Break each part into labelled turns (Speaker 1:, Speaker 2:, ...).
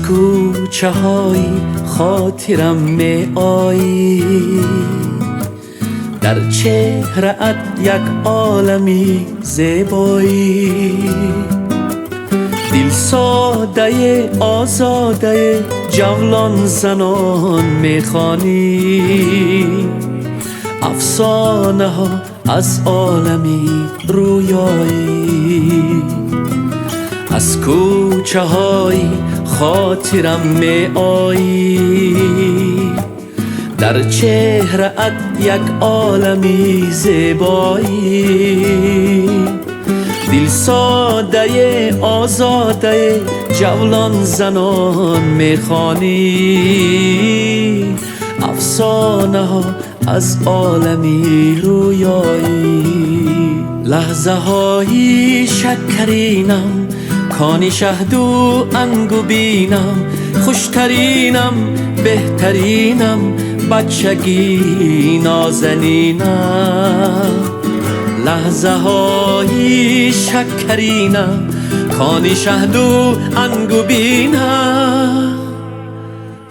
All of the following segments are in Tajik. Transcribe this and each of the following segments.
Speaker 1: Кӯчаҳои хотирам меоӣ, дар чеҳраат як олами зебоӣ. Дилсодаи озодаи ҷавлон занон мехонӣ, афсонаҳо аз олами рӯёӣ. Аз кӯчаҳои хотирам меоӣ, дар чеҳраат як олами зебоӣ. Дилсодаи озодаи ҷавлон занон мехонӣ, афсонаҳо аз олами рӯёӣ. Лаҳзаҳои шакаринам, кони шаҳду ангубинам, хуштаринам, беҳтаринам, бачагӣ нозанинам. Лаҳзаҳои шакаринам, кони шаҳду ангубинам,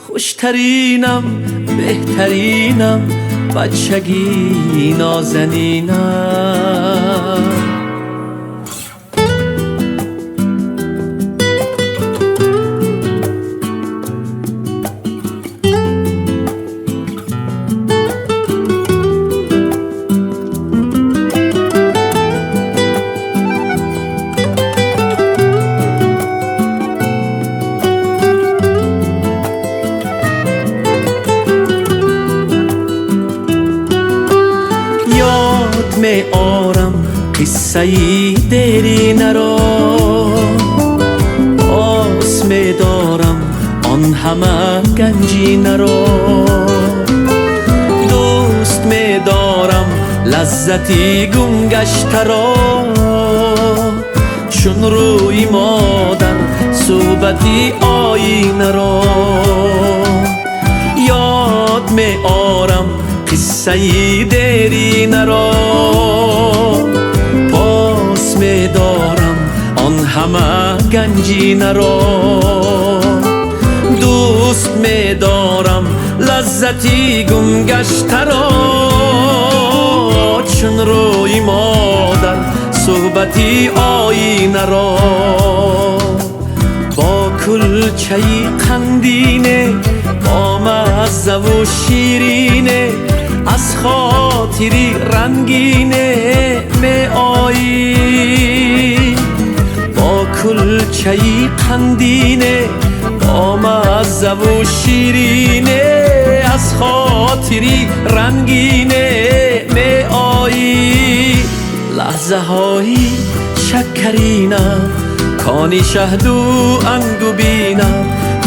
Speaker 1: хуштаринам, беҳтаринам, бачагӣ нозанинам. Меорам қиссаи деринаро, пос медорам он ҳама ганҷинаро. Дӯст медорам лаззати гумгаштаро, чун рӯи модар суҳбати оинаро. Ёд меорам қиссаи деринаро, пос медорам он ҳама ганҷинаро. Дӯст медорам лаззати гумгаштаро, чун рӯи модар суҳбати оинаро. Бо кулчаи қандине, бо маззаву ширине, аз хотири рангине меоӣ. Бо кулчаи қандине, бо маззаву ширине, аз хотири рангине меоӣ. Лаҳзаҳои шакаринам, кони шаҳду ангубинам,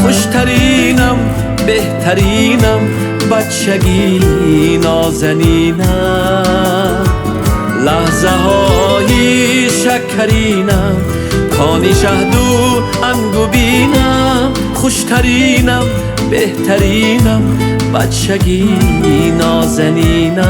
Speaker 1: хуштаринам, беҳтаринам, бачагӣ нозанинам. Лаҳзаҳои шакаринам, кони шаҳду ангубинам, хуштаринам, беҳтаринам, бачагӣ нозанинам.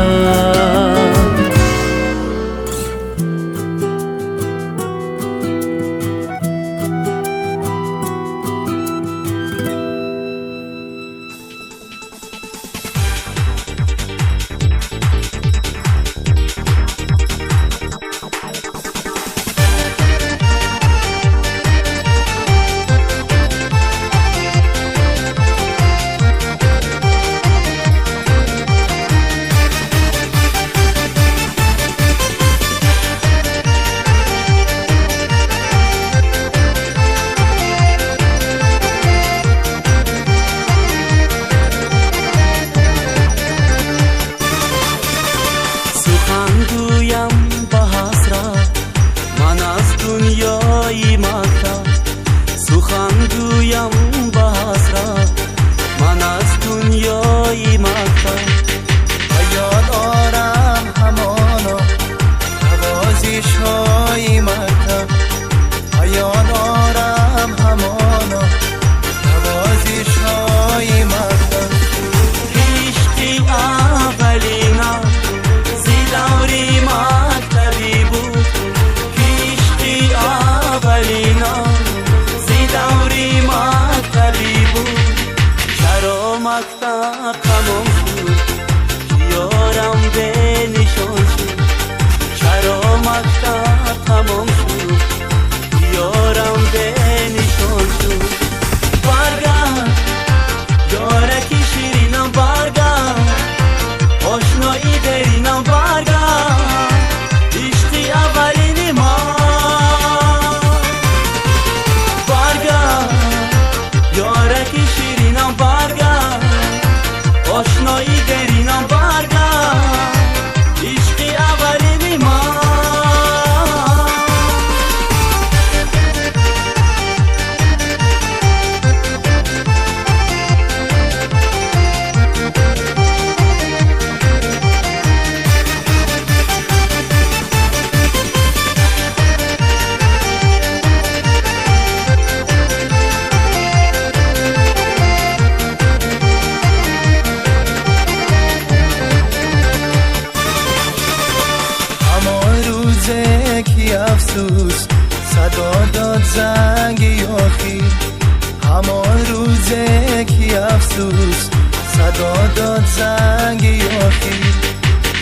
Speaker 2: Садо дод занги охир.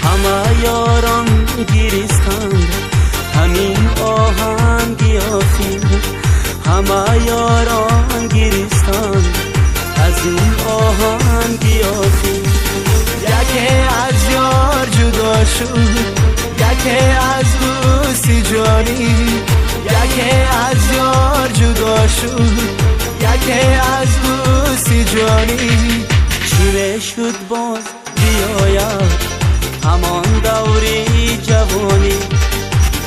Speaker 1: Ҳама ёрон гиристанд, ҳамин оҳанги охир. Ҳама ёрон гиристанд аз ин оҳанги охир.
Speaker 2: Яке аз ёр ҷудо шуд, яке аз дӯсти ҷонӣ. Яке аз ёр ҷудо шуд, яке аз дӯсти ҷонӣ.
Speaker 1: Чӣ мешуд, боз биёяд ҳамон даври ҷавонӣ.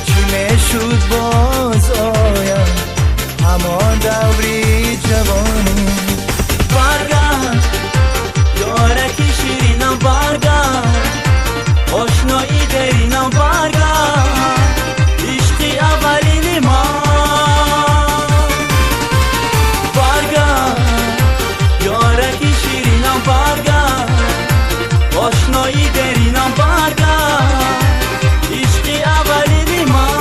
Speaker 2: Чӣ мешуд, боз ояд ҳамон даври ҷавонӣ.
Speaker 1: Баргард, ёраки ширинам, баргард, ошнои деринам, баргард, ишқи аввалини ман. Баргард, ёраки ширинам, баргард, ошнои деринам, баргард, ишқи аввалини ман.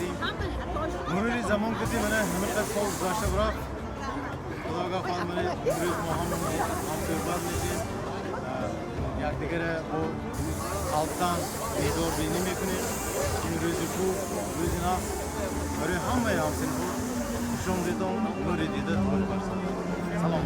Speaker 3: мекардем. Мурури замон кати мана ҳамин сол гузашта бурафт. Худо хоҳад, мана имрӯз мо ҳам ҳамсӯҳбат мешем. Якдигара бо қалбтан дидор бинӣ мекунем. Ин рӯзи хуб, рӯзи нағз барои ҳамаи ҳамсинфҳо. Хушомдедон, нури дида тоҷ барсад. Салом.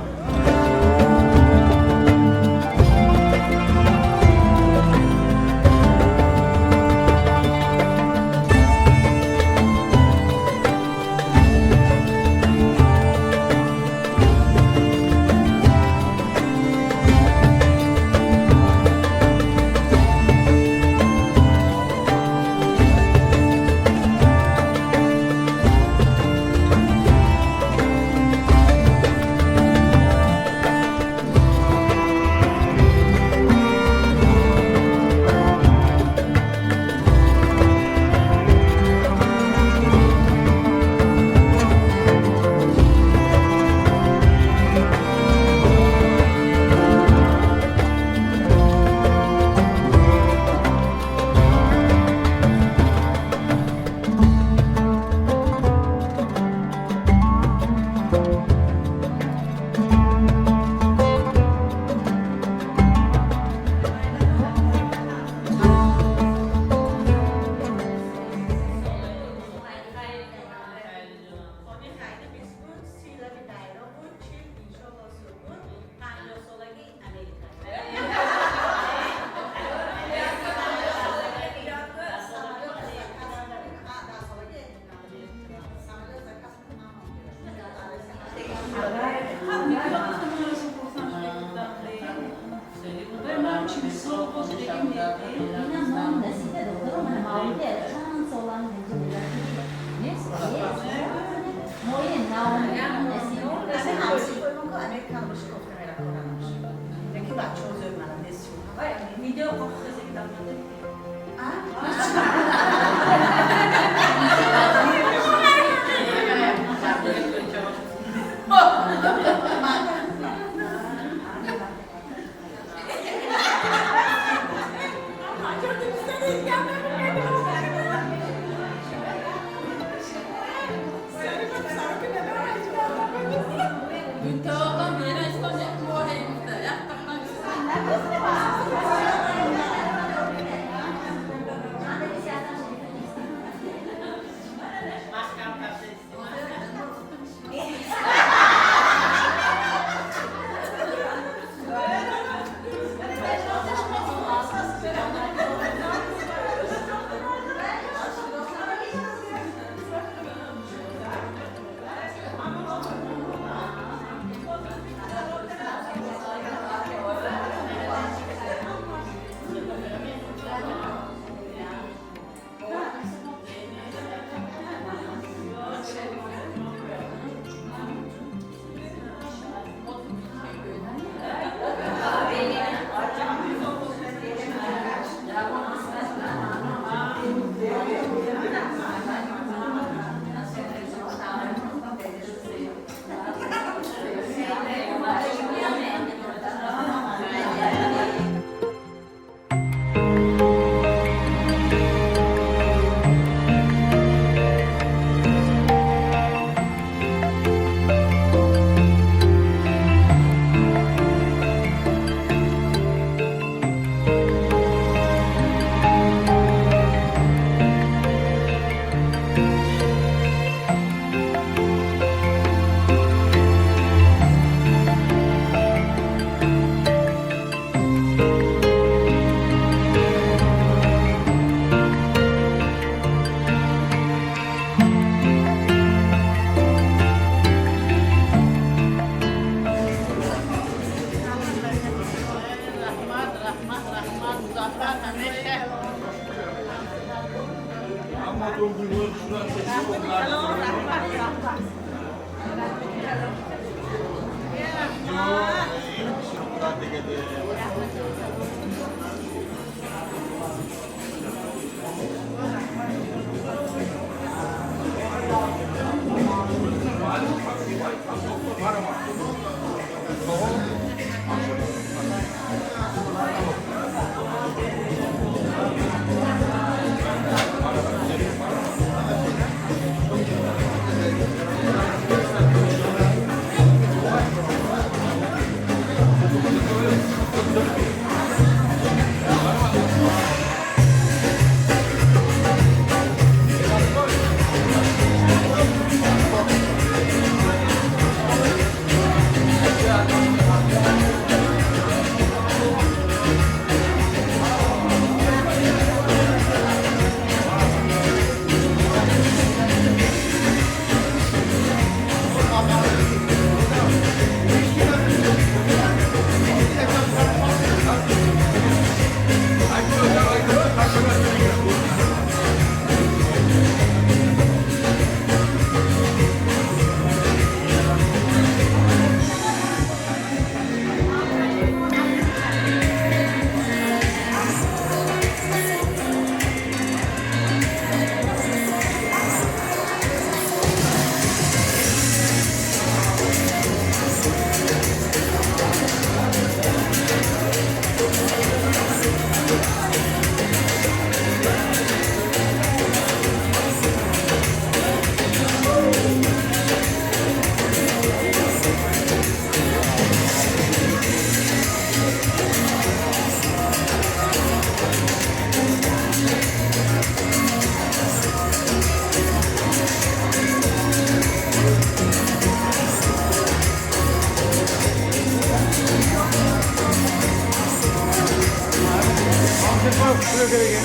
Speaker 3: Хушрӯ кардагӣ.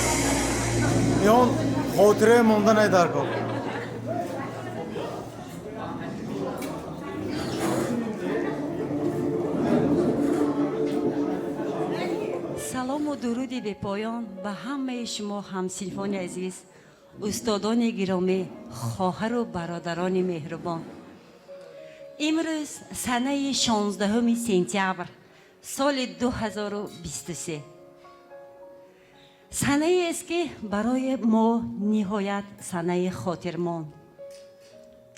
Speaker 3: Ион хотираи монданай дар кор.
Speaker 4: Салому дуруди бепоён ба ҳамаи шумо, ҳамсинфони азиз, устодони гиромӣ, хоҳару бародарони меҳрубон. Имрӯз санаи 16 сентябр соли 2023 санаест, ки барои мо ниҳоят санаи хотирмон.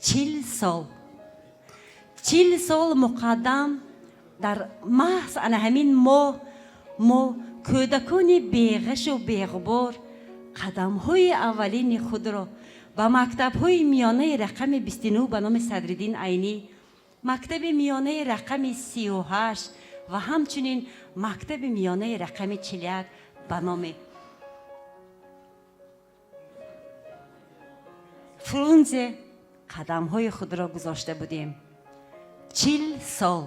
Speaker 4: 40 сол, 40 сол муқаддам дар маҳз ана ҳамин моҳ мо, кӯдакони беғашу беғубор, қадамҳои аввалини худро ба мактабҳои миёнаи рақами 29 ба номи Садриддин Айнӣ, мактаби миёнаи рақами 38 ва ҳамчунин мактаби миёнаи рақами 41 ба номи Фрунзе қадамҳои худро гузошта будем. 40 сол,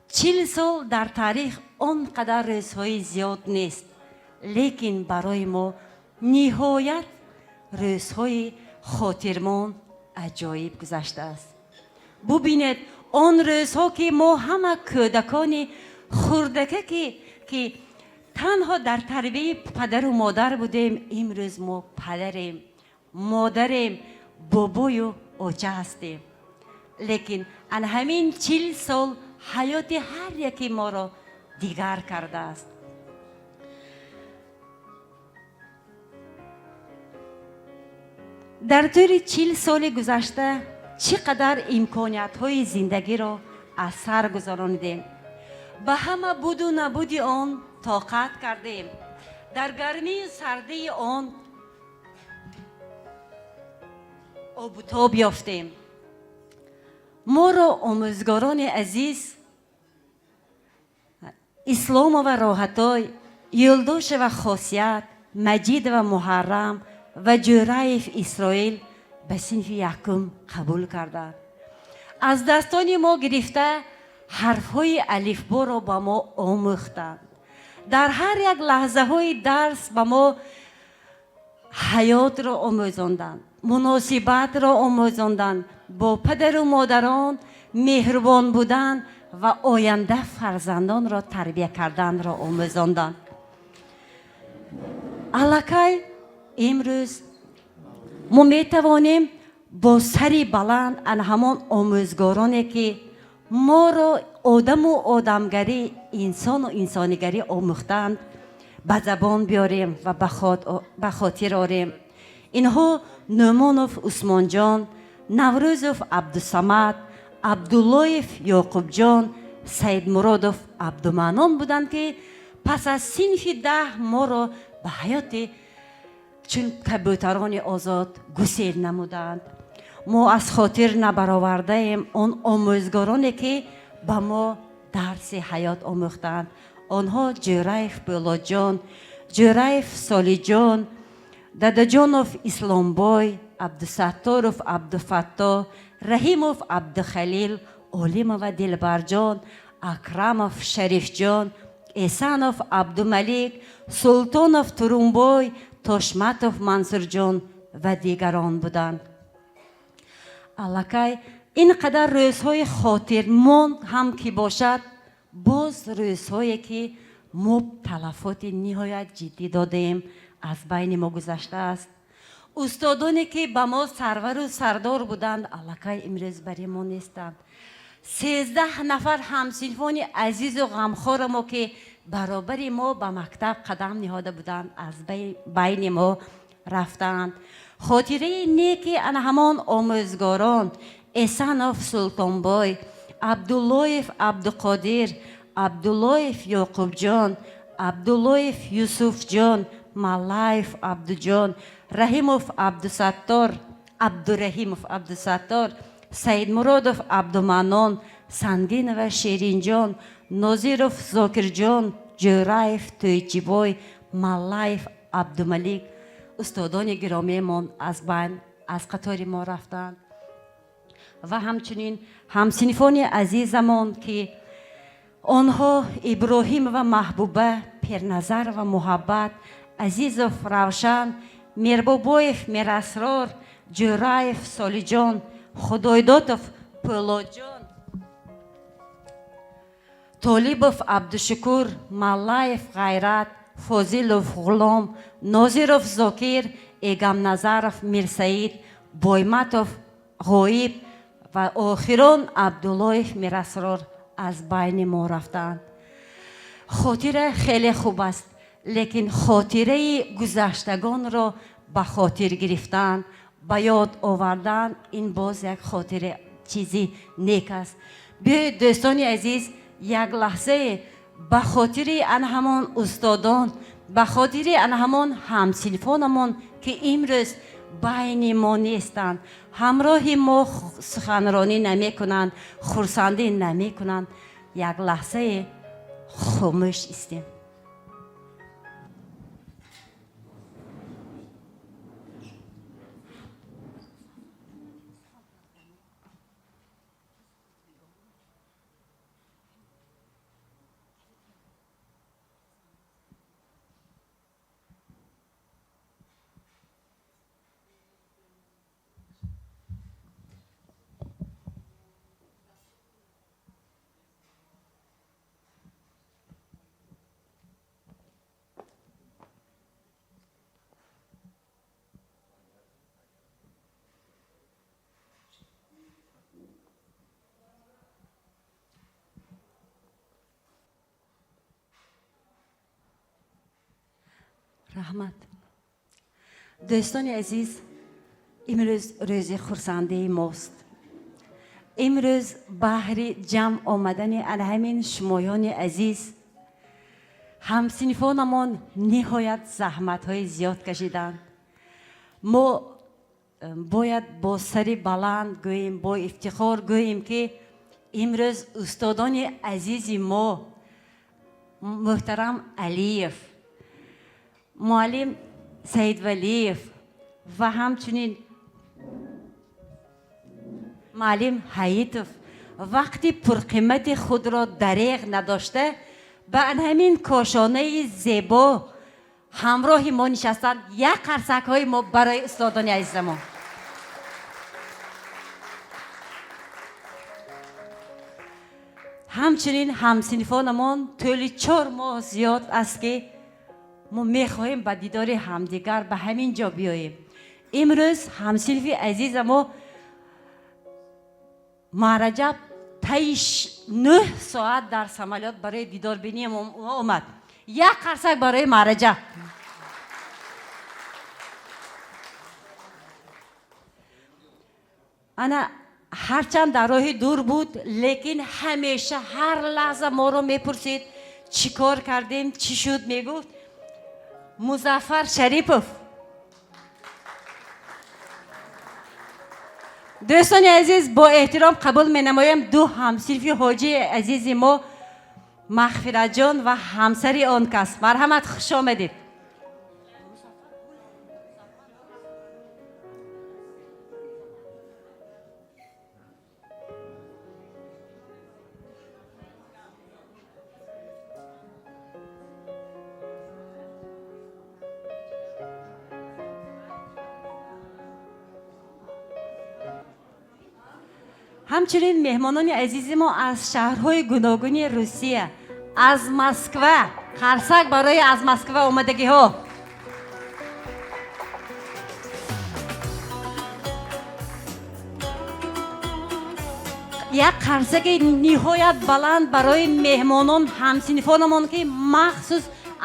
Speaker 4: 40 сол дар таърих он қадар рӯзҳои зиёд нест, лекин барои мо ниҳоят рӯзҳои хотирмон, аҷоиб гузаштааст. Бубинед, он рӯзҳо, ки мо ҳама кӯдакони хурдака, ки танҳо дар тарбияи падару модар будем, имрӯз мо падарем, модарем, бобою оча ҳастем. Лекин ана ҳамин 40 сол ҳаёти ҳар яки моро дигар кардааст. Дар тӯли 40 соли гузашта чӣ қадар имкониятҳои зиндагиро аз сар гузаронидем, ба ҳама буду набуди он тоқат кардем, дар гармию сардии он обутоб ёфтем. Моро омӯзгорони азиз Исломова Роҳатой, Юлдошева Хосият, Маҷидова Муҳаррам ва Ҷӯраев Исроил ба синфи якум қабул карданд. Аз дастони мо гирифта, ҳарфҳои алифборо ба мо омӯхтанд. Дар ҳар як лаҳзаҳои дарс ба мо ҳаётро омӯзонданд, муносибатро омӯзонданд, бо падару модарон меҳрубон будан ва оянда фарзандонро тарбия карданро омӯзонданд. Аллакай имрӯз мо метавонем бо сари баланд ана ҳамон омӯзгороне, ки моро одаму одамгарӣ, инсону инсонигарӣ омӯхтанд, ба забон биёрем ва ба хотир орем. Инҳо Нӯмонов Усмонҷон, Наврӯзов Абдусамад, Абдуллоев Ёқубҷон, Саидмуродов Абдуманон буданд, ки пас аз синфи 10 моро ба ҳаёти чун кабӯтарони озод гусел намуданд. Мо аз хотир набаровардаем он омӯзгороне, ки ба мо дарси ҳаёт омӯхтанд. Онҳо Ҷӯраев Бӯлоҷон, Ҷӯраев Солиҷон, Дадаҷонов Исломбой, Абдусатторов Абдуфатто, Раҳимов Абдухалил, Олимова Дилбарҷон, Акрамов Шарифҷон, Эсанов Абдумалик, Султонов Турумбой, Тошматов Мансурҷон ва дигарон буданд. Аллакай ин қадар рӯзҳои хотирмон ҳам ки бошад, боз рӯзҳое, ки мо талафоти ниҳоят ҷиддӣ додаем, аз байни мо гузаштааст. Устодоне, ки ба мо сарвару сардор буданд, аллакай имрӯз бари мо нестанд. 13 нафар ҳамсинфони азизу ғамхори мо, ки баробари мо ба мактаб қадам ниҳода буданд, аз байни мо рафтаанд. Хотираи неки ана ҳамон омӯзгорон Эсанов Султонбой, Абдуллоев Абдуқодир, Абдуллоев Ёқубҷон, Абдуллоев Юсуфҷон, Маллаев Абдуҷон, Раҳимов Абдусаттор, Абдураҳимов Абдусаттор, Саидмуродов Абдуманон, Сангинова Шеринҷон, Нозиров Зокирҷон, Ҷӯраев Тӯйчибой, Маллаев Абдумалик, устодони гиромиамон аз байн, аз қатори мо рафтанд. Ва ҳамчунин ҳамсинфони азизамон, ки онҳо Иброҳимова Маҳбуба, Перназарова Муҳаббат, Азизов Равшан, Мирбобоев Мирасрор, Ҷӯраев Солиҷон, Худойдотов Пӯлодҷон, Толибов Абдушукур, Маллаев Ғайрат, Фозилов Ғулом, Нозиров Зокир, Эгамназаров Мирсаид, Бойматов Ғоиб ва охирон Абдуллоев Мирасрор аз байни мо рафтаанд. Хотира хеле хуб аст, лекин хотираи гузаштагонро ба хотир гирифтан, ба ёд овардан ин боз як хотира чизи нек аст. Биёед, дӯстони азиз, як лаҳзае ба хотири ана ҳамон устодон, ба хотири ана ҳамон ҳамсинфонамон, ки имрӯз байни мо нестанд, ҳамроҳи мо суханронӣ намекунанд, хурсандӣ намекунанд, як лаҳзае хомӯш истем. Раҳмат. Дӯстони азиз, имрӯз рӯзи хурсандии мост. Имрӯз баҳри ҷамъ омадани ана ҳамин шумоёни азиз ҳамсинфонамон ниҳоят заҳматҳои зиёд кашиданд. Мо бояд бо сари баланд гӯем, бо ифтихор гӯем, ки имрӯз устодони азизи мо муҳтарам Алиев, муаллим Саидвалиев ва ҳамчунин муаллим Ҳаитов вақти пурқимати худро дареғ надошта ба ҳамин кошонаи зебо ҳамроҳи мо нишастанд. Як қарсакҳои мо барои устодони азизамон. Ҳамчунин ҳамсинфонамон тӯли 4 моҳ зиёд аст, ки мо мехоҳем ба дидори ҳамдигар ба ҳамин ҷо биёем. Имрӯз ҳамсинфи азиза мо Мараҷаб таи 9 соат дар самолёт барои дидорбинии мо омад. Як қарсак барои Мараҷаб. Ана ҳарчанд дар роҳи дур буд, лекин ҳамеша ҳар лаҳза моро мепурсид, чӣ кор кардем, чӣ шуд, мегуфт. Музаффар Шарипов. Дӯстони азиз, бо эҳтиром қабул менамоем ду ҳамсинфи ҳоҷии азизи мо Мағфиратҷон ва ҳамсари он кас. Марҳамат, хуш омадед. Ҳамчунин меҳмонони азизи мо аз шаҳрҳои гуногуни Русия, аз Москва, қарсак барои аз Москва омадагиҳо. Як қарсаки ниҳоят баланд барои меҳмонон ҳамсинфонамон, ки махсус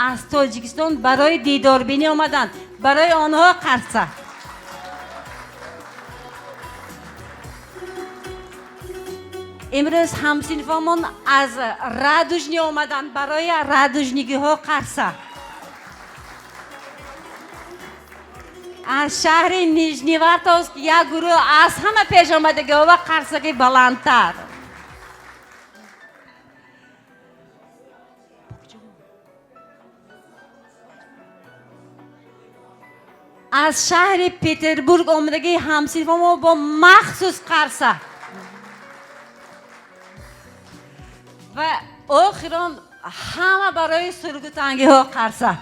Speaker 4: аз Тоҷикистон барои дидорбинӣ омаданд. Барои онҳо қарсак. Имрӯз ҳамсинфомон аз Радужни омаданд, барои радужнигиҳо қарсак. Аз шаҳри Нижневартовск як гурӯҳ аз ҳама пеш омадагиҳо ва қарсаки баландтар. Аз шаҳри Петербург омадагии ҳамсинфомо бо махсус қарсак. Ва охирон ҳама барои сургутангиҳо қарсак.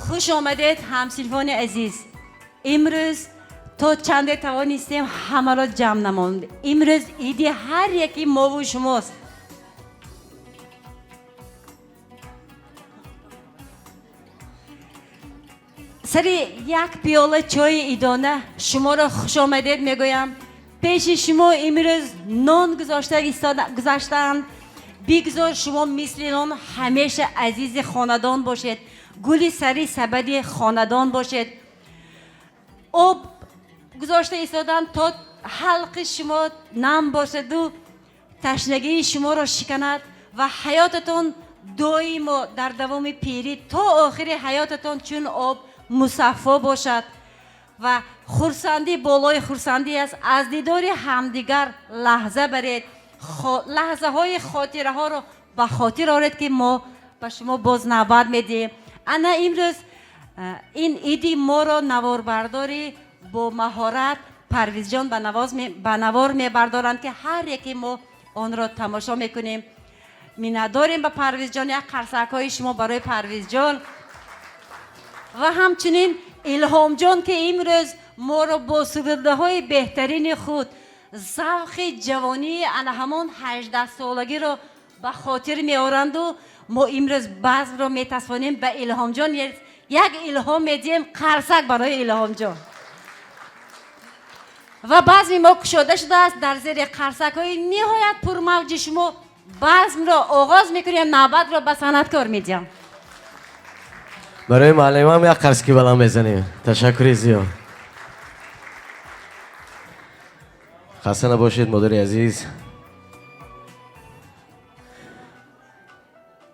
Speaker 4: Хуш омадед, ҳамсинфони азиз. Имрӯз то чанде тавонистем ҳамаро ҷамъ намонд. Имрӯз иди ҳар яки мову шумост. Сари як пиёла чойи идона шуморо хуш омадед мегӯям. Пеши шумо имрӯз нон гузошта гузаштаанд. Бигзор шумо мисли нон ҳамеша азизи хонадон бошед, гули сари сабади хонадон бошед. Об гузошта истоданд то ҳалқи шумо нам бошаду ташнагии шуморо шиканад ва ҳаётатон доимо дар давоми пирӣ то охири ҳаётатон чун об мусаффо бошад ва хурсандӣ болои хурсандӣ аст. Аз дидори ҳамдигар лаҳза баред, лаҳзаҳои хотираҳоро ба хотир оред, ки мо ба шумо боз навбат медиҳем. Ана имрӯз ин иди моро наворбардорӣ бо маҳорат Парвизҷон ба навор мебардоранд, ки ҳар яке мо онро тамошо мекунем. Миннатдорем ба Парвизҷон. Як қарсакҳои шумо барои Парвизҷон ва ҳамчунин Илҳомҷон, ки имрӯз моро бо сурудҳои беҳтарини худ завқи ҷавонии ана ҳамон 18-солагиро ба хотир меоранду мо имрӯз базмро метасфонем ба Илҳомҷон. Як илҳом медиҳем, қарсак барои Илҳомҷон. Ва базми мо кушода шудааст. Дар зери қарсакҳои ниҳоят пурмавҷи шумо базмро оғоз мекунем. Навбатро ба санъаткор медиҳам.
Speaker 5: Барои муаллимам як қарсаки баланд мезанем. Ташаккури зиёд. Хаста набошед, модари азиз.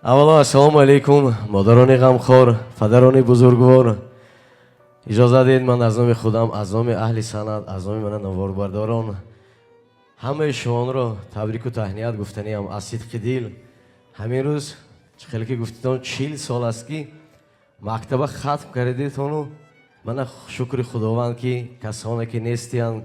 Speaker 5: Аввало, ассалому алайкум, модарони ғамхор, падарони бузургвор. Иҷоза диҳед, ман аз номи худам, аз номи аҳли санъат, аз номи мана наворбардорон ҳамаи шуморо табрику таҳният гуфтаниам аз сидқи дил. Ҳамин рӯз, чӣ хеле ки гуфтитон, 40 сол аст, ки мактаба хатм кардедитону мана шукри Худованд, ки касоне ки нестиянд,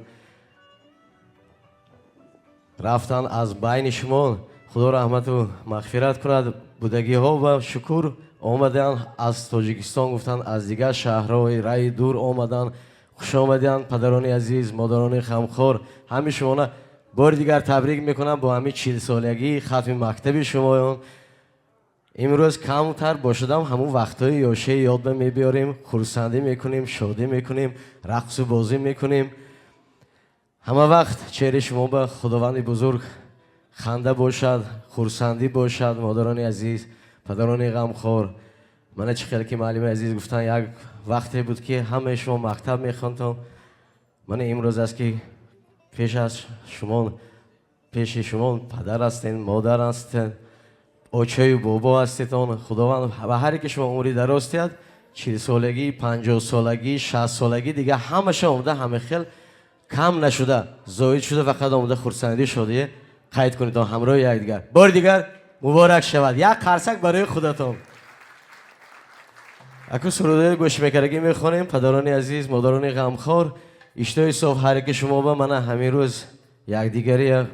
Speaker 5: рафтанд аз байни шумо, Худо раҳмату мағфират кунад. Будагиҳо ба шукр омаданд, аз Тоҷикистон гуфтанд, аз дигар шаҳрҳои раи дур омаданд. Хуш омаданд, падарони азиз, модарони ғамхор. Ҳамин шумона бори дигар табрик мекунам бо ҳамин 40-солагии хатми мактаби шумоён. Имрӯз камтар бошадам, ҳамун вақтҳои ёшаи ёдба мебиёрем, хурсандӣ мекунем, шодӣ мекунем, рақсу бозӣ мекунем. Ҳама вақт чеҳраи шумо ба Худованди бузург ханда бошад, хурсандӣ бошад. Модарони азиз, падарони ғамхор, мана чӣ хеле ки муаллими азиз гуфтанд, як вақте буд, ки ҳамаи шумо мактаб мехондтон. Мана имрӯз аст, ки пеш аз шумо, пеши шумо падар ҳастен, модар ҳастен, очаю бобо ҳастетон. Худованд ба ҳар яке шумо умри дароз диҳад. 40-солагӣ, 50-солагӣ, 60-солагӣ дига ҳамаша омада, ҳама хел кам нашуда, зоид шуда, фақат омада хурсандӣ, шодие қайд кунедон ҳамроҳи якдигар. Бори дигар муборак шавад. Як қарсак барои худатон. Аку сурудҳои гӯшмекарагӣ мехонем. Падарони азиз, модарони ғамхор, иштои соф ҳар яке шумо ба мана ҳамин рӯз якдигария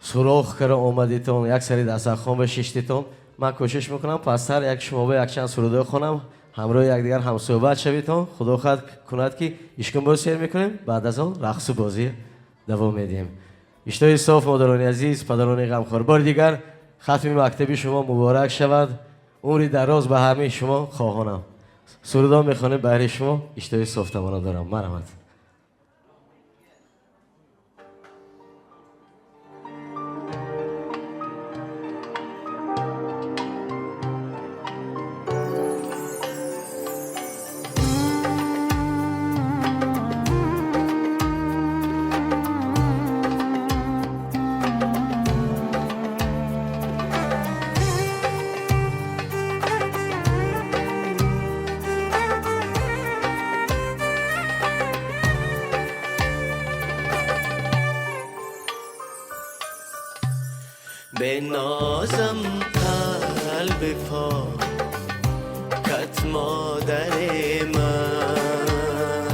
Speaker 5: суроғ кара омадитон, як сари дастархон ба шиштитон. Ман кӯшиш мекунам пасттар як шумо ба якчанд сурудҳо хонам, ҳамроҳи якдигар ҳамсӯҳбат шавитон. Худо хоҳад кунад, ки ишкунбоз сер мекунем, баъд аз он рақсу бозӣ давом медиҳем. Иштои соф, модарони азиз, падарони ғамхор, бори дигар хатми мактаби шумо муборак шавад. Умри дароз ба ҳамаи шумо хоҳонам. Сурудҳо мехонем баҳри шумо. Иштои соф таманно дорам. Марҳамат.
Speaker 1: بنازم قلب پاکت مادر من،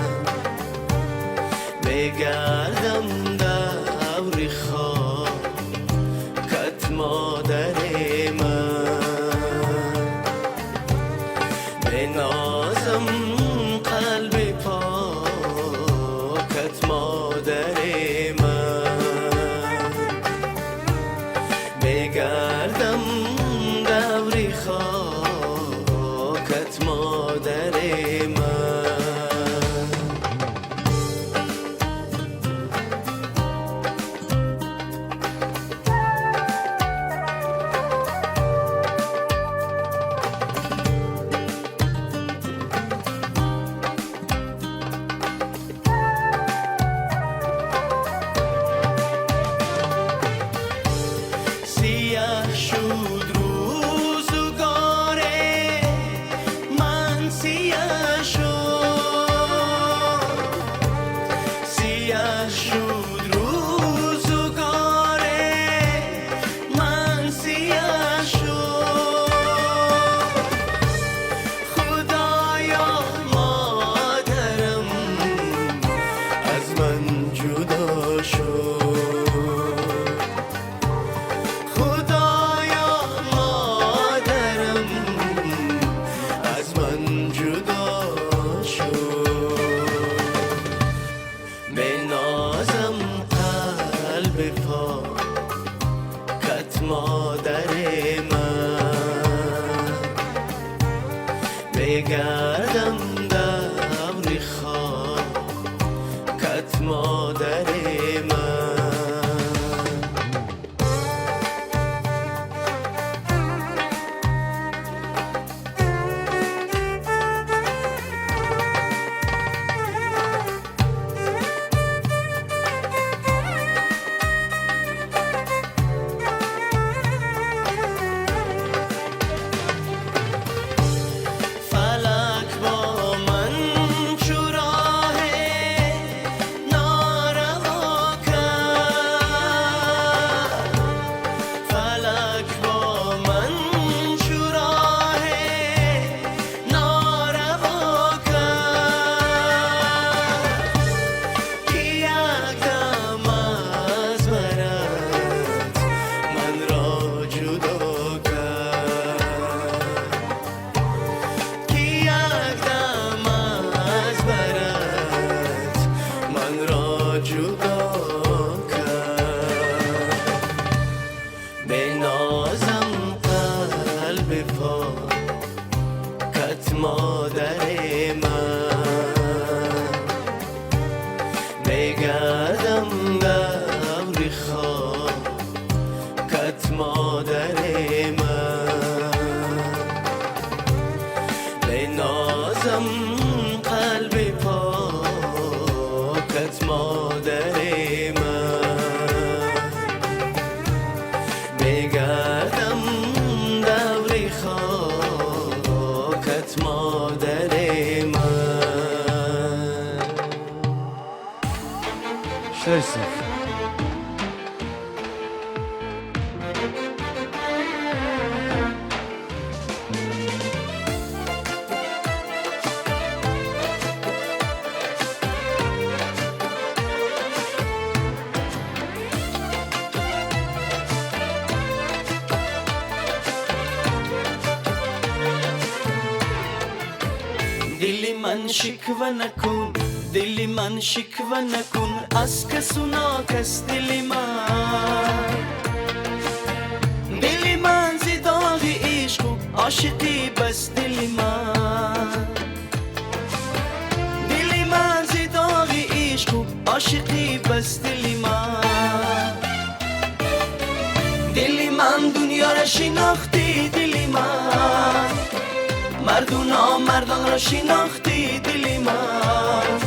Speaker 1: بگردم دور خاکت مادر من. بگردم دوری خاکت مادر من. سیاه شد روزگار من، سیاه شد، سیاه شد روزگار من، سیاه شد. خدایا مادرم از من جدا شد، خدایا مادرم از من جدا شد. به نازم قلب پاکت مادر من، بگردم دور خاکت مادر من. فلک با من چو راه ناروا کرد، فلک با من چو راه ناروا کرد، که یک دم از برت من را جدا کرد، که یک دم از برت من را جدا کرد. به نازم قلب پاکت مادر من، بگردم دور خاکت مادر من. به نازم قلب پاکت مادر من، بگردم دور خاکت مادر من.
Speaker 5: Işleysiz.
Speaker 1: دل من شکوه نکن، دل من شکوه نکن از کس و ناکس. دل من، دل من ز داغ عشق و عاشقی بس. دل من، دل من ز داغ عشق و عاشقی بس. دل من، دل من دنیا را شناختی. دل من مرد و نامردان را شناختی. دل من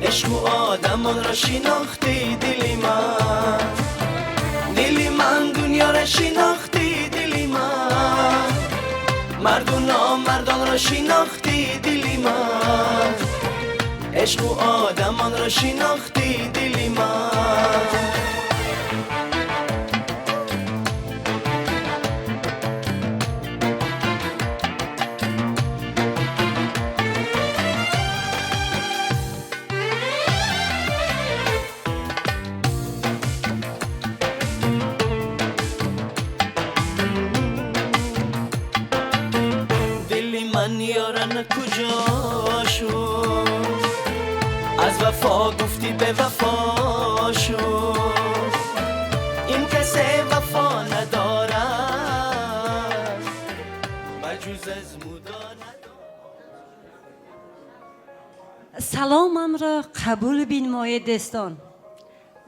Speaker 1: عشق و آدمان را شناختی. دل من، دل من دنیا را شناختی. دل من مرد و نامردان را شناختی. دل من عشق و آدمان را شناختی. دل من. من یارن کجا شد؟ از وفا گفتی به وفا شد. این کس وفا ندارد. جز از مودا ندارم.
Speaker 4: Саломамро қабул бинмоед, дӯстон,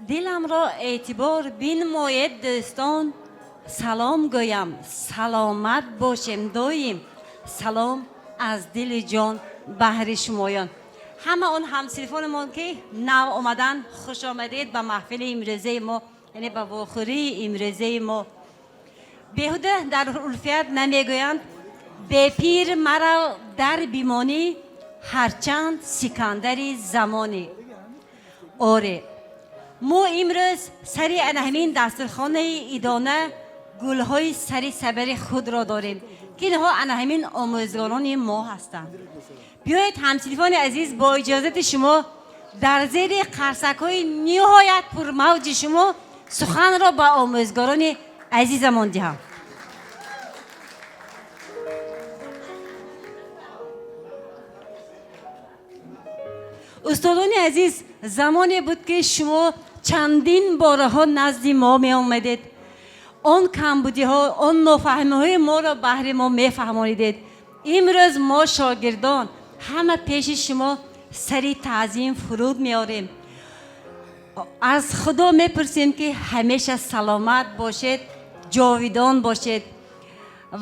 Speaker 4: диламро эътибор бинмоед, дӯстон. Салом гӯям, саломат бошем доим. Салом аз дили ҷон баҳри шумоён. Ҳама он ҳамсинфонамон, ки нав омадан, хуш омадед ба маҳфили имрӯзаи мо, яъне ба вохӯрии имрӯзаи мо. Беҳуда дар урфият намегӯянд: бепир марав, дар бимонӣ, ҳарчанд сикандари замонӣ. Оре, мо имрӯз сари ана ҳамин дастурхонаи идона гулҳои сари сабари худро дорем, ки инҳо ана ҳамин омӯзгорони мо ҳастанд. Биёед, ҳамсинфони азиз, бо иҷозати шумо, дар зери қарсакҳои ниҳоят пурмавҷи шумо суханро ба омӯзгорони азизамон диҳам. Устодони азиз, замоне буд, ки шумо чандин бораҳо назди мо меомадед, он камбудиҳо, он нофаҳмиҳои моро баҳри мо мефаҳмонидед. Имрӯз мо, шогирдон, ҳама пеши шумо сари таъзим фуруд меорем. Аз Худо мепурсем, ки ҳамеша саломат бошед, ҷовидон бошед.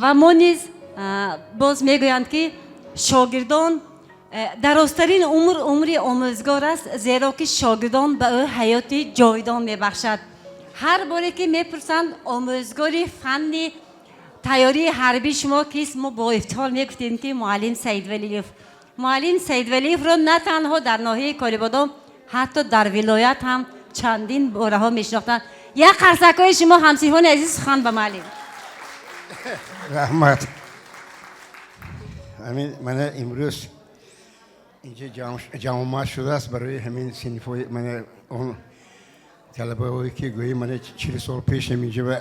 Speaker 4: Ва мо низ боз мегӯянд, ки шогирдон дарозтарин умр умри омӯзгор аст, зеро ки шогирдон ба ӯ ҳаёти ҷовидон мебахшад. Ҳар боре ки мепурсанд, омӯзгори фанни тайёрии ҳарбии шумо кист, мо бо ифтихор мегуфтем, ки муаллим Саидвалиев. Муаллим Саидвалиевро на танҳо дар ноҳияи Конибодом, ҳатто дар вилоят ҳам чандин бораҳо мешинохтанд. Як қарсакҳои шумо, ҳамсинфони азиз, сухан ба муаллим.
Speaker 6: Раҳмат. Ҳамин мана имрӯз инҷа ҷамъомад шудааст барои ҳамин синфҳои мана он талабаҳое, ки гӯӣ мана 40 сол пеш ҳаминҷа ба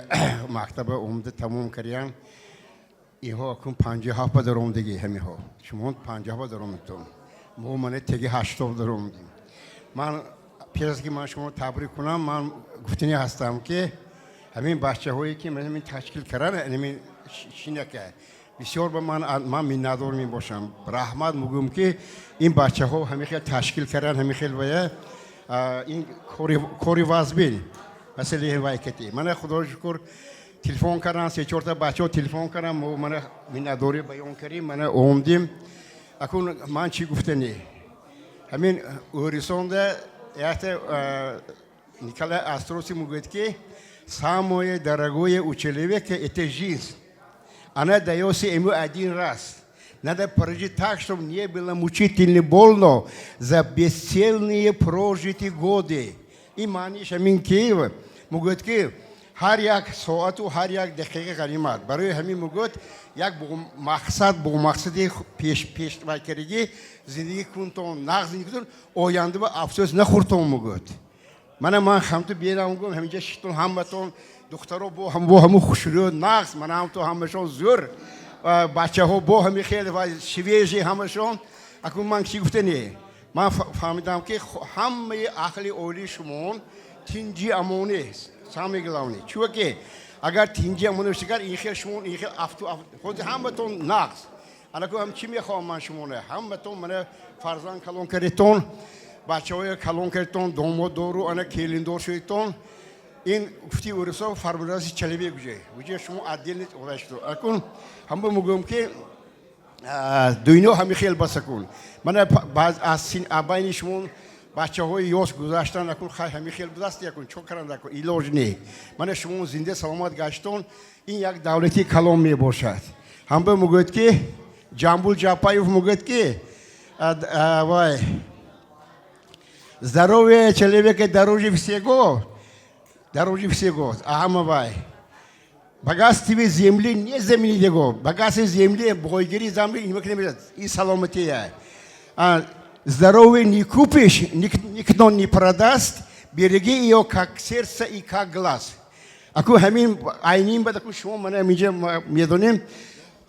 Speaker 6: мактаба омада тамом кардиян. Инҳо акун 57 ба даромадагӣ. Ҳаминҳо шумо 57 ба даромадтон, мо мана теги 80 даромадем. Ман пеш аз ки ман шумо табрик кунам, ман гуфтанӣ ҳастам, ки ҳамин бачаҳое, ки ҳамин ташкил кардан ҳамин шинака, бисёр ба ман миннатдор мебошам. Раҳмат мегӯям, ки ин бачаҳо ҳамин хел ташкил кардан, ҳамин хел вая ин кори вазбин масъалаи вайкати. Мана, Худоро шукр, телефон кардан, се чорта бачаҳо телефон кардан, мо мана миннатдорӣ баён кардем, мана омдем. Акун ман чӣ гуфтанӣ? Ҳамин ӯрисонда якта Николай Островский мегӯяд, ки самое дорогое у человека — это жизнь, она дается ему один раз. Надо прожить так, чтобы не было мучительно больно за бесцельные прожитые годы. И маъниш ҳамин, ки мегӯяд, ки ҳар як соату ҳар як дақиқа ғанимат. Барои ҳамин мегӯяд, як мақсад, бо мақсади пеш пеш кардагӣ зиндагӣ кунтон, нағз зиндагӣ кунтон, оянда ба афсӯс нахӯртон, мегӯяд. Мана ман ҳамту берам гум, ҳаминҷа шитон, ҳаматон духтаро бо ҳаму хушрӯ, нағз, мана ҳамту ҳамашон зӯр, бачаҳо бо ҳами хеле ва свежий ҳамашон. Акун ман чӣ гуфтанӣ? Ман фаҳмидам, ки ҳамаи аҳли оилаи шумон тинҷи амонӣ, самое главное. Чунки агар тинҷи амонӣ шигар, ин хел шумон ин хел афту ҳозир ҳаматон нағз. Анаку ҳам чӣ мехоҳам ман шумоне? Ҳаматон мана фарзанд калон кардетон, бачаҳои калон кардетон, домоддору ана келиндор шудетон. Ин гуфти урусо формуласи человек уже шумо отдельно шуд. Акун ҳама мегӯям, ки дунё ҳами хел басакун. Мана аз байни шумо бачаҳои ёш гузаштан, акун хай ҳами хел будаст, якун чо каранд, акун илоҷ не. Мана шумо зинда саломат гаштон, ин як давлати калон мебошад. Ҳама мегӯяд, ки Ҷамбул Ҷапаев мегӯяд, ки вай, здоровье человека дороже всего, дороже всего. Ама вай, богатство земли не заменит его. Богатство земли, бойгири земли не намешавад. И саломатия. Здоровье не купишь, никто не продаст, береги ее как сердце и как глаз. Аку ҳамин айнин бад, аку шумо мана инҷа медонем,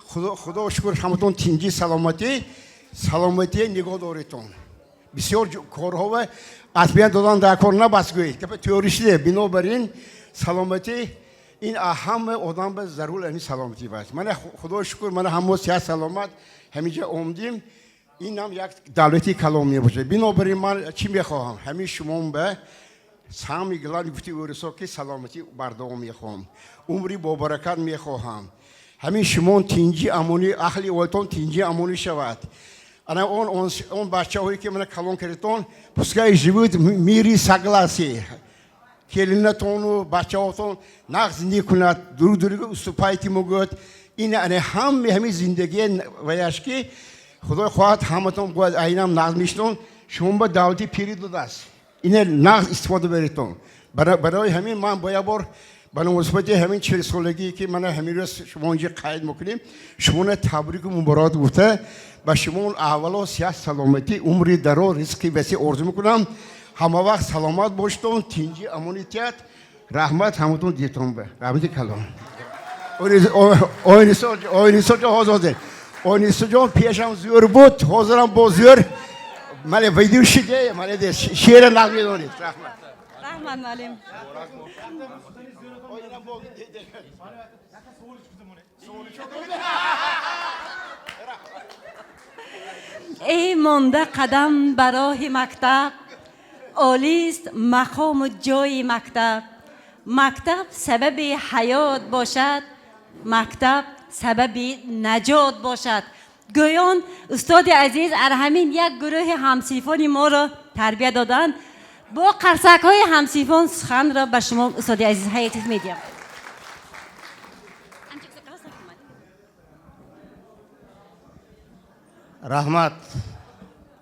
Speaker 6: Худо шукр, ҳаматон тинҷи, саломатӣ, саломатӣ нигоҳ доритон. Бисёр корҳо аз биян додан дар кор набас, гӯед гапа теоришиде. Бинобар ин саломатӣ Ин ҳама одам ба зарур ҳамин саломатӣ аст. Мана худо шукр, мана ҳамо сиҳат саломат ҳаминҷа омдим. Инам як давлати калом мебошад. Бинобар ин ман чӣ мехоҳам? Ҳамин шумом ба самый главный гуфти урусо ки саломатӣ бардавом мехоҳам, умри бобаракат мехоҳам. Ҳамин шумон тинҷи амонӣ, аҳли оилатон тинҷи амонӣ шавад. Ана он бачаҳое ки мана калон кардетон, пускай живут в мире, согласии. Келинатону бачаҳотон нағз зиндагӣ кунад, друг другу уступайте могӯяд. Ин ана ҳаме ҳамин зиндагие ваяш ки худой хоҳад ҳаматон бояд айнам нағз мешитон. Шумо ба давлати пирӣ додааст, ина нағз истифода баретон. Барои ҳамин ман бо як бор ба муносибати ҳамин 40-солагие ки мана ҳамин рӯз шумо инҷа қайд мекунем, шуморо табрику муборак гуфта, ба шумо аввало сиҳат саломатӣ, умри дароз, ризқи васеъ орзу мекунам. Ҳама вақт саломат бошедон, тинҷи амонитият. Раҳмат ҳаматон дитон ба раҳмати калон. Ойнисоҷон ҳозир, Ойнисоҷон пешам зӯр буд, ҳозирам бо зӯр. Мале ведущий мале шеъра нағз медонед. Раҳмат.
Speaker 4: Раҳмат, муаллим. Эй монда қадам ба роҳи мактаб, олист мақому ҷои мактаб. Мактаб сабаби ҳаёт бошад, мактаб сабаби наҷот бошад. Гӯён устоди азиз ар ҳамин як гурӯҳи ҳамсинфони моро тарбия доданд. Бо қарсакҳои ҳамсинфон суханро ба шумо устоди азиз Ҳаятов медиҳам.
Speaker 7: Раҳмат,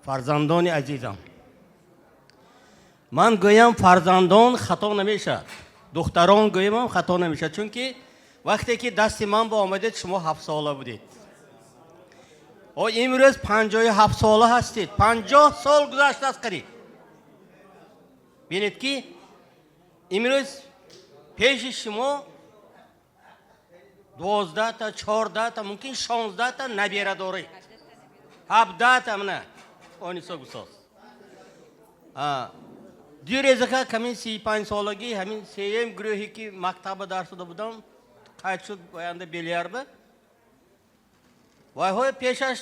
Speaker 7: фарзандони азизам. Ман гӯям фарзандон хато намешавад, духтарон гӯямам хато намешавад, чунки вақте ки дасти ман ба омадед, шумо 7 сола будед. О имрӯз 57 сола ҳастед, 50 сол гузаштааст қариб. Бинед ки имрӯз пеши шумо 12та, 14та, мумкин 16та набера доред, 17та мана онисо гусоз. Дирезака камин 35 солагӣ ҳамин сеюм гурӯҳе ки мактаба дарс дода будам қайд шуд оянда белиярба. Вайҳои пешаш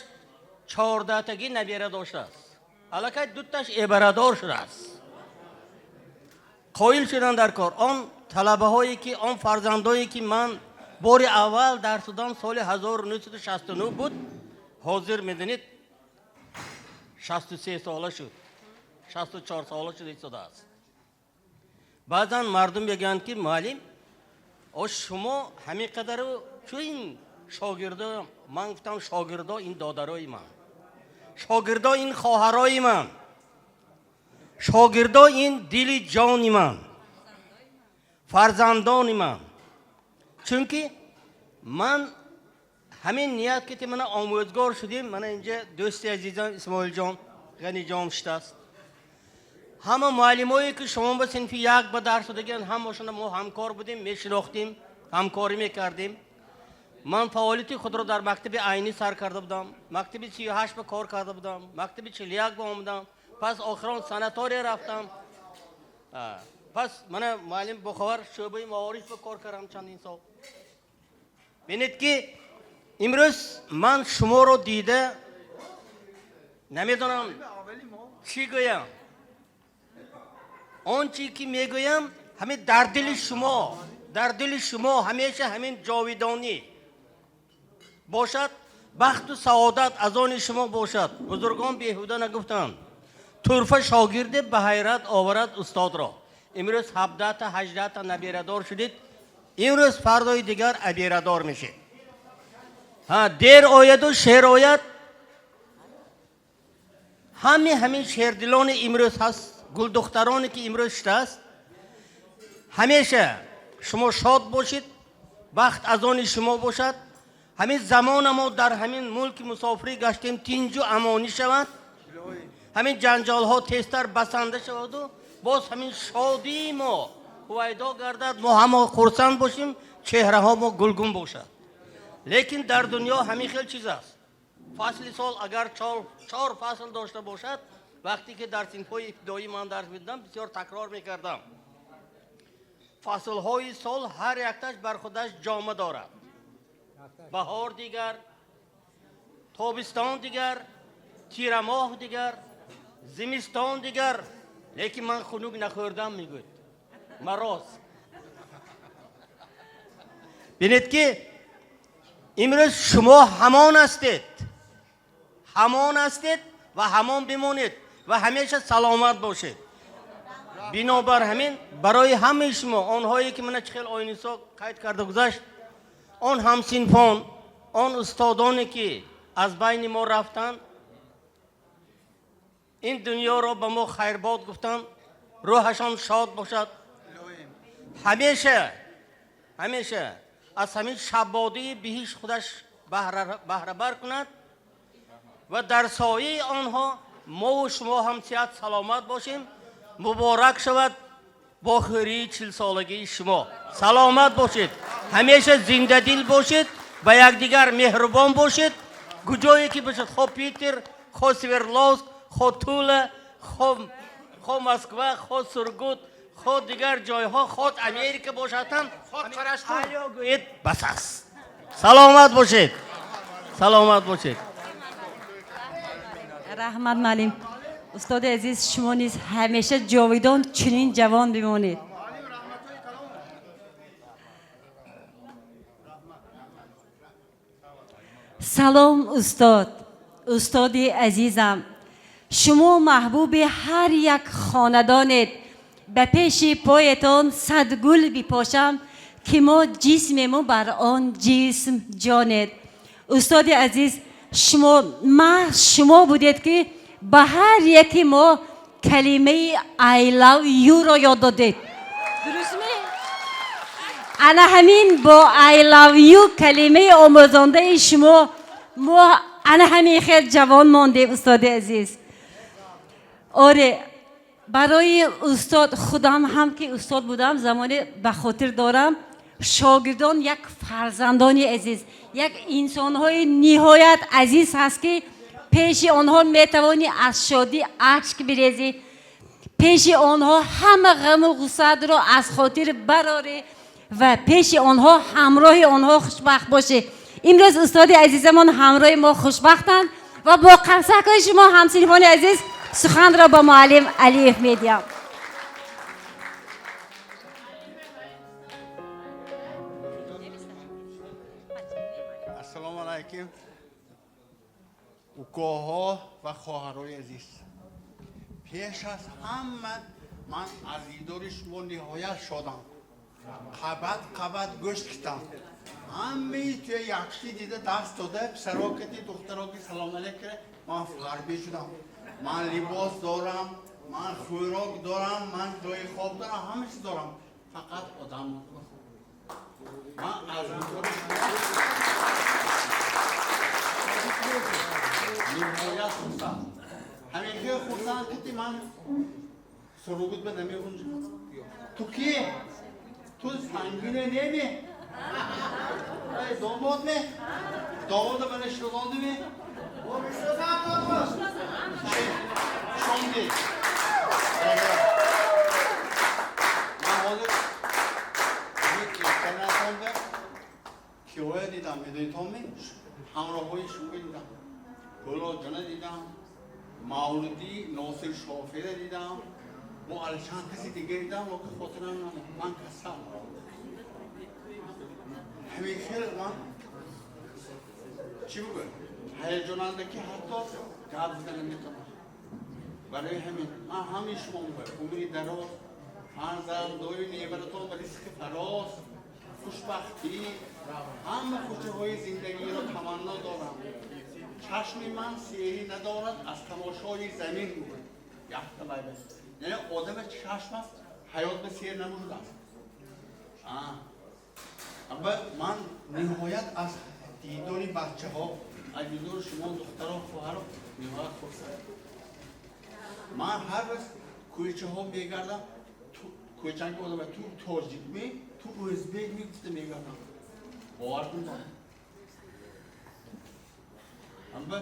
Speaker 7: 14тагӣ набера доштааст, аллакай дуташ эбарадор шудааст. Қоил шудан дар кор он талабаҳое ки он фарзандое ки ман бори аввал дарс додам соли 1969 буд, ҳозир медонед 63 сола шуд, 64 сола шуда истодааст. Баъзан мардум мегӯянд ки муаллим, о шумо ҳамин қадару чӯ ин шогирдо? Ман гуфтам шогирдо ин додарои ман, шогирдо ин хоҳарои ман, шогирдо ин дили ҷони ман, фарзандони ман. Чунки ман ҳамин ният ки мана омӯзгор шудем. Мана инҷа дӯсти азизам Исмоилҷон Ғаниҷон шудааст. Ҳама муаллимое ки шумо ба синфи як ба дарс додагианд, ҳамашона мо ҳамкор будем, мешинохтем, ҳамкорӣ мекардем. Ман фаъолияти худро дар мактаби Айнӣ сар карда будам, мактаби 38 ба кор карда будам, мактаби 41 ба омадам, пас охирон санатория рафтам, пас мана муаллим бохабар шӯъбаи маориф ба кор кардам чандин сол. Бинед ки имрӯз ман шуморо дида намедонам чӣ гӯям. Он чӣ ки мегӯям ҳамин дар дили шумо, дар дили шумо ҳамеша ҳамин ҷовидонӣ бошад, бахту саодат аз они шумо бошад. Бузургон беҳуда нагуфтанд: турфа шогирде ба ҳайрат оварад устодро. Имрӯз 17та, 18та наберадор шудед, имрӯз фардои дигар аберадор мешед. Дер ояду шер ояд. Ҳами ҳамин шердилони имрӯз ҳаст, гулдухтароне ки имрӯз шудааст, ҳамеша шумо шод бошед, бахт аз они шумо бошад. Ҳамин замона мо дар ҳамин мулки мусофирӣ гаштем, тинҷу амонӣ шавад, ҳамин ҷанҷолҳо тезтар басанда шаваду боз ҳамин шодии мо ҳувайдо гардад, мо ҳама хурсанд бошем, чеҳраҳо мо гулгун бошад. Лекин дар дунё ҳамин хел чиз аст. Фасли сол агар чор фасл дошта бошад, вақте ки дар синфҳои ибтидоӣ ман дарс медодам, бисёр такрор мекардам. Фаслҳои сол ҳар якташ бар худаш ҷома дорад. Баҳор дигар, тобистон дигар, тирамоҳ дигар, зимистон дигар. Лекин ман хунук нахӯрдам, мегӯяд. Мароз. Бинед ки имрӯз шумо ҳамон ҳастед. Ҳамон ҳастед ва ҳамон бимонед ва ҳамеша саломат бошед. Бинобар ҳамин барои ҳамаи шумо, онҳое ки мана чӣ хел Ойнисо қайд карда гузашт, он ҳамсинфон, он устодоне ки аз байни мо рафтанд, ин дунёро ба мо хайрбод гуфтанд, рӯҳашон шод бошад. Ҳамеша, ҳамеша аз ҳамин шаббодии биҳишт худаш баҳрабар кунад ва дар сояи онҳо мову шумо ҳам сиҳат саломат бошем. Муборак шавад бо хӯрии 40-солагии шумо. Саломат бошед, ҳамеша зиндадил бошед, ба якдигар меҳрубон бошед. Куҷое ки бошед, хо Питер, хо Свердловск, хо Тула, хо Москва, хо Сургут, хо дигар ҷойҳо, хо Америка бошад ҳам, алё гӯед бас аст. Саломат бошед, саломат бошед.
Speaker 4: Раҳмат, муаллим. Устоди азиз, шумо низ ҳамеша ҷовидон чунин ҷавон бимонед. Салом, устод, устоди азизам. Шумо маҳбуби ҳар як хонадонед. Ба пеши поятон сад гул бипошам, ки мо ҷисмему бар он ҷисм ҷонед. Устоди азиз, шумо маҳз шумо будед ки ба ҳар яки мо калимаи I love you-ро ёд додед. Дуруст ме? Ана ҳамин бо I love you калимаи омӯзондаи шумо мо ана ҳамин хел ҷавон мондем, устоди азиз. Оре, барои устод худам ҳам ки устод будам, замоне ба хотир дорам, шогирдон як фарзандони азиз, як инсонҳои ниҳоят азиз ҳаст ки пеши онҳо метавонӣ аз шодӣ ашк бирезӣ, пеши онҳо ҳама ғаму ғуссатро аз хотир барорӣ ва пеши онҳо ҳамроҳи онҳо хушбахт бошӣ. Имрӯз устоди азизамон ҳамроҳи мо хушбахтанд ва бо қарсакҳои шумо, ҳамсинфони азиз, суханро ба муаллим Алиев медиҳам.
Speaker 8: Ассалому алайкум, укоҳо ва хоҳарои азиз. Пеш аз ҳама ман аз дидори шумо ниҳоят шодам. Қабат қабат гӯшт китам. Ҳамаи туя якши дида даст дода, писаро кати, духтаро ки салом алейк кара, ман ғарбӣ шудам. Ман либос дорам, ман хӯрок дорам, ман ҷои хоб дорам, ҳама чиз дорам. Фақат одам надорам. Ман аз дидори шумо ниҳоят хурсанд. Ҳамин хел хурсанд ки ман суругут ба намегунҷам. Ту ки? Ту сангине неме? Эй, домод ме? Домода мана шиносонди ме? Шонди. Ман ҳозир интернатонда киҳоя дидам, медонитон ме? Ҳамроҳҳои шумо дидам. Пӯлоҷона дидам, Мавлудӣ Носир Шофира дидам, бо чанд каси дигар дидам, локи хотирам намонд. Ман касал. Ҳамин хел ман чӣ бигӯям? Ҳаяҷонанда ки ҳатто гап зада наметавонам. Барои ҳамин ман ҳамин шумо мегӯям. Умри дароз, фарзандою неваратон ба ризқи фароз, хушбахтӣ, ҳама хушиҳои зиндагиро таманно дорам. Чашми ман серӣ надорад аз тамошои замин мегӯяд. Якта байба. Яъне одаме чашм аст, ҳаёт ба сер намуҷуд аст. Ва ман ниҳоят аз дидори бачаҳо, аз дидори шумо духтаро, хоҳаро ниҳоят хурсанд. Ман ҳар рӯз кӯчаҳо мегардам, кӯчанги одама ту тоҷик ме, ту ӯзбек ме гуфта мегардам. Бовар кунед. Амма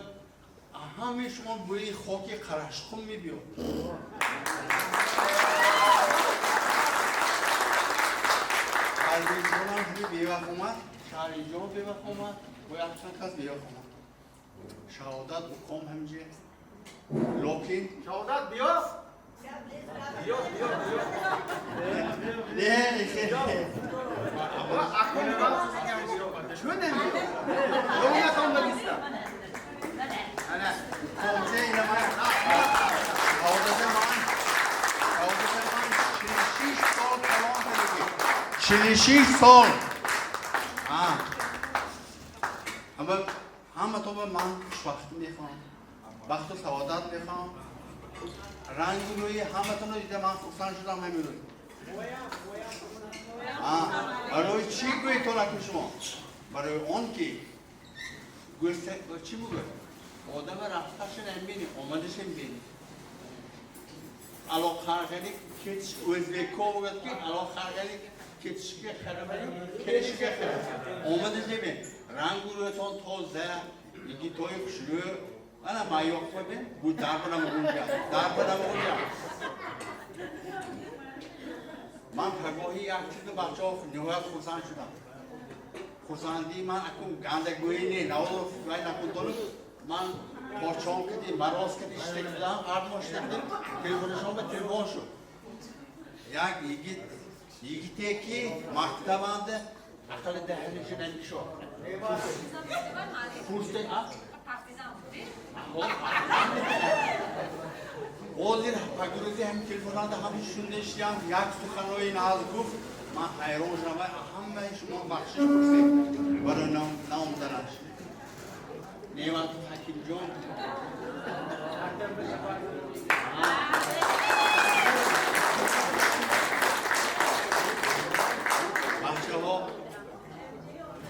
Speaker 8: ҳамаи шумо бӯи хоки Қарашқум мебиёд. Алиҷонам бевақт омад, Шаҳриҷон бевақт омад, бо якчанд кас бевақт омад. Шаҳодат уком ҳамҷи. Локин
Speaker 3: Шаҳодат биё. Биё, биё, биё.
Speaker 8: Не, не.
Speaker 3: Чун намебиё? Ёнатон набиста.
Speaker 8: Ана, комте ина ман. Шаҳодати ман. Шаҳодати ман 46 сол калон кардагӣ. 46 сол. А. Ама ҳаматон ба ман хушбахтӣ мехоҳам. Бахту саодат мехоҳам. Рангу рӯи ҳаматонро дида ман хурсанд шудам ҳамин рӯз. Барои чӣ гӯед акун шумо? Барои он ки чӣ мегӯяд? Одама рафташа намебинӣ, омадаша мебинӣ. Алоқарғани кетиш o'zbekko мегӯяд ки алоқарғани кетишга харамаю келишга хара. Омадаша мебин. Рангу рӯятон тоза, йигитои хушрӯ. Ана маёқба бин, бу дарба намегунҷам, дарба намегунҷам. Ман пагоҳи як чизу бачаҳо ниҳоят хурсанд шудам. Хурсандии ман акун гандагӯӣ не, навоз вай накун. Ман почон кардим, мароз кардим, иштак будам, ҳар моҳ иштак будем, телефонашон ба телефон шуд. Як йигит, йигите ки мактабанда ақали даҳанишо намекушод. Курсда ҳозир пагрӯзи ҳам телефонанда ҳам шунда иштиям, як суханои наз гуфт, ман ҳайрон шудам. Ҳамаи шумо бахшиш пурсед барои наомаданаш. Неъматов Ҳакимҷон. Бачаҳо,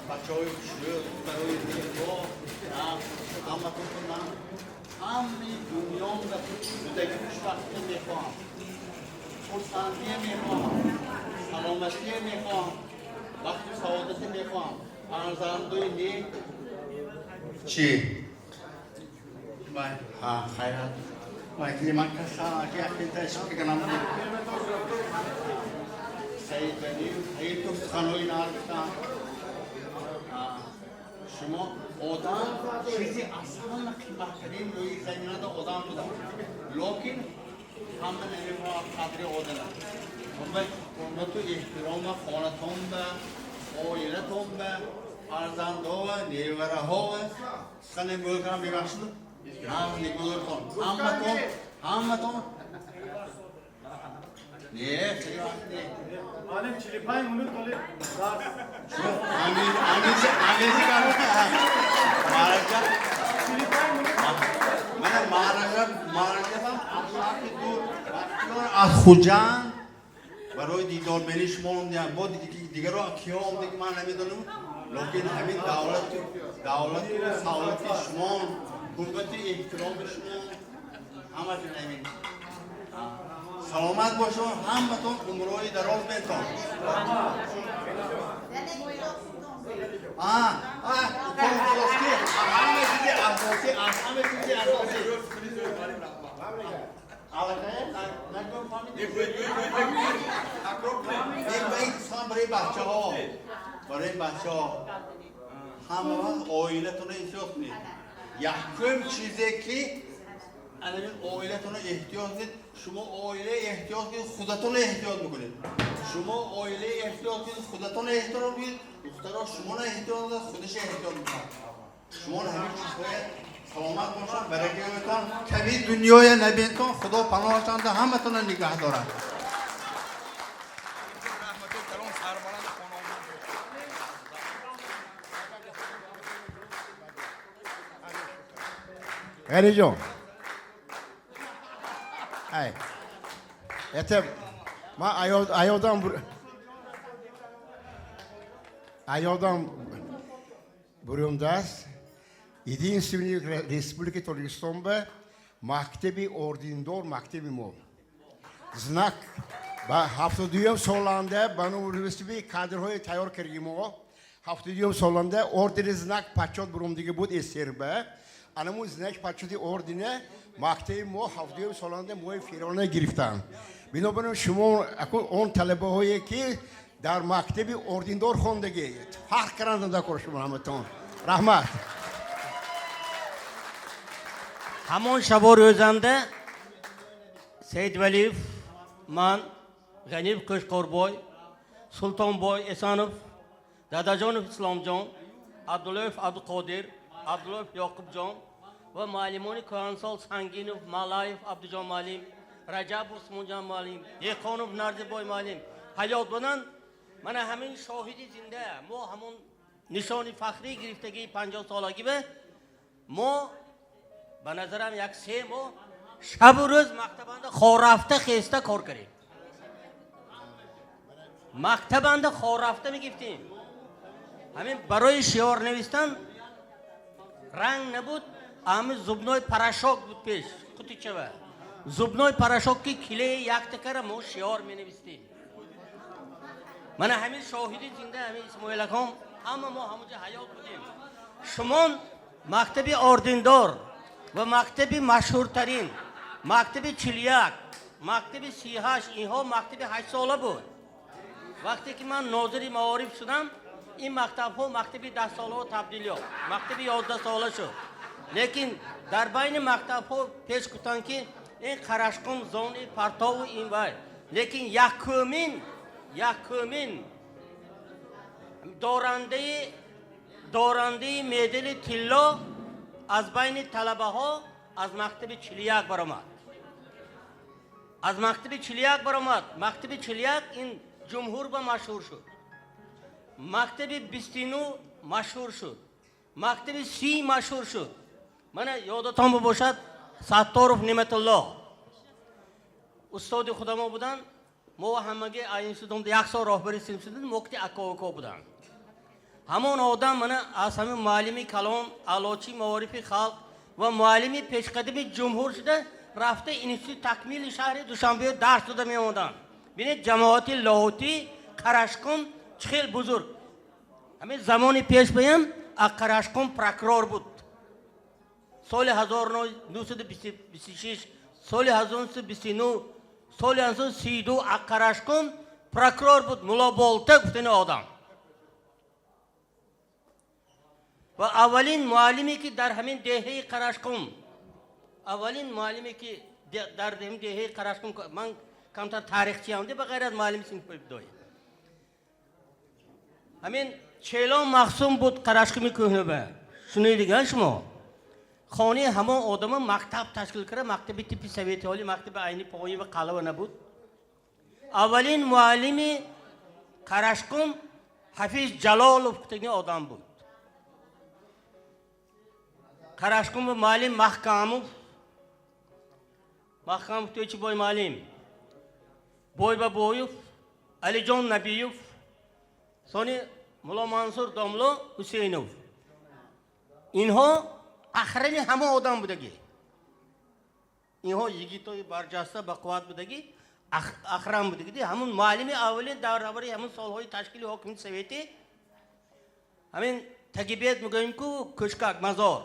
Speaker 8: бачаҳои хушрӯ, духтарои зебо, ҳаматон ман ҳамаи дунём ба зудаги хушбахтӣ мехоҳам, хурсандие мехоҳам, саломатие мехоҳам, бахту саодате мехоҳам, фарзандои нек. Чӣ? Ҳа, хайрат. Вай, ман касал, аки акида ишқ кунам. Саид Ганиев, Саидов суханои наз гуфтам. Шумо одам чизи аз ҳама қиматтарин рӯи заминада одам буда. Локин ҳама намефаҳмад қадри одама. Ҳурмату эҳтирома хонатон ба, оилатон ба, фарзандҳо ва невараҳо ва сухане мӯлкарам бебахшиду. Нағз нигоҳдортон. Ҳаматон, ҳаматон. Не, хеле вақт не.
Speaker 3: Алим 45 минут оли дарс.
Speaker 8: Англизи марака. Мана марака, марака аз шаҳри дур, аз Хуҷанд барои дидорбинии шумо омадем. Бо дигаро киҳо омада ки ман намедонам, лекин ҳамин давлату давлату савлати шумо, ҳурмату эҳтироми шумо ҳамашон ҳамин. Саломат бошед, ҳаматон умрҳои дароз бентон. Ҳама чизи асосӣ, аз ҳама чизи асосӣ. Барои бачаҳо, барои бачаҳо ҳама вақт оилатонро эҳтиёт кунед. Якум чизе ки ана оилатонро эҳтиёт кунед, шумо оила эҳтиёт кунед, худатонро эҳтиёт мекунед. Шумо оила эҳтиёт кунед, худатонро эҳтиром кунед, духтаро шуморо эҳтиёт кунад, худашро эҳтиёт мекунад. Шумо ҳамин чизҳоя саломат бошад, баракаётон, ками дунёя набинтон, Худо паноҳашонда ҳаматонро нигаҳ дорад.
Speaker 6: Ғаниҷон, ай, это ман аёдам аёдам бурумдааст. Единственный республики Тоҷикистон ба мактаби ордендор мактаби мо. Знак ба 72-юм соланда ба номи кадрҳои тайёр карди мо 72-юм соланда ордени знак почёт бурумдиги буд СССР ба. Анамун знак почёти ордене мактаби мо 72-юм соланда моҳи феврале гирифтанд. Бинобар ин шумо он талабаҳое ки Дар мактаби ординдор хондагӣ фарқ кардан дар шумо ҳаматон. Раҳмат.
Speaker 7: Ҳамон шабо рӯзанда Саидвалиев, ман, Ғаниев Қӯшқорбой, Султонбой Эсанов, Дадаҷонов Исломҷон, Абдуллоев Абдуқодир, Абдуллоев Ёқубҷон ва муаллимони кӯҳансол Сангинов, Малаев Абдуҷон муаллим, Раҷабов Усмонҷон муаллим, Деҳқонов Нарзибой муаллим ҳаёт буданд. Мана ҳамин шоҳиди зинда, мо ҳамон нишони фахрӣ гирифтагии 50 солагӣ мо ба назарам як се моҳ шабу рӯз мактабанда хорафта хеста кор кардем. Мактабанда хорафта мегирифтем. Ҳамин барои шиор навистан ранг набуд, ҳамин зубной порошок буд пеш, қутичава. Зубной порошок ки килеи якта кара мо шиор менавистем. Мана ҳамин шоҳиди зинда ҳамин Исмоил аком, ҳама мо ҳамонҷо ҳаёт будем. Шумон мактаби ординдор ва мактаби машҳуртарин, мактаби 41, мактаби 38, инҳо мактаби 8 сола буд. Вақте ки ман нозири маориф шудам, ин мактабҳо мактаби 10 солаҳо табдил ёфт, мактаби 11 сола шуд. Лекин дар байни мактабҳо пеш гуфтанд ки ин Қарашқум зони партову ин вай. Лекин якумин дорандаи медали тилло аз байни талабаҳо аз мактаби 41 баромад. Аз мактаби 41 баромад. Мактаби 41 ин ҷумҳур ба машҳур шуд. Мактаби 29 машҳур шуд. Мактаби 30 машҳур шуд. Мана ёдатон бошад, Сатторов Неъматулло устоди худамо буданд. Мо ҳамаги институтда як сол роҳбари синф шудем, мо ки ака-уко буданд. Ҳамон одам мана аз ҳамин муаллими калон, аълочии маорифи халқ ва муаллими пешқадами ҷумҳур шуда рафта институти такмили шаҳри Душанбе дарс дода меомаданд. Бинед, ҷамоати Лоҳутӣ Қарашқум чӣ хел бузург. Ҳамин замони пеш баям Қарашқум прокурор буд. Соли 1926, соли 1929, соли 1932 Қарашқум прокурор буд, Муллоболта гуфтани одам. Ва аввалин муаллиме ки дар ҳамин деҳаи Қарашқум, аввалин муаллиме ки дар ҳамин деҳаи Қарашқум, ман камтар таърихчиам, ба ғайр аз муаллими синфи ибтидоӣ, ҳамин Челон Махсум буд Қарашқуми кӯҳнаба. Шунидига шумо? Хонаи ҳамон одама мактаб ташкил карда, мактаби типи совети олӣ, мактаби айни поин ва қалава набуд. Аввалин муаллими Қарашқум Ҳафиз Ҷалолов гуфтагини одам буд. Қарашқум муаллим Маҳкамов, Маҳкамов тӯчи бой муаллим, Бойбабоев, Алиҷон Набиев, сони Мулло Мансур Домло Ҳусейнов. Инҳо ахрани ҳама одам будагӣ. Инҳо йигитои барҷаста ба қувват будагӣ, ахран будагӣ. Ҳамун муаллими аввалин дар давраи ҳамун солҳои ташкили ҳокимияти советӣ, ҳамин тагибет мегӯем ку кӯшкак мазор.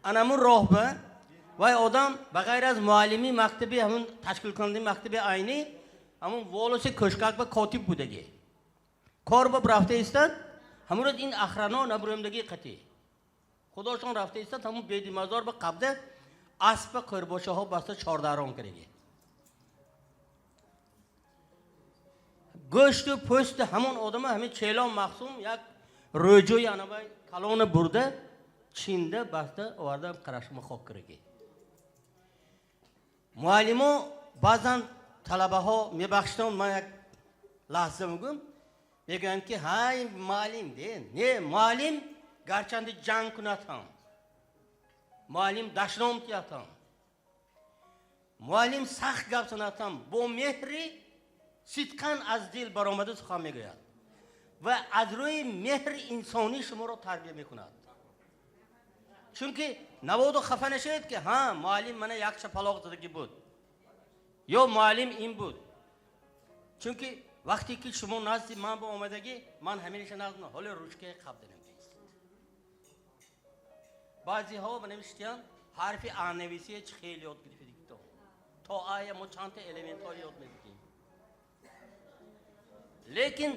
Speaker 7: Анамун роҳба вай одам ба ғайр аз муаллими мактаби ҳамун ташкилкунандаи мактаби айнӣ, ҳамун волоси кӯшкак ба котиб будагӣ. Кор ба рафта истад, ҳамун рӯз ин ахрано набурӯмдагӣ қатӣ. Худошон рафта истад, ҳамун беди мазор ба қабда аспа қӯрбошаҳо баста чордарон кардагӣ. Гӯшту пӯсти ҳамон одама ҳамин Челон Махсум як рӯҷои анавай калона бурда чинда баста оварда Қарашқума хок кардагӣ. Муаллимо баъзан талабаҳо мебахшитон, ман як лаҳза мегӯям, мегӯянд ки ҳай муаллим де, не муаллим гарчанде ҷанг кунад ҳам, муаллим дашном диҳад ҳам, муаллим сахт гап занад ҳам, бо меҳри сидқан аз дил баромада сухан мегӯяд ва аз рӯи меҳри инсонӣ шуморо тарбия мекунад. Чунки наводу хафа нашавед ки ҳа муаллим мана як шапалоқ задагӣ буд ё муаллим ин буд. Чунки вақте ки шумо назди ман ба омадагӣ, ман ҳамеша назд ҳоле ручкаи қабда намеистед. Баъзеҳо навиштиянд ҳарфи А нависия чӣ хеле ёд гирифтед то ая мо чандта элементҳо ёд мегирем. Лекин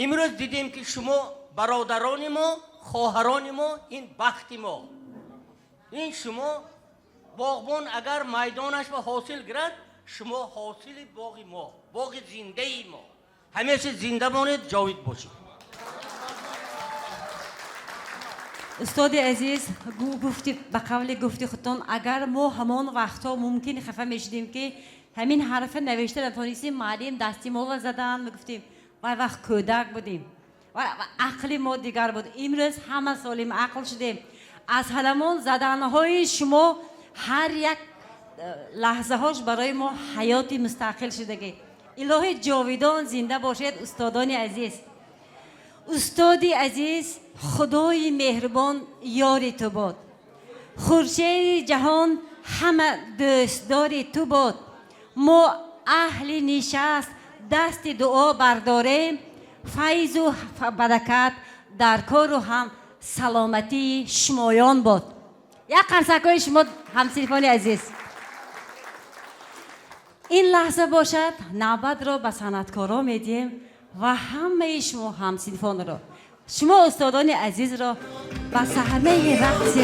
Speaker 7: имрӯз дидем, ки шумо бародарони мо, хоҳарони мо, ин бахти мо. Ин шумо боғбон агар майдонаш ба ҳосил гирад, шумо ҳосили боғи мо, боғи зиндаи мо. Ҳамеша зинда монед, ҷовид бошед.
Speaker 4: Устоди азиз, гуфти ба қавли гуфти худтон, агар мо ҳамон вақтҳо мумкин хафа мешудем, ки ҳамин ҳарфа навишта натонистем, муаллим дасти моро задан, мегуфтем, вай вақт кӯдак будем ва ақли мо дигар буд. Имрӯз ҳама солим ақл шудем. Аз ҳамон заданҳои шумо ҳар як лаҳзаҳош барои мо ҳаёти мустақил шудагӣ. Илоҳи ҷовидон зинда бошед, устодони азиз. Устоди азиз, Худои меҳрубон ёри ту бод. Хуршеди ҷаҳон ҳама дӯстдори ту бод. Мо аҳли нишаст дасти дуо бардорем, файзу баракат дар кору ҳам саломатии шумоён бод. Як қарсакҳои шумо, ҳамсинфони азиз. Ин лаҳза бошад, навбатро ба санъаткоро медиҳем ва ҳамаи шумо ҳамсинфонро, шумо устодони азизро ба саҳнаи рақси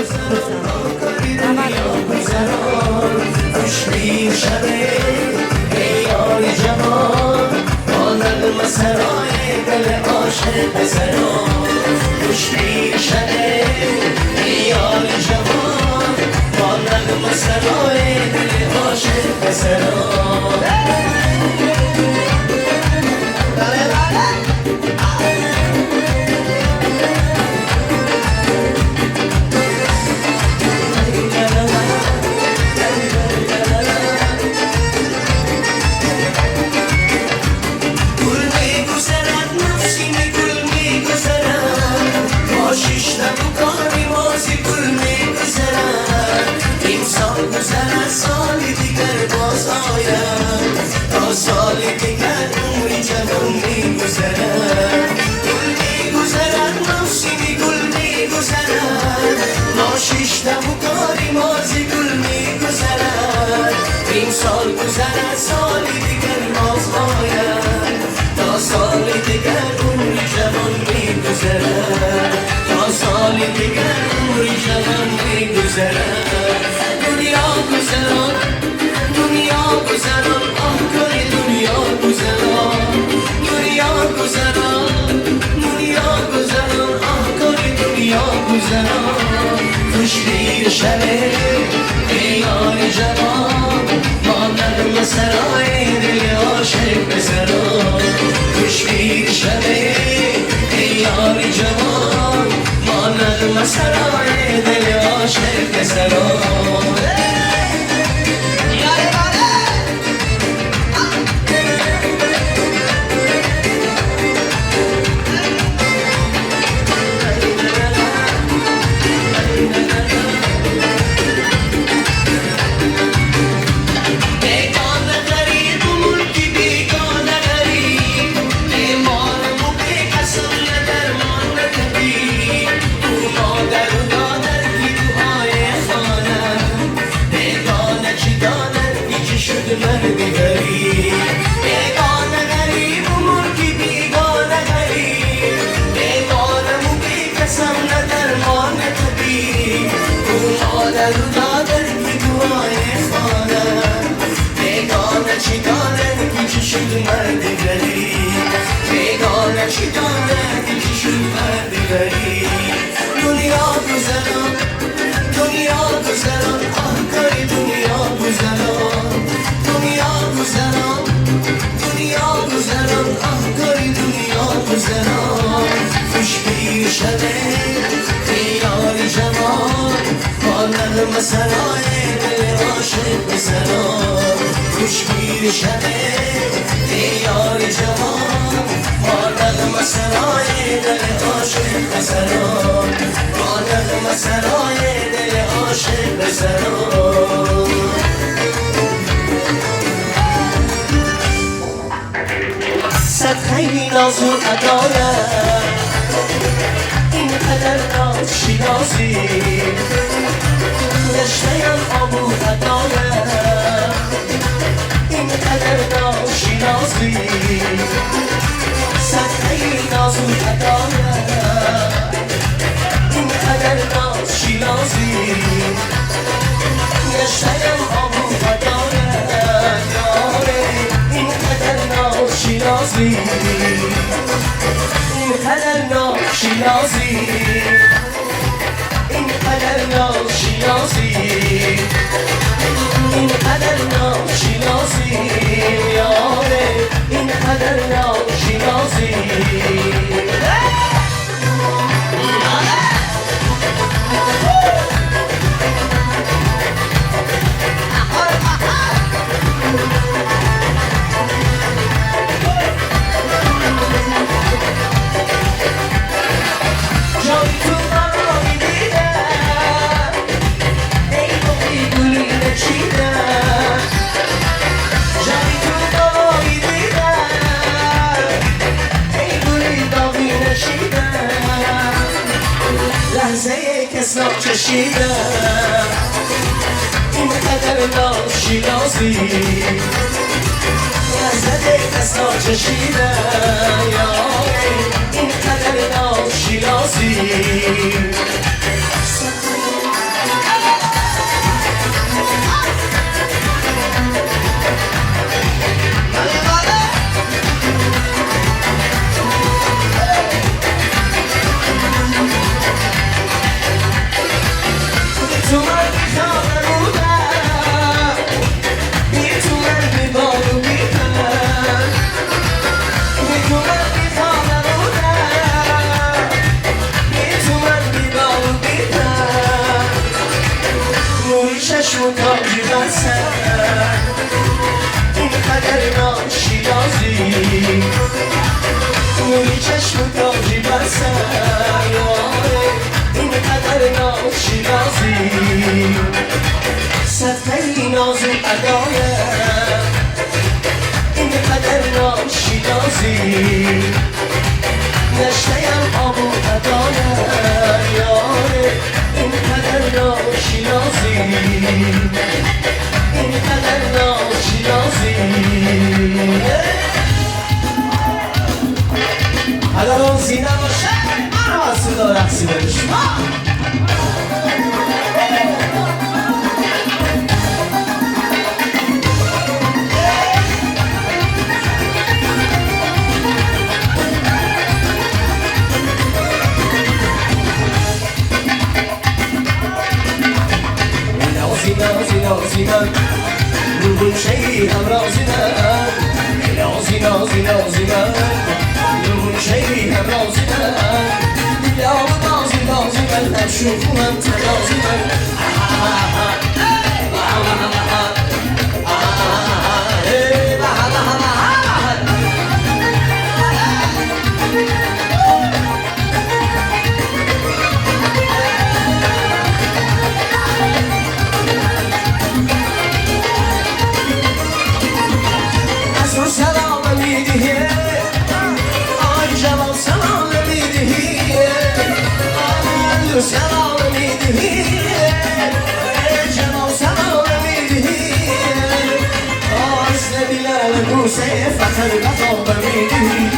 Speaker 1: اینقدر ناشناسی. نازو ادایم اینقدر ناز شیرازی گشتیم آبو فدایم یاره اینقدر ناز شیرازی اینقدر ناز شیرازی اینقدر ناز شیرازی اینقدر ناز شیرازی یاره اینقدر ناز شیرازی. جای تو مرا می‌دیدم ای باقی گلی نچیدم جای تو مرا می‌دیدم ای گلی باقی نچیدم لحظه کس را چشیدم اینقدر ناز شیرازی لحظه کس را چشیدم یاره اینقدر ناز شیرازی. تو من بیخانه بودم بی تو من بی بال و بی پر بی تو من بیخانه بودم بی تو من بی بال و بی پر موی چشم و تاجی بر سر اینقدر ناز شیرازی موی چشم و تاجی بر سر یاره اینقدر ناز شیرازی صدقه ناز و ادایم اینقدر ناز شیرازی نشتیم آب و ادایم یاره اینقدر ناز شیرازی اینقدر ناز شیرازی. اگر اون زینه باشه من از صدا رقصی شما. نازی نازی نازی من نور شیری هم رازی من نازی نازی نازی من نور شیری هم رازی من دیدم نازی نازی من هم شوخو هم تنازی من. از رو سلام میدهی آی جواب سلام میدهی از رو سلام میدهی جواب سلام میدهی آز بلال بوسه فخر بخواب میدهی.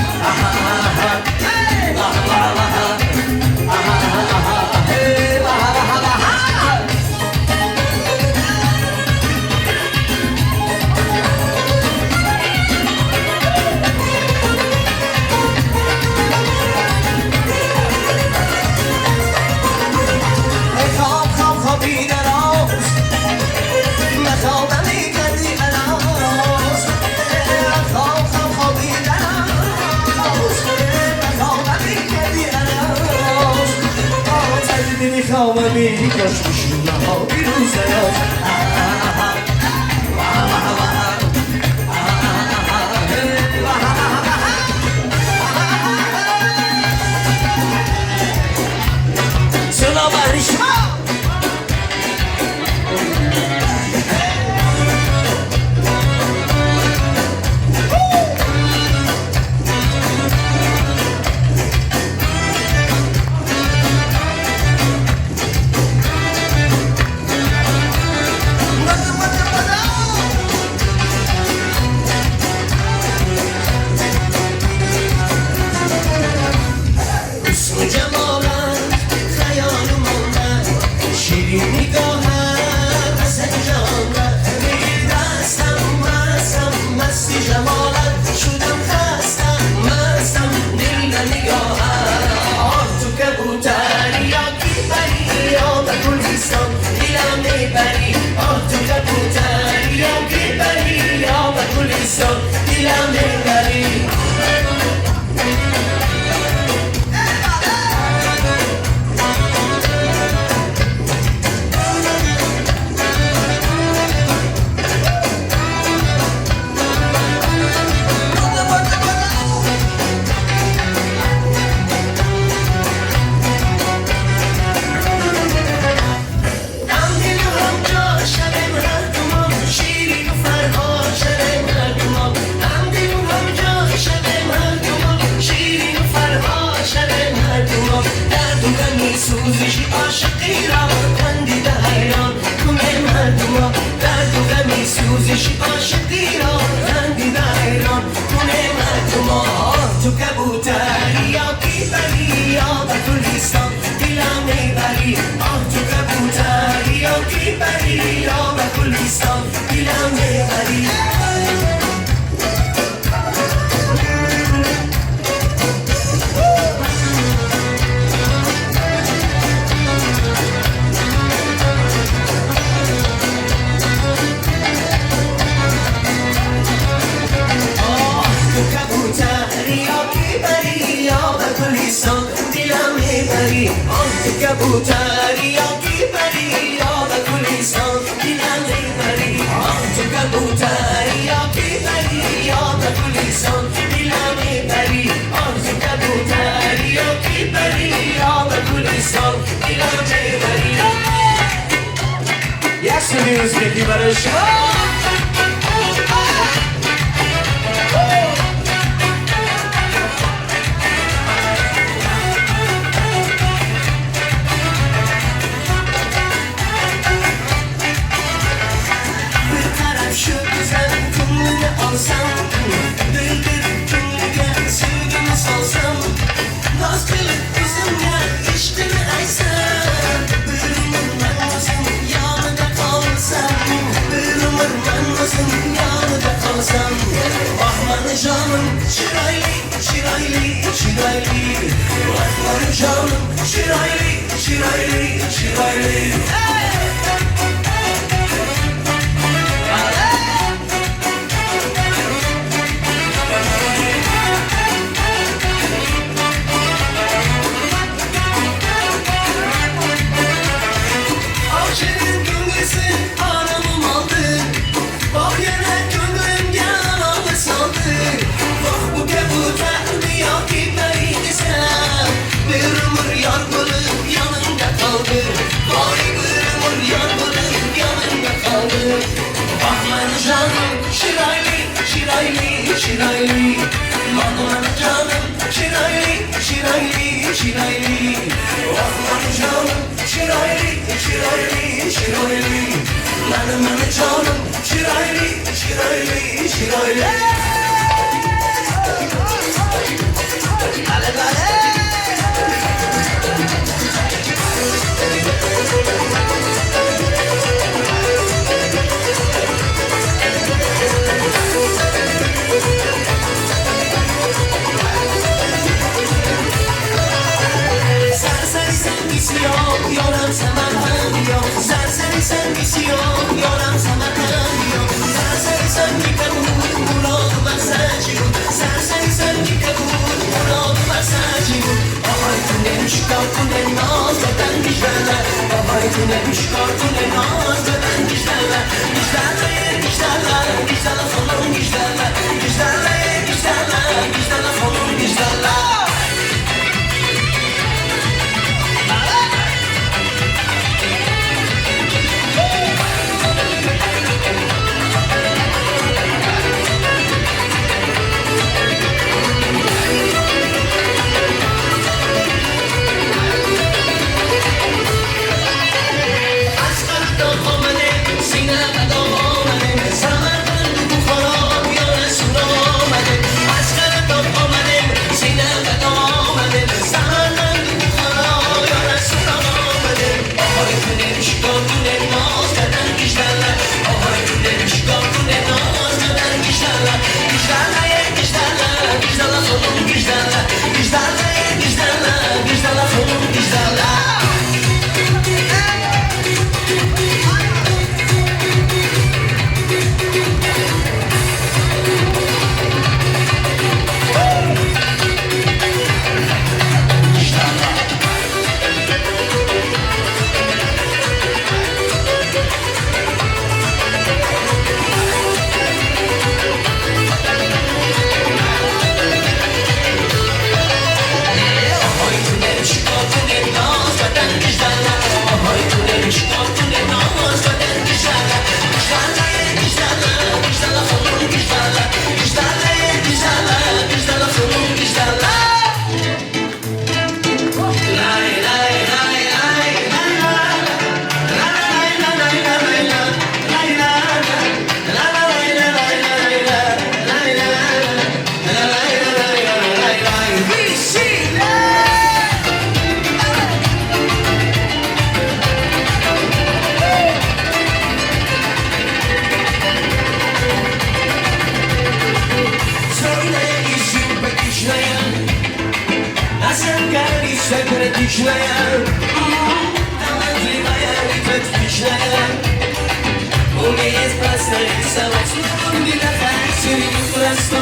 Speaker 1: خواب خواب خوابی دراز مخوابم میکردی الاز خواب خواب خوابی دراز مخوابم میکردی الاز آتش میخوابم میکش میشونم ها بیروز دراز. سلام بر شما. گلستان دلم میبری. سوزش عاشقی را خندیده حیران کنه مردما، درد و غمی سوزش عاشقی را خندیده حیران کنه مردما. تو کبوتری یا کی بری یا به گلستان دلم میبری، آه تو کبوتری یا کی بری یا به گلستان دلم میبری. کبوتری یا کی بری یا به گلستان دلم میبری، آه تو کبوتری یا کی بری یا به گلستان دلم میبری، آه تو کبوتری یا کی بری یا به گلستان دلم میبری. یک سری ازبکی برای شما. Naz qilib o'zimga ishqini aysam, bir umr man o'zim yonida qolsam, bir umr man o'zim yonida qolsam. Oh mani jonim chiroyli, chiroyli, chiroyli, oh mani jonim chiroyli, chiroyli, chiroyli. Chiroyli, chiroyli, chiroyli, mani jonim chiroyli, chiroyli, chiroyli, oh mani jonim chiroyli, chiroyli, chiroyli, mani jonim chiroyli, chiroyli, chiroyli. Yoram Samarkand, serseri sen siyah, yoram Samarkand, serseri sen kabul, murad masajı, serseri sen kabul, murad masajı. Ahay tüne müşkar tüne naz beden gijlerle, ahay tüne müşkar tüne naz beden gijlerle, gijlerle, gijlerle, gijlerle sonun gijlerle, gijlerle, gijlerle, gijlerle sonun gijlerle.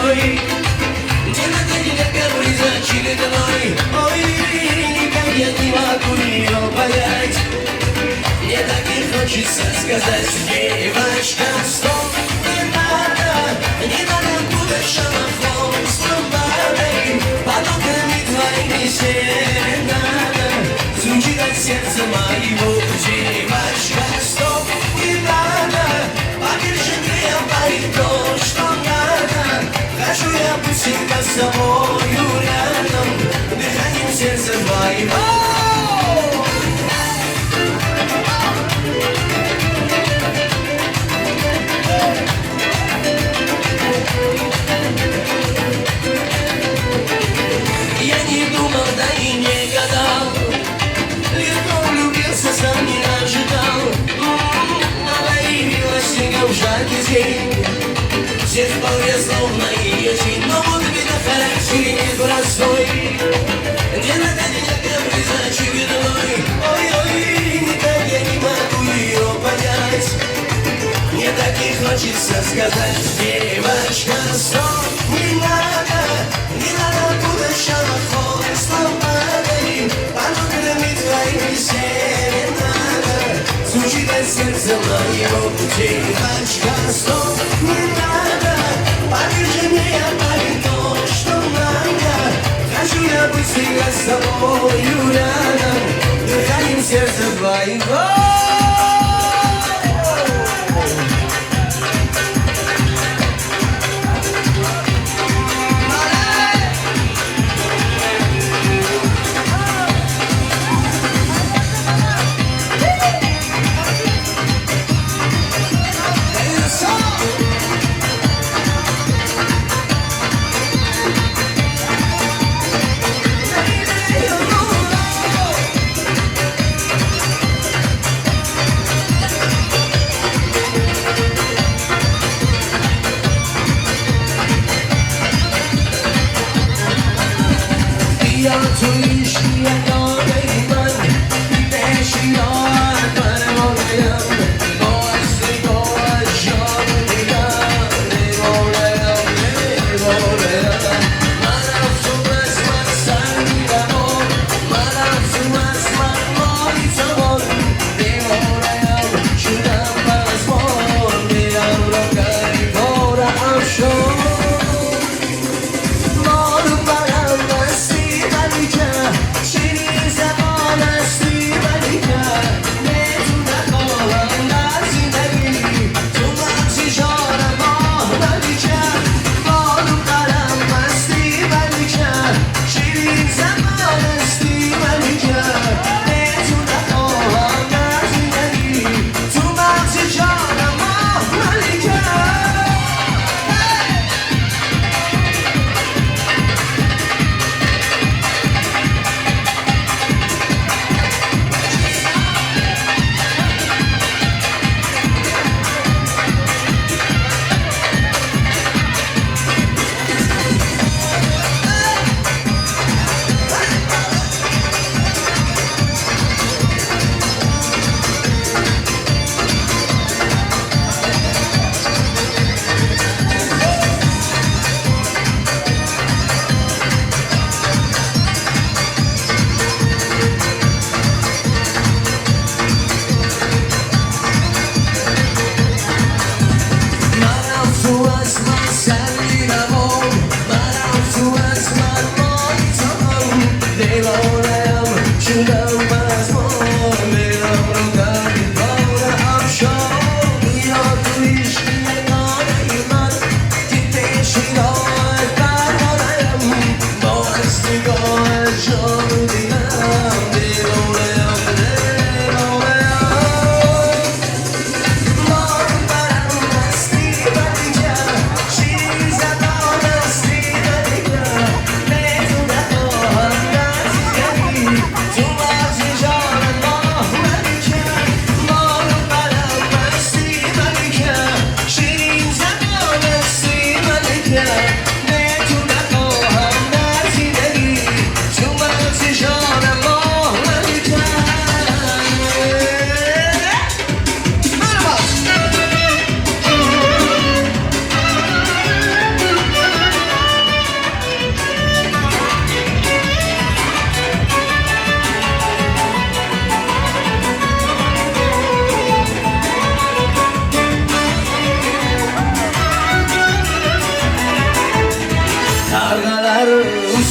Speaker 1: Ой, не надо меня говорить очередной. Ой, никак я не могу ее понять. Мне так и хочется сказать: девочка, стоп, не надо, не надо путать шалахом с ламбадой. Потоками твоими серенада звучит от сердца моего. Девочка, стоп, не надо, поверь мне, я парень то, что надо. Хочу я быть всегда с тобою рядом, дыханием сердца твоего. Я не думал, да и не гадал, легко влюбился, сам не ожидал. Она явилась снегом в жаркий день, всех вполне словно ее тень. Но вот беда, характер непростой, не надо меня говорить очередной. Ой-ой, никак я не могу ее понять. Мне так и хочется сказать: девочка, стоп, не надо, не надо путать шалахом с ламбадой. Потоками твоими серенада звучит от сердца моего. Девочка, стоп, не надо, поверь мне, я парень то, что надо. Хочу я быть всегда с тобою рядом, дыханием сердца твоего.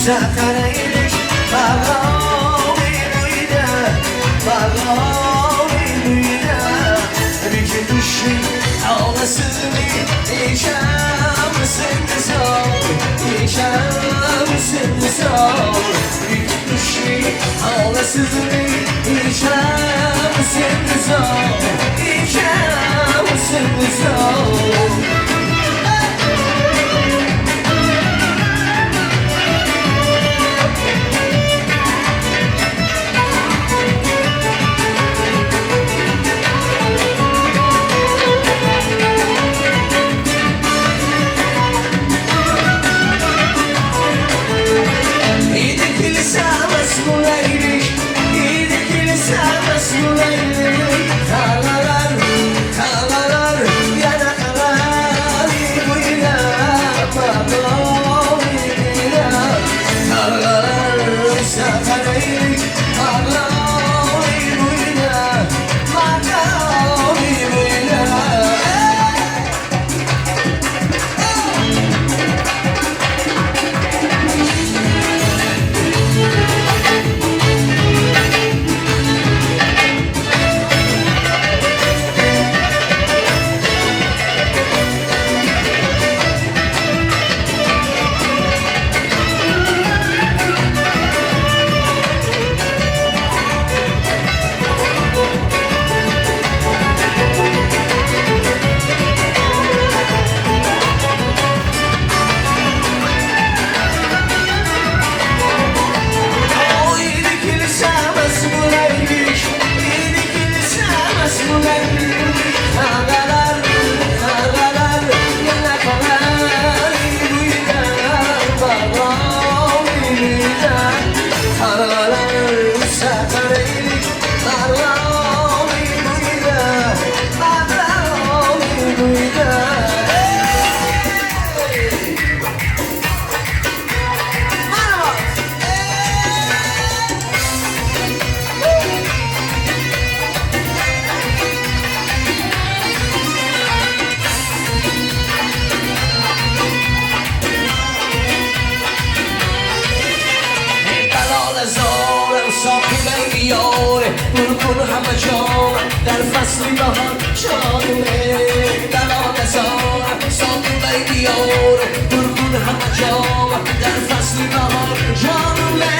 Speaker 1: Qaraylik maqomi buyda, maqomi buyda. Biki dushi olasizmi, eshamisin misol, eshamisin misol. Biki dushi olasizmi, eshamisin misol, eshamisin misol. در فصل بهار جانومه بلال زار ساقی بیار گلگون همه جا در فصل بهار جانومه.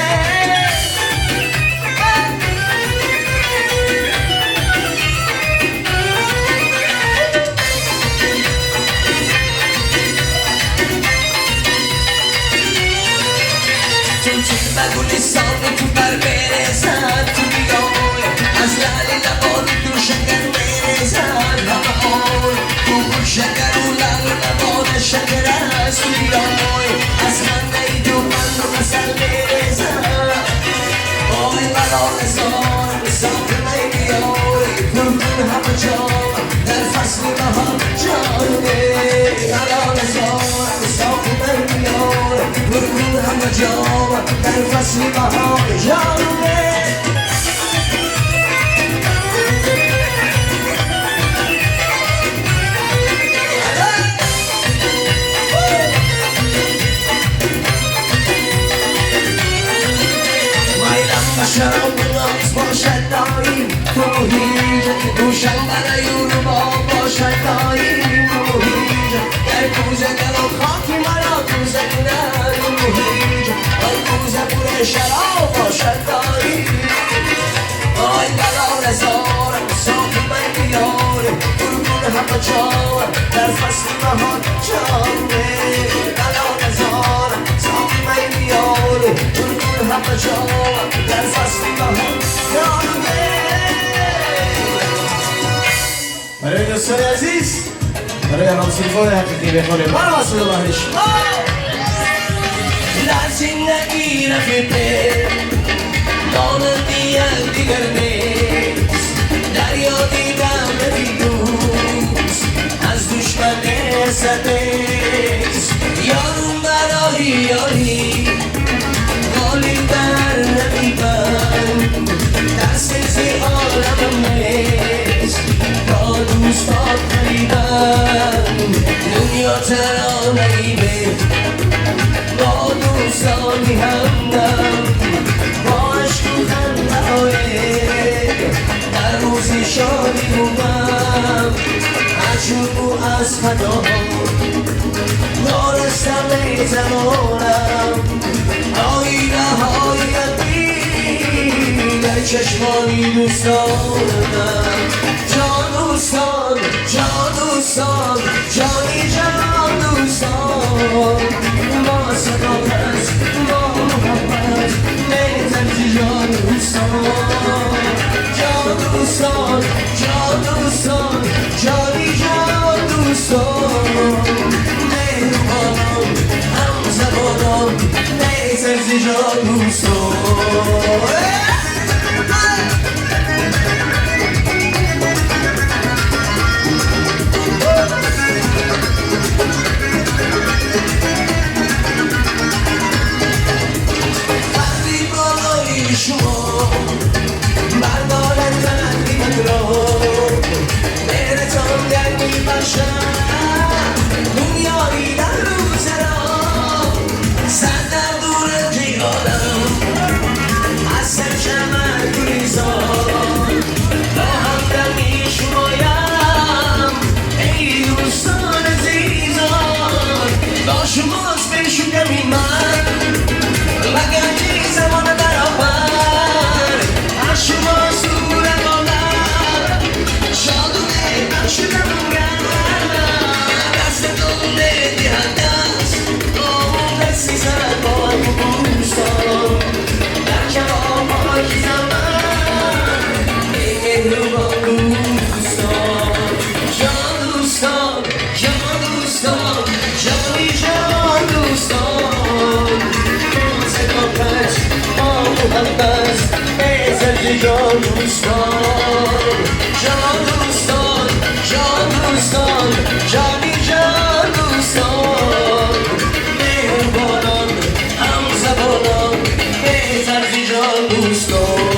Speaker 1: تو چه گلستان تو بر برزن تو بیای از لعل لبان تو شکر برزن همه آن تو شکر و لعل لبان شکر است تو بیای از خنده تو من رو مثل برزن آی بلال زار ساقی می بیای گلگون همه جا در فصل بهار جانومه بلال زار ساقی می بیای گلگون همه جا در فصل بهار جانومه. شراب ناز باشد داییم تو هیچ گوشم برای رو باشد داییم تو هیچ در کوزه گل و خاکی مرا کوزه کند تو هیچ آی کوزه پر شراب باشد داییم آی بلال زارم ساقی من بیار گلگون همه جا در فصل بهار جانه بلال زارم ساقی من بیار گلگون همه جا در فصل بهار جانه. برای دوستان عزیز برای همسیفان حقیقی بخوانیم برای صدا بهش در زندگی رفیقه مانند یکدیگر نیست دریا دیدم رفیق دوست از دشمن ستیز یارون برای یاری غالب بر رقیبم دست زیر عالمم نیست تا دوستان قریبم دنیا ترانه‌ای به با دوستانی هم زمانم آینه هایت بین در چشمانی دوستانم جان دوستان جان دوستان جانی جان دوستان با صداقت با محبت بهتر جان دوستان جان دوستان جان دوستان جانی جان دوستان مهربانان هم زبانان بهتر جان دوستان. شما بردارد تقریبت را مهرتان در میبخشد دنیایی در روز را سر در دور عالم از سرچمن گریزان با همدمی شمایم ای دوستان عزیزان با شماست بشویم این من وگر زمان برابر از شما صورت آمد شادونه بخشدم دستتون بدهد دست دستی زد با دوستان در کلام پاکی زمان ای مهربان دوستان جان دوستان جان دوستان جانی جان دوستان صداقت با محبت بهتر جان دوستان جان دوستان جان دوستان جانی جان دوستان مهربانان هم زبانان بهتر جان دوستان.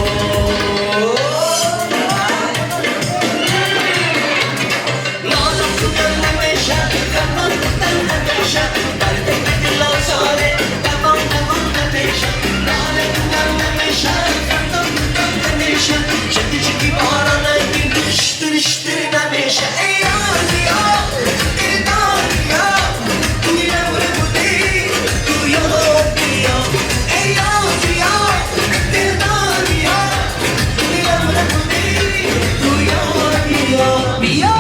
Speaker 1: نالم کنم نمیشه غمم کنم نمیشه درد دل آزاره دوام دوام نمیشه ناله کنم نمیشه غمم کنم نمیشه چکی چکی باران اشتر اشتر نمیشه ای آریا دلداریا توی نور بودی تو یاد بیا ای آریا دلداریا توی نور بودی تو یاد بیا بیا.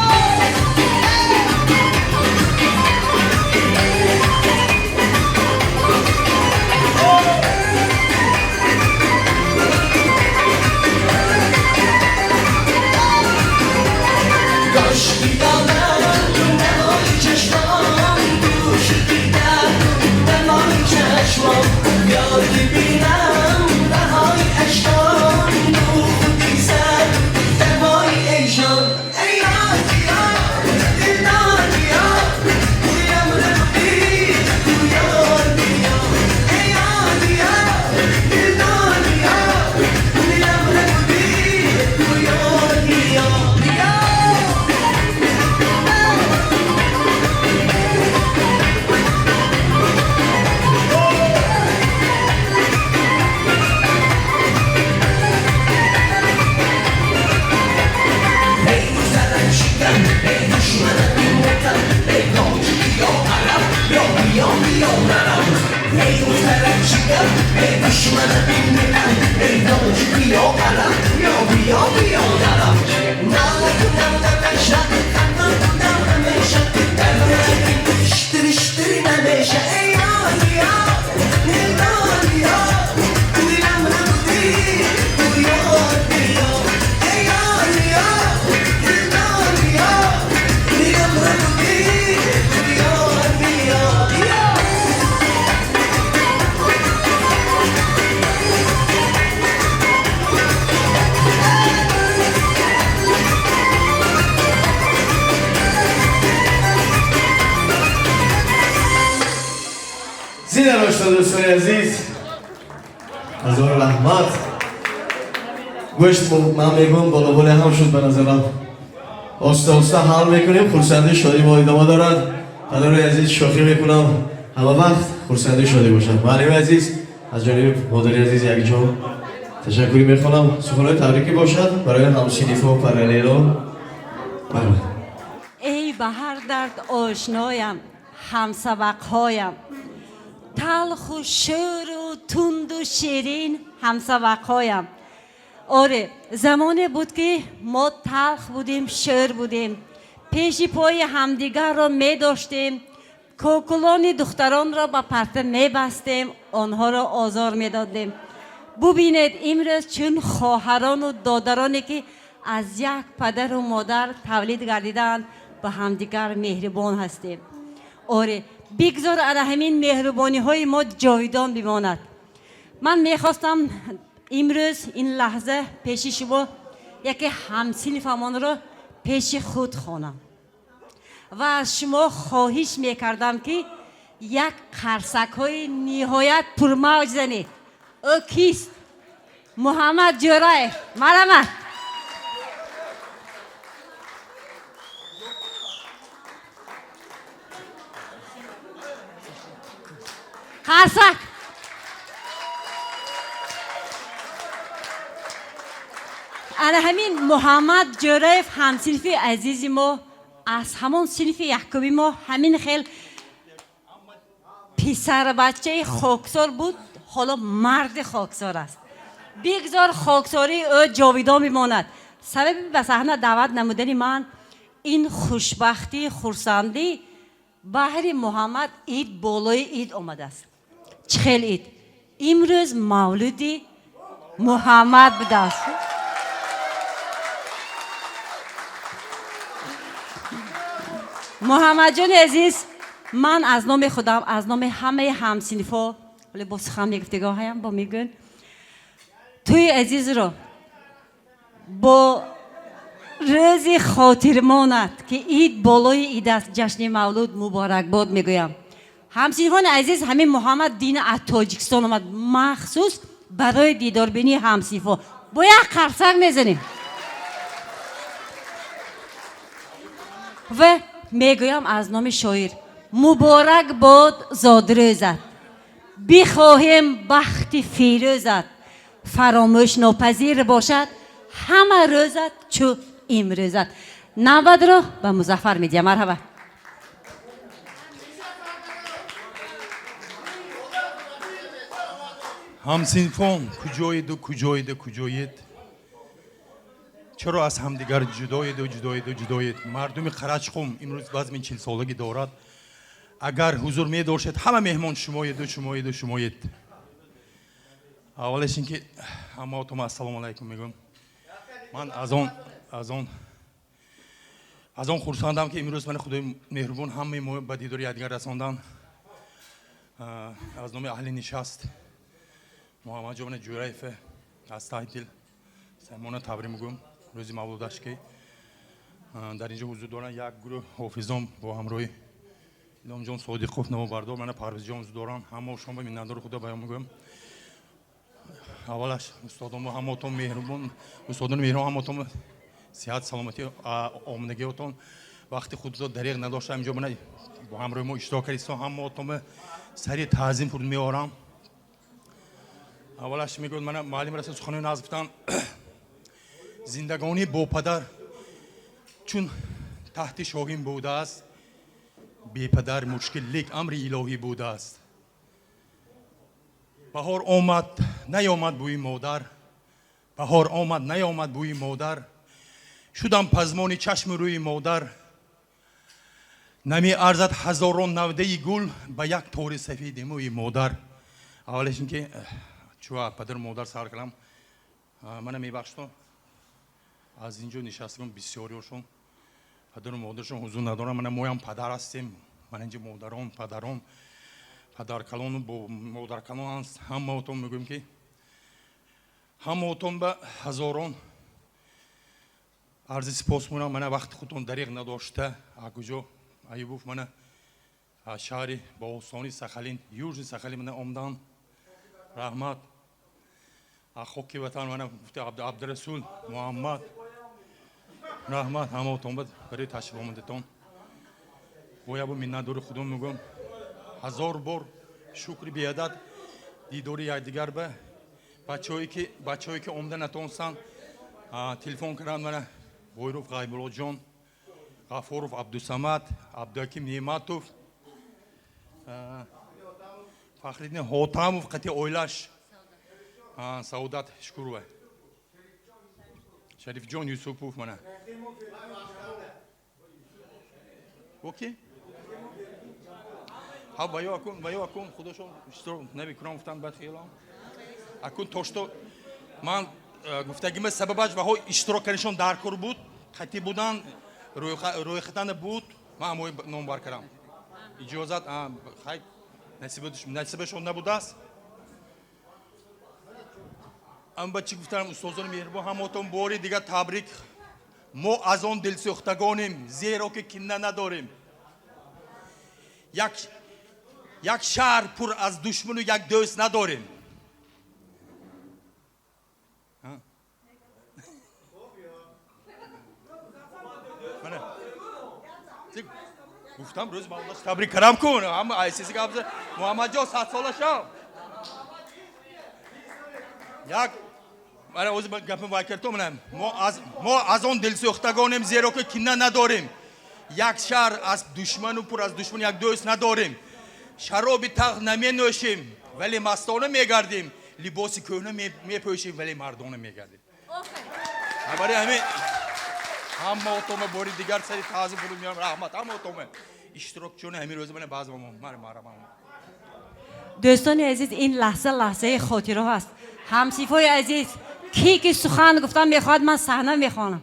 Speaker 5: دوستان عزیز هزار رحمت گوشت من میگم بالا بالا هم شد به نظرم آسته آسته حل میکنیم. خرسندی شادی ما ادامه دارد. پدر عزیز شوخی میکنم همه وقت خرسندی شادی باشد. معلم عزیز از جانب مادر عزیز یک جان تشکری میخوانم. سخنهای تبریکی باشد برای همسینیفا و پاراللو.
Speaker 4: ای به هر درد آشنایم، همسبقهایم، Талху шӯру тунду ширин ҳамсабақҳоям. Оре, замоне буд, ки мо талх будем, шӯр будем, пеши пои ҳамдигарро медоштем, кокулони духтаронро ба парта мебастем, онҳоро озор медодем. Бубинед, имрӯз чун хоҳарону додароне, ки аз як падару модар тавлид гардидаанд, ба ҳамдигар меҳрибон ҳастем. Оре, бигзор ана ҳамин меҳрубониҳои мо ҷовидон бимонад. Ман мехостам имрӯз ин лаҳза пеши шумо яке ҳамсинфамонро пеши худ хонам ва аз шумо хоҳиш мекардам, ки як қарсакҳои ниҳоят пурмавҷ занед. Ӯ кист? Муҳаммад Ҷӯраев, марҳамат. Қарсак. Ана ҳамин Муҳаммад Ҷӯраев, ҳамсинфи азизи мо, аз ҳамон синфи якуми мо, ҳамин хел писарбачаи хоксор буд, ҳоло марди хоксор аст. Бигзор хоксории ӯ ҷовидон бимонад. Сабаби ба саҳна даъват намудани ман ин хушбахтӣ, хурсандӣ баҳри Муҳаммад. Ид болои ид омадааст. Чӣ хел ид! Имрӯз мавлуди Муҳаммад будааст. Муҳаммадҷони азиз, ман аз номи худам, аз номи ҳамаи ҳамсинфҳо, вале бо сухан мегуфтигоҳаям бо мегӯн, туи азизро бо рӯзи хотирмонат, ки ид болои ид аст, ҷашни мавлуд муборакбод мегӯям. Ҳамсинфони азиз, ҳамин Муҳаммад дина аз Тоҷикистон омад махсус барои дидорбинии ҳамсинфҳо. Бо як қарсак мезанем ва мегӯям аз номи шоир: муборак бод зодрӯзат, бихоҳем бахти фирӯзат, фаромӯшнопазир бошад ҳама рӯзат чу имрӯзат. Навбатро ба Музаффар медиҳам, марҳабат.
Speaker 9: Ҳамсинфон, куҷоеду, куҷоеду, куҷоед? Чаро аз ҳамдигар ҷудоеду, ҷудоеду, ҷудоед? Мардуми Қарачқум имрӯз вазми 40-солагӣ дорад. Агар ҳузур медоштед, ҳама меҳмон шумоеду, шумоеду, шумоед. Аввалаш ин ки ҳамаотон ассалому алайкум мегӯям. Ман аз он хурсандам, ки имрӯз мани Худои меҳрубон ҳамаи мо ба дидори якдигар расондан. Аз номи аҳли нишаст Муҳаммадҷони Ҷӯраев аз таҳи дил самимона табрик мегӯям рӯзи мавлудаш, ки дар инҷо ҳузур доранд як гурӯҳ ҳофизон бо ҳамроҳи Иломҷон Содиқов, навобардор, мана Парвизҷон ҳузур доранд. Ҳамаошон ба миннатдори худо баён мегӯям. Аввалаш устодон ҳамаотон меҳрубон, устодони меҳрубон, ҳамаотон сиҳат, саломатӣ, омадагиотон, вақти худро дареғ надошта инҷо мана бо ҳамроҳи мо иштирок кардистон, ҳамаотон сари таъзим фуруд меорам. Аввалаш мегӯяд, мана муаллим расул суханони нағз гуфтанд: зиндагонӣ бо падар чун таҳти шоҳин будааст, бепадар мушкил, лек амри илоҳӣ будааст. Баҳор омад, наёмад бӯи модар, баҳор омад, наёмад бӯи модар, шудам пазмони чашму рӯи модар. Намеарзад ҳазорон навдаи гул ба як тори сафеди мӯи модар. Аввалеш ин ки чӯ падару модар сар кардам, мана мебахшто, аз ин ҷо нишастагон бисёриёшон падару модарашон ҳузур надоранд. Мана моям падар ҳастем, мана инҷо модарон, падарон, падаркалону модаркалон ҳаст. Ҳамаотон мегӯем, ки ҳамаотон ба ҳазорон арзи сипос мекунам. Мана вақти худтон дареғ надошта, куҷо Аюбов, мана аз шаҳри Богостони Сахалин, Южный Сахалин, мана омдан, раҳмат. Аз хоки ватан мана гуфта Абдурасул, Муҳаммад, раҳмат ҳамаотон барои ташриф омадатон. Бояд бо миннатдори худо мегӯям, ҳазор бор шукри беадад дидори якдигар. Ба бачаҳое ки омада натонистанд, телефон карданд, мана Бойров Ғайбуллоҷон, Ғафуров Абдусамад, Абдуҳаким Неъматов, Фахриддин Ҳотамов қати оилаш, Саодат Шукурова, Шарифҷон Юсупов. Мана оки ҳа ваё акун, ваё акун худошон иштирок намекунам гуфтан. Баъд хелам акун то что ман гуфтагима, сабабаш ваҳо иштирок карданшон даркор буд, қатӣ будан, рӯйхатана буд. Ман ҳамои номбар кардам. Иҷозат хай насибашон набудааст. Ам ба чӣ гуфтам, устозони меҳрубон, ҳамотон бори дигар табрик. Мо аз он дилсӯхтагонем, зеро ки кинна надорем. Як шаҳр пур аз душману як дӯст надорем. Мана гуфтам, рӯзи мавлудаш табрик кардам кун. Ҳама айсиси гап. Муҳаммадҷон, 100 сола шав. Як мана ози гапим вай кардто. Мана мо аз он дилсӯхтагонем, зеро ки кинна надорем. Як шаҳр аз душману пур аз душман, як дӯст надорем. Шароби талх наменӯшем, вале мастона мегардем. Либоси кӯҳна мепӯшем, вале мардона мегардем. Барои ҳамин ҳама отома бори дигар сари таъзим фуруд меорам. Раҳмат ҳама отома, иштирокчиёни ҳамин рӯза. Мана баъзе марҳамат.
Speaker 4: Дӯстони азиз, ин лаҳза лаҳзаи хотираҳо аст. Ҳамсинфои азиз, кӣ ки сухан гуфтан мехоҳад, ман саҳна мехонам.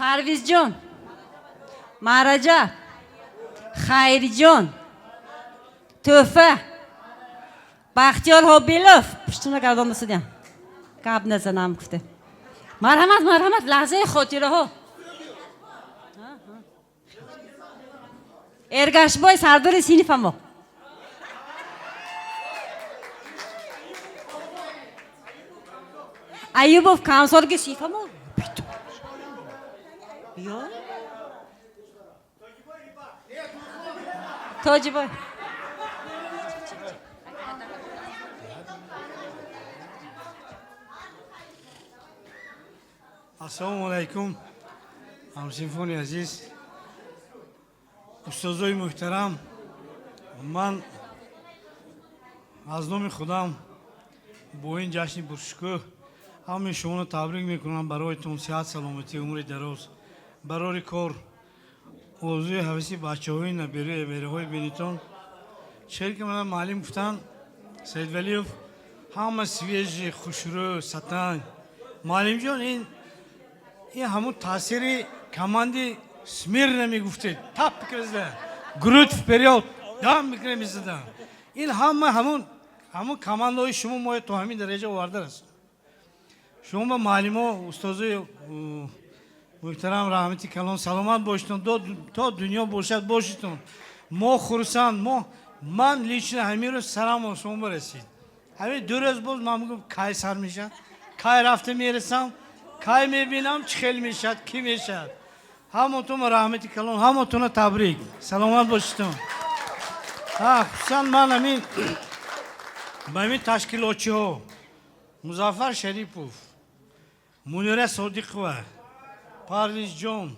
Speaker 4: Парвизҷон, Мараҷаб, Хайриҷон, Тӯҳфа, Бахтиёр Ҳобилов пуштуна гардонда судям, гап назанам гуфте. Марҳамат, марҳамат, лаҳзаи хотираҳо. Эргашбой, сардори синфамо. Аюбов, камсорги синфамо. Ё Тоҷибой.
Speaker 10: Ассалому алайкум, ҳамсинфони азиз, устозои муҳтарам. Ман аз номи худам бо ин ҷашни пуршукӯҳ ҳамаи шуморо табрик мекунам. Бароятон сиҳат, саломатӣ, умри дароз, барори кор, орзуи ҳаваси бачаҳои набераи абераҳои бинитон. Шеър ки мана муаллим гуфтанд, Саидвалиев, ҳама свежий, хушрӯ, сатанг. Муаллимҷон, ин ҳамун таъсири команди смирно мегуфтед, тап мекарда, грудь вперёд, дам мекара мезадан. Ин ҳама ҳамун командаҳои шумо моя то ҳамин дараҷа оварда расонд. Шумо ба муаллимо, устозои муҳтарам, раҳмати калон, саломат бошитон, то дунё бошад бошитон. Мо хурсанд, мо, ман лично ҳамин рӯз сарам осон барасид. Ҳамин 2 рӯз боз ман мегӯям, кай сар мешавад, кай рафта мерасам, кай мебинам, чӣ хел мешавад, кӣ мешавад. Ҳаматон раҳмати калон, ҳаматона табрик, саломат бошитон. Хусусан ман ҳамин ба ҳамин ташкилотчиҳо Музаффар Шарипов, Мунира Содиқова, Парвизҷон,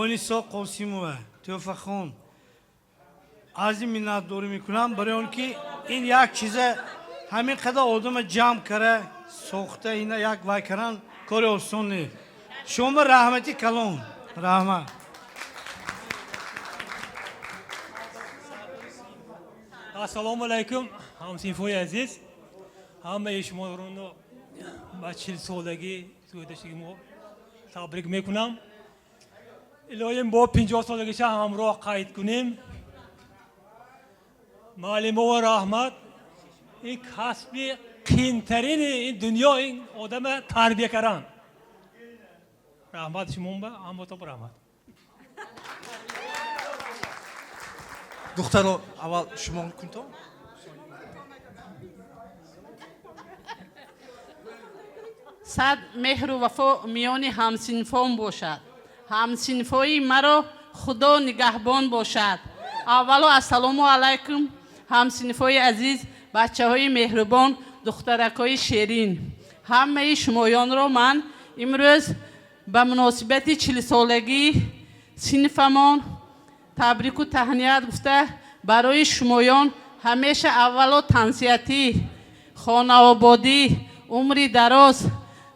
Speaker 10: Онисо Қосимова, Тӯҳфахон аз ин миннатдорӣ мекунам, барои он ки ин як чиза ҳамин қадар одама ҷамъ кара сохта, ина як вай каран кори осон нест. Шумо раҳмати калон, раҳмат.
Speaker 11: Ассалому алайкум, ҳамсинфои азиз. Ҳамаи шуморо ба 40-солагӣ зоидашиги мо табрик мекунам. Илоҳим, бо 50-солагиша ҳамроҳ қайд кунем. Муаллимова раҳмат. Ин касби қиинтарини ин дунё, ин одама тарбия кардан. Раҳмат шумоба, ҳаматон раҳмат.
Speaker 12: Духтаро, аввал шумо кунто.
Speaker 13: Сад меҳру вафо миёни ҳамсинфон бошад. Ҳамсинфои маро Худо нигаҳбон бошад. Аввало, ассалому алайкум, ҳамсинфои азиз, бачаҳои меҳрубон, духтаракҳои шерин. Ҳамаи шумоёнро ман имрӯз ба муносибати 40-солагии синфамон Табрику таҳният гуфта барои шумоён ҳамеша аввало тансиҳатӣ, хонаободӣ, умри дароз,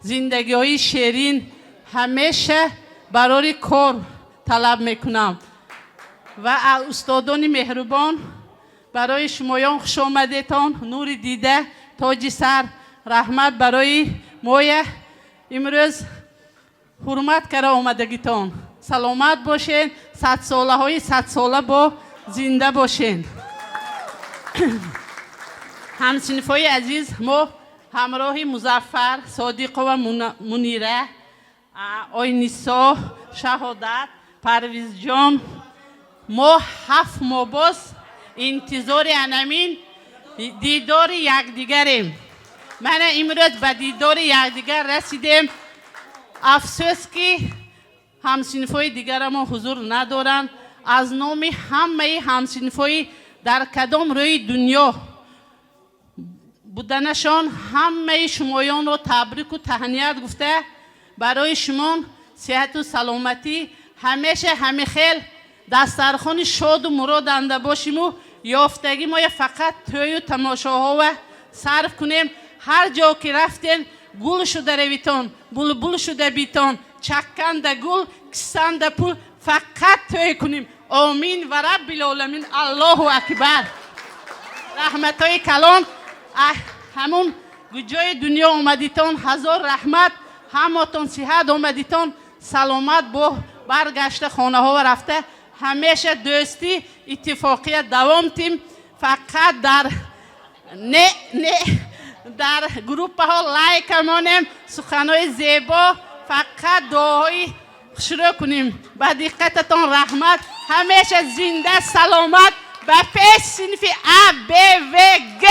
Speaker 13: зиндагиҳои шерин, ҳамеша барори кор талаб мекунам. Ва устодони меҳрубон, барои шумоён хушомадетон, нури дида, тоҷи сар, раҳмат барои моя имрӯз ҳурмат кара омадагитон. Саломат бошед, садсолаҳои садсола бо зинда бошед. Ҳамсинфҳои азиз, мо ҳамроҳи Музаффар Содиқова, Мунира, Ойнисо, Шаҳодат, Парвизҷон, мо 7 моҳ боз интизори анамин дидори якдигарем. Мана имрӯз ба дидори якдигар расидем. Афсӯс ки ҳамсинфҳои дигарамон ҳузур надоранд. Аз номи ҳамаи ҳамсинфҳои дар кадом рӯи дунё буданашон ҳамаи шумоёнро табрику таҳният гуфта, барои шумон сиҳату саломатӣ, ҳамеша ҳамихел дастархони шоду муроданда бошиму ёфтагӣ моя фақат тӯю тамошоҳова сарф кунем. Ҳар ҷо ки рафтен гул шуда равитон, булбул шуда битон, чакканда гул, кисанда пул, фақат тӯй кунем. Омин ва раббил оламин. Аллоҳу акбар. Раҳматҳои калон. Ҳамун ҷои дунё омадитон ҳазор раҳмат, ҳамотон сиҳат омадитон, саломат бо баргашта хонаҳо рафта, ҳамеша дӯстӣ иттифоқият давом тим. Фақат дар не не дар группаҳо лайка монем, суханҳои зебо, фақат дуоҳои хушрӯ кунем. Ба диққататон раҳмат. Ҳамеша зинда саломат. Ба пеш синфи А, Б, В, Г.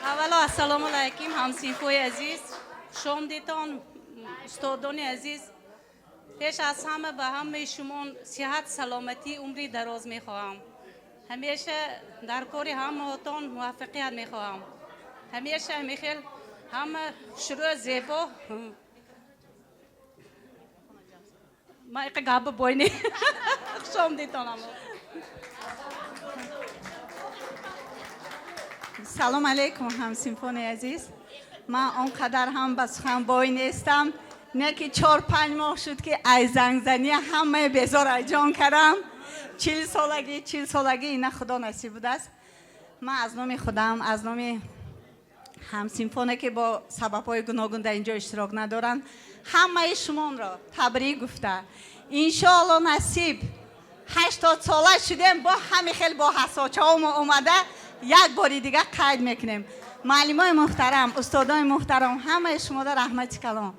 Speaker 4: Аввало ассалому алайкум ҳамсинфҳои азиз, хушомдитон, устодони азиз. Пеш аз ҳама ба ҳамаи шумо сиҳат, саломатӣ, умри дароз мехоҳам. Ҳамеша дар кори ҳамаотон муваффақият мехоҳам. Ҳамеша ҳамихел ҳама хушрӯ, зебо. Ман иқа гапа бойне. Хушомдитон ҳама.
Speaker 14: Салом алейкум ҳамсинфони азиз. Ман он қадар ҳам ба сухан бой нестам, не ки 4-5 моҳ шуд ки ай зангзанӣ ҳамаи безор айҷон кардам. 40 солагӣ, 40 солагӣ ина худо насиб будааст. Ман аз номи худам, аз номи ҳамсинфоне ки бо сабабҳои гуногун дар инҷо иштирок надоранд, ҳамаи шумонро табрик гуфта. Иншоалло насиб 80 сола шудем, бо ҳами хел бо ҳасочаҳомо омада як бори дига қайд мекунем. Муаллимои муҳтарам, устодои муҳтарам, ҳамаи шуморо раҳмати калон.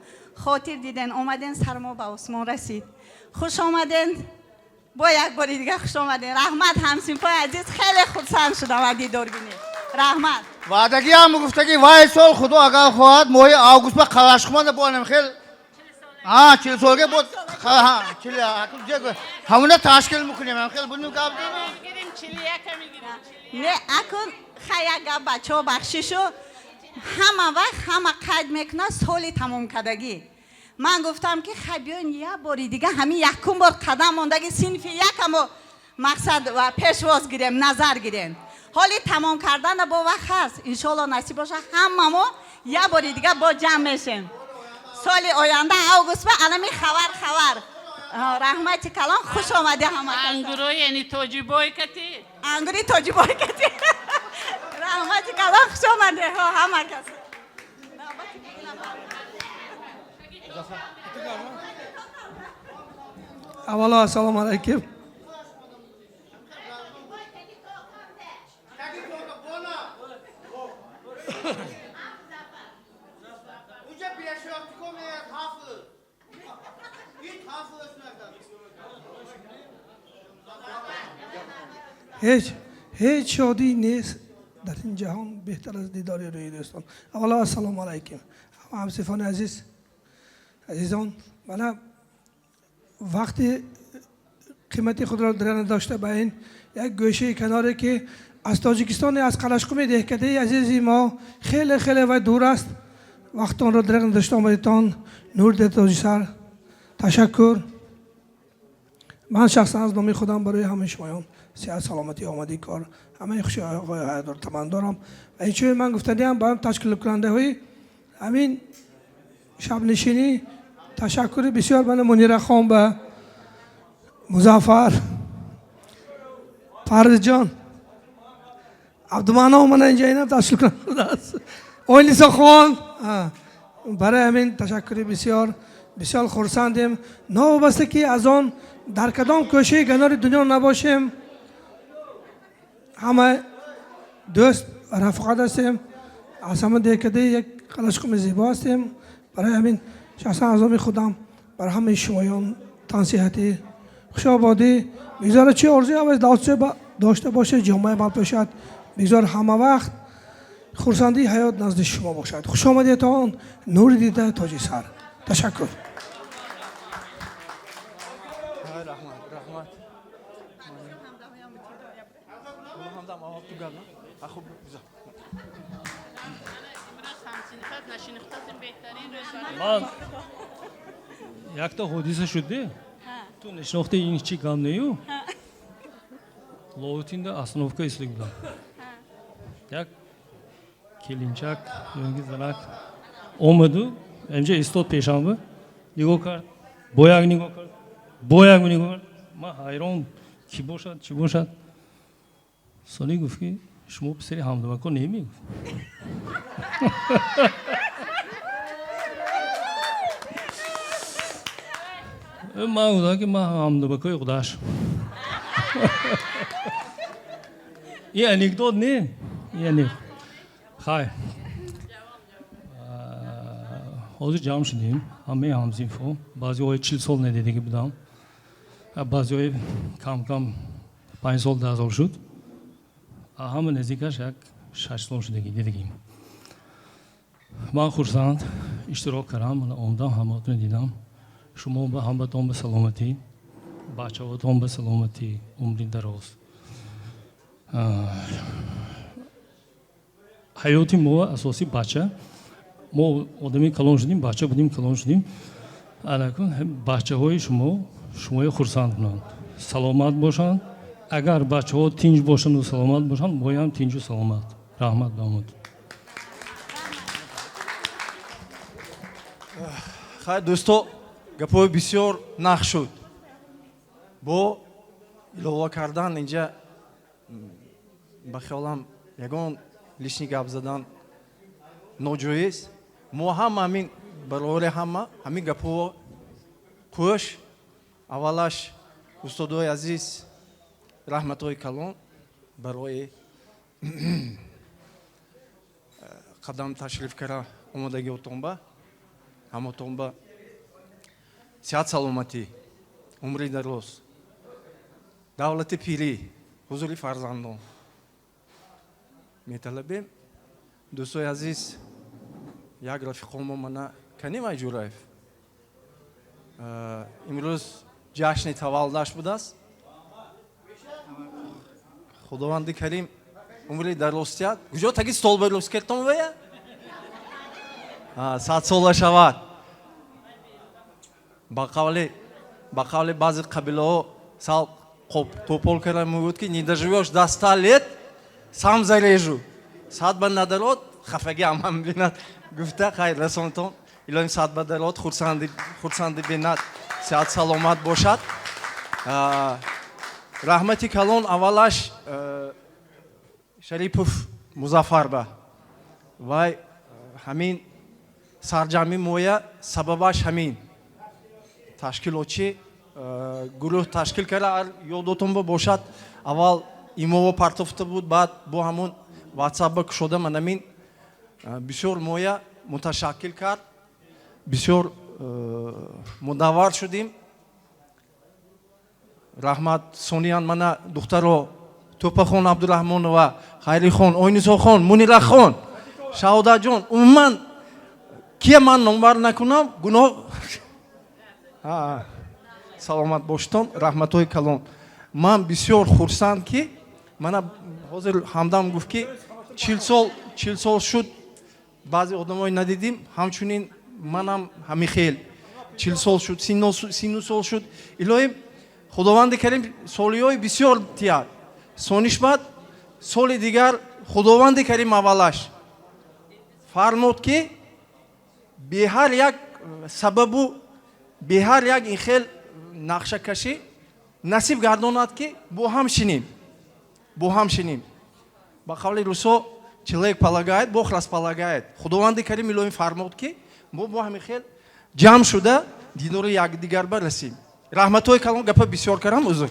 Speaker 14: Хотир диден, омаден, сармо ба осмон расид. Хуш омаден, бо як бори дига хуш омаден. Раҳмат ҳамсинфои азиз, хеле хурсанд шудам аз дидорбинӣ. Раҳмат.
Speaker 15: Ваъдагӣ ҳам гуфтагӣ, вай сол худо агар хоҳад моҳи август ба Қалашхуманда бо анам хел 40 солга бо ҳамуна ташкил мекунем. Ҳам хел будем гап
Speaker 14: не акун хай як гап бачаҳо бахшишу ҳама вақт ҳама қайд мекунад соли тамомкардагӣ. Ман гуфтам ки хай биёин як бори дига ҳамин якум бор қадам мондаги синфи якамо мақсад ва пешвоз гирем, назар гирем. Ҳоли тамом кардана бо вақт ҳаст. Иншоалло насиб боша ҳамамо як бори дига бо ҷамъ мешем. Соли оянда август ба анами хабар хабар. Раҳмати калон, хуш омадӣ ҳама.
Speaker 13: Ангурои яъне тоҷибой кати.
Speaker 14: Ангури тоҷибой кати. Раҳмати калон, хуш омадӣ ҳама кас.
Speaker 16: Аввало ассалому алайкум. Ҳеҷ шодӣ нест дар ин ҷаҳон беҳтар аз дидори рӯи дӯстон. Аввало ассалому алайкум ҳамсифони азиз, азизон, мана вақти қимати худро дар надошта ба ин як гӯшаи каноре ки аз Тоҷикистони аз Қалашқуми деҳкадаи азизи мо хеле хеле вай дур аст, вақтонро дар надошта омадитон, нур дар тоҷисар, Ташаккур. Ман шахсан аз номи худам барои ҳамаи шумоён сиҳат, саломатӣ, омадии кор, ҳамаи хушиҳои ҳаётро таманно дорам. Ва инчунин ман гуфтаниам ба ташкилкунандаҳои ҳамин шабнишинӣ ташаккури бисёр мана Мунирахон ба Музаффар, Парвизҷон, Абдуманон, мана инҷа инам ташкилкунанда аст, Ойнисохон, барои ҳамин ташаккури бисёр бисёр хурсандем. Новобаста ки аз он дар кадом кӯшаи ганори дунё набошем, ҳама дӯст рафоқат ҳастем, аз ҳама декадаи як қалашқуми зебо ҳастем. Барои ҳамин шахсан аз номи худам бар ҳамаи шумоён тансиҳатӣ, хушободӣ, бигзора чӣ орзуи ҳавас дошта бошед, ҷомаи мал пӯшад, бигзор ҳама вақт хурсандии ҳаёт назди шумо бошад. Хушомадиятон, нури дида, тоҷи сар. Ташаккур.
Speaker 11: Ман якта ҳодиса шуд, ту нешинохти ин чӣ гап нею, Ловутинда остановка истида будам, як келинчак ёки занак омаду инҷа истод, пешамба нигоҳ кард, бо як нигоҳ кард, бо як нигоҳ кард. Ман ҳайрон, кӣ бошад, чӣ бошад. Сони гуфт, ки шумо писари Ҳамдамако немӣ? Гуфт. Ман гуфтам, ки ман Ҳамдамакои худаш. Ин анекдот не, ин хай. Ҳозир ҷамъ шудем ҳамаи ҳамсинфҳо, баъзеҳои 40 сол надидагӣ будам, баъзеҳои кам-кам 5 сол, 10 сол шуд, ҳама наздикаш як 6 сол шудагӣ дидагим. Ман хурсанд иштирок кардам, омадам, ҳамаатонро дидам. Шумо ба ҳаматон ба саломатӣ, бачаҳотон ба саломатӣ, умри дароз. Ҳаёти мо асоси бача. Мо одами калон шудем, бача будем, калон шудем. Анакун бачаҳои шумо шуморо хурсанд кунанд, саломат бошанд. Агар бачаҳо тинҷ бошанду саломат бошанд, моям тинҷу саломат. Раҳмат ба омад.
Speaker 12: Хайр, дӯсто, гапҳои бисёр нақ шуд. Бо илова кардан инҷа ба хиёлам ягон лишний гап задан ноҷоиз. Мо ҳама ҳамин барори ҳама ҳамин гапҳо қӯш. Аввалаш, устодои азиз, раҳматҳои калон барои қадам ташриф кара омодагиотонба, ҳамотонба сиҳат, саломатӣ, умри дароз, давлати пирӣ, ҳузури фарзандон металабем. Дӯстои азиз, як рафиқомо мана Канимай Ҷураев имрӯз ҷашни таваллудаш будааст. Худованди карим умри дароз диҳад. Куҷо таги стол ба рӯз кертон вая 100 сола шавад. Ба қавли баъзе қабилаҳо сал топол карда мегӯяд, ки не доживёшь до 100 лет, сам зарежу. 100 ба надарод, хафагӣ ҳамам бинад гуфта. Хайр, расонтон, илоҳим 100 ба дарод, хурсанди бинад, сиҳат саломат бошад. Раҳмати калон аввалаш Шарипов Музаффарба. Вай ҳамин сарҷамъи моя сабабаш ҳамин ташкилотчи гурӯҳ ташкил карда. Ёдотон бошад, аввал имово партофта буд, баъд бо ҳамун ватсапба кушода, манамин бисёр моя муташаккил кард, бисёр мудаввар шудим. Раҳмат. Сониян мана духтаро Тӯпахон Абдураҳмонова, Хайрихон, Ойнисохон, Мунирахон, Шаҳодаҷон, умуман кия ман номбар накунам, гуноҳ. Саломат бошитон, раҳматҳои калон. Ман бисёр хурсанд, ки мана ҳозир Ҳамдам гуфт, ки 40 сол, 40 сол шуд, баъзе одамое надидим. Ҳамчунин манам ҳамин хел. 40 сол шуд, сину сол шуд. Илоҳим Худованди Карим солиҳои бисёр тияд. Сониш баъд соли дигар Худованди Карим аввалаш фармуд, ки бе ҳар як сабабу бе ҳар як ин хел нақшакашӣ насиб гардонад, ки бо ҳам шинем, бо ҳам шинем. Ба қавли русо, человек полагает, Бог располагает. Худованди Карим илоҳим фармуд, ки мо бо ҳамин хел ҷамъ шуда дидори якдигар барасем. Раҳматҳои калон, гапа бисёр кардам, узр.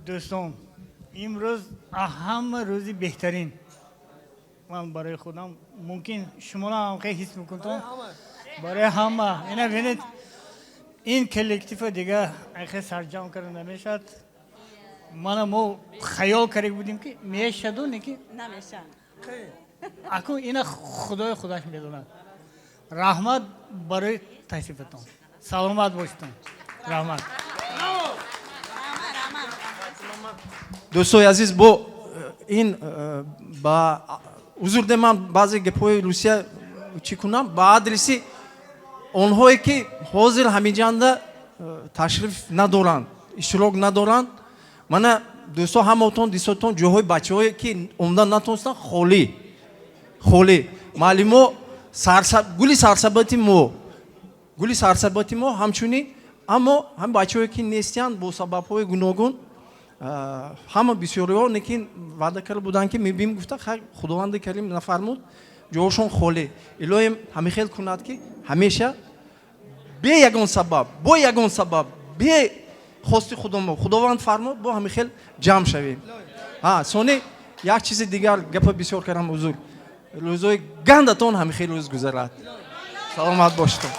Speaker 10: Дӯстон, имрӯз ҳама рӯзи беҳтарин ман барои худам, мумкин шуморо ҳам хеле ҳис мекунтон, барои ҳама. Ина бинед, ин коллектива дига хеле сарҷамъ карда намешавад. Мана мо хаёл карда будем, ки мешаду, не ки
Speaker 14: намешавад.
Speaker 10: Акун ина Худои худаш медонад. Раҳмат барои ташрифатон, саломат бошедон, раҳмат.
Speaker 12: Дӯстои азиз, бо ин ба узр де, ман баъзе гапҳои русия чӣ кунам ба адреси онҳое, ки ҳозир ҳаминҷанда ташриф надоранд, иштирок надоранд. Мана, дӯсто, ҳамаотон дисотон, ҷоҳои бачаҳое, ки омдан натонистанд, холӣ, холӣ. Маълимо гули сарсабати мо, гули сарсабати мо ҳамчунин, аммо ҳам бачаҳое, ки нестиянд бо сабабҳои гуногун, ҳама бисёриҳо лекин ваъда карда буданд, ки мебием гуфта. Хайр, Худованди Карим нафармуд, ҷоҳошон холӣ. Илоҳим ҳамин хел кунад, ки ҳамеша бе ягон сабаб, бо ягон сабаб, бе хости худомо, Худованд фармуд, бо ҳамин хел ҷамъ шавем. Сони як чизи дигар, гапа бисёр кардам, узур. Рӯзои гандатон ҳамин хел рӯз гузарад, саломат бошедон.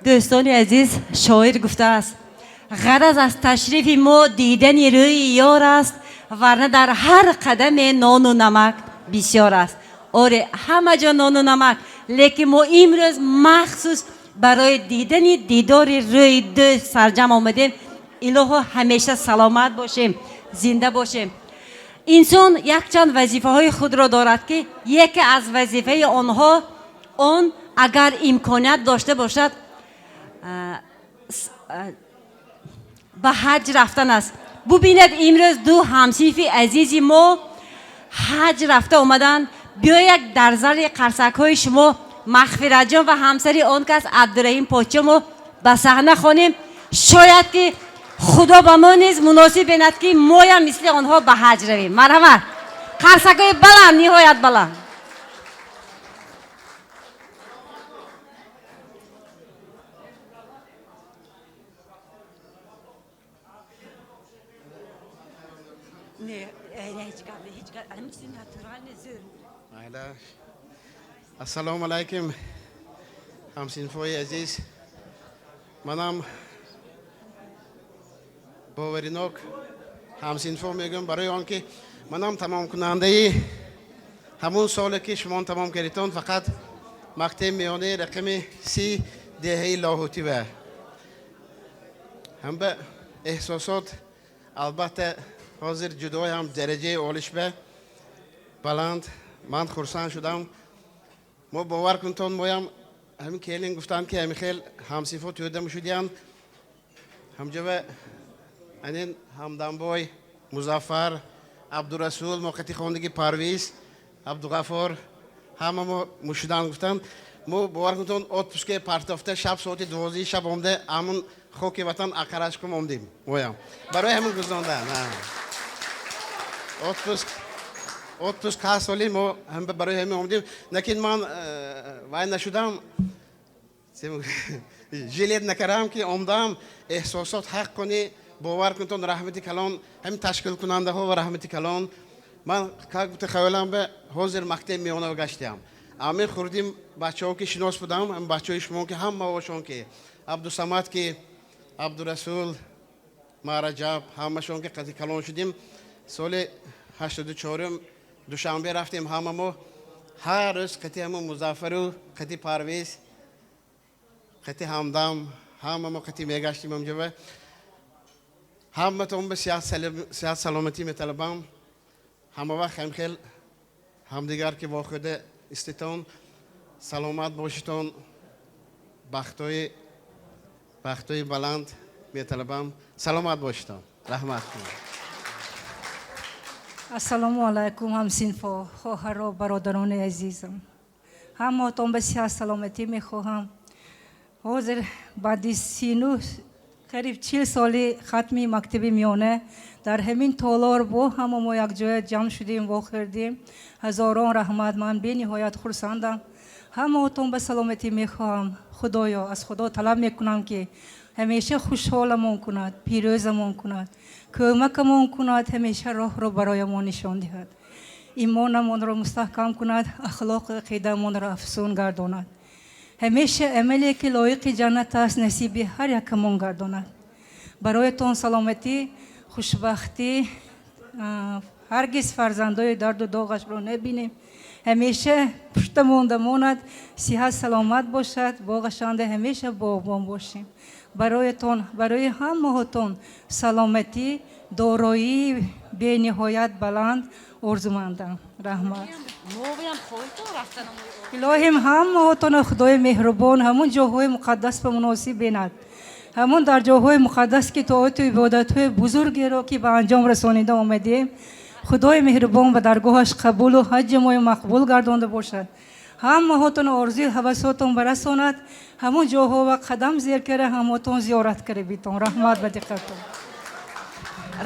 Speaker 4: Дӯстони азиз, шоир гуфтааст: ғараз аз ташрифи мо дидани рӯи ёр аст, варна дар ҳар қадаме нону намак бисёр аст. Оре, ҳама ҷо нону намак, лекин мо имрӯз махсус барои дидани дидори рӯи дӯст сарҷамъ омадем. Илоҳо, ҳамеша саломат бошем, зинда бошем. Инсон якчанд вазифаҳои худро дорад, ки яке аз вазифаи онҳо он агар имконият дошта бошад, ба ҳаҷ рафтан аст. Бубинед, имрӯз ду ҳамсинфи азизи мо ҳаҷ рафта омаданд. Биёяд дар зали қарсакҳои шумо Мағфиратҷон ва ҳамсари он кас Абдураҳим Подшомо ба саҳна хонем. Шояд ки Худо ба мо низ муносиб бинад, ки моям мисли онҳо ба ҳаҷ равем. Марҳамат, қарсакҳои баланд, ниҳоят баланд.
Speaker 6: Ассалому алайкум, ҳамсинфои азиз. Манам боваринок ҳамсинфо мегӯям, барои он ки манам тамомкунандаи ҳамун соле, ки шумо тамом кардитон, фақат мактаби миёнаи рақами 30 деҳаи Лоҳутива. Ҳам ба эҳсосот албатта ҳозир ҷудоям дараҷаи олишба баланд. Ман хурсанд шудам. Мо, бовар кунтон, моям ҳамин келин гуфтанд, ки ҳамин хел ҳамсинфо тӯда мешудиянд. Ҳамҷава анин Ҳамдамбой, Музаффар, Абдурасул, моқати хондагӣ, Парвиз, Абдуғаффор, ҳама мо мушудан гуфтанд. Мо, бовар кунтон, отпуске партофта шаб соати 12 шаб омда, ҳамун хоки ватан Ақарашкум омдем. Моям барои ҳамин гузондан отпуск ҳар соли мо ҳам барои ҳамин омдем. Лекин ман вай нашудам, жалеть накардам, ки омдам. Эҳсосот ҳақ кунӣ, бовар кунтон, раҳмати калон ҳамин ташкилкунандаҳо ва раҳмати калон. Ман как будто хаёлам ба ҳозир мактаби миёна гаштиам. Ҳамин хурдим бачаҳо, ки шинос будам, ҳамин бачаҳои шумо, ки ҳамаошон, ки Абдусамад, ки Абдурасул, Мараҷаб, ҳамашон, ки қади калон шудем. Соли 84-ум Душанбе рафтем ҳама мо. Ҳар рӯз қати ҳамун Музаффару қати Парвиз. Қати ҳамдам ҳама мо қати мегаштим ҳамҷава. Ҳаматон ба сиҳат саломатӣ металабам. Ҳама вақт ҳамхел ҳамдигар ки вохӯрда иститон, саломат бошитон, бахтои баланд металабам. Саломат бошитон. Раҳмат.
Speaker 17: Ассалому алайкум, ҳамсинфо, хоҳаро, бародарони азизам. Ҳамаатон ба сиҳат саломатӣ мехоҳам. Ҳозир баъди 30, қариб 40 соли хатми мактаби миёна дар ҳамин толор бо ҳама мо якҷоя ҷамъ шудем, вохӯрдем. Ҳазорон раҳмат, ман бениҳоят хурсандам. Ҳамаатон ба саломатӣ мехоҳам. Худоё, аз Худо талаб мекунам, ки ҳамеша хушҳоламон кунад, пирӯзамон кунад, кӯмакамон кунад, ҳамеша роҳро бароямон нишон диҳад, имонамонро мустаҳкам кунад, ахлоқу ақидамонро афзун гардонад, ҳамеша амале ки лоиқи ҷаннат аст насиби ҳар якамон гардонад. Бароятон саломатӣ, хушбахтӣ, ҳаргиз фарзандои дарду доғашро набинем, ҳамеша пушта монда монад, сиҳат саломат бошад, боғашанда ҳамеша боғбон бошем. Бароятон, барои ҳамаҳотон саломатӣ, дороии бениҳоят баланд орзумандам. Раҳмат. Илоҳим, ҳамаҳотонро Худои меҳрубон ҳамун ҷоҳои муқаддас ба муносиб бинад, ҳамун дар ҷоҳои муқаддас ки тоату ибодатҳои бузургеро ки ба анҷом расонида омадем, Худои меҳрубон ба даргоҳаш қабулу ҳаҷҷи мои мақбул гардонда бошад. Ҳамаҳотон орзуи ҳавасотон барасонад, ҳамун ҷоҳо ва қадам зер кара, ҳамаҳотон зиёрат кара битон. Раҳмат ба диққатон.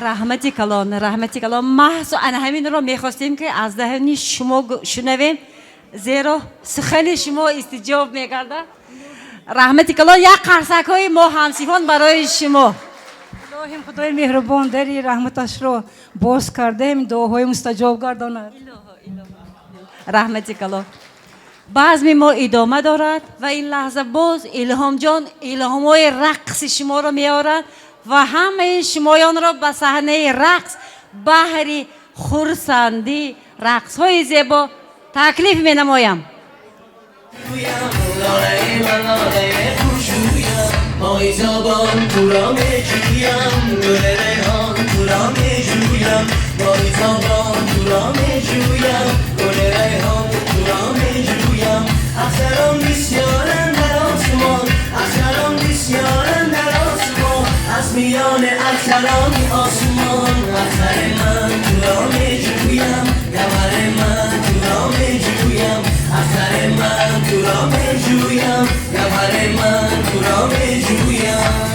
Speaker 4: Раҳмати калон, раҳмати калон. Маҳз ана ҳаминро мехостем, ки аз даҳани шумо шунавем, зеро сухани шумо истиҷоб мегардад. Раҳмати калон, як қарсакҳои мо ҳамсифон барои шумо.
Speaker 17: Илоҳим, Худои меҳрубон дари раҳматашро боз кардаем, дуоҳои мустаҷоб гардонад.
Speaker 4: Раҳмати калон. Базми мо идома дорад ва ин лаҳза боз Илҳомҷон илҳомҳои рақси шуморо меорад ва ҳамаи шумоёнро ба саҳнаи рақс баҳри хурсандӣ, рақсҳои зебо таклиф менамоям.
Speaker 1: مایزابان تو را میجویم، گل ریحان تو را میجویم، مایزابان تو را میجویم، گل ریحان تو را میجویم. اختران بسیارند در آسمان، اختران بسیارند در آسمان، از میان اختران آسمان، اختر من تو را میجویم، گوهر من تو را میجویم، اختر من تو را میجویم، گوهر من تو را میجویم.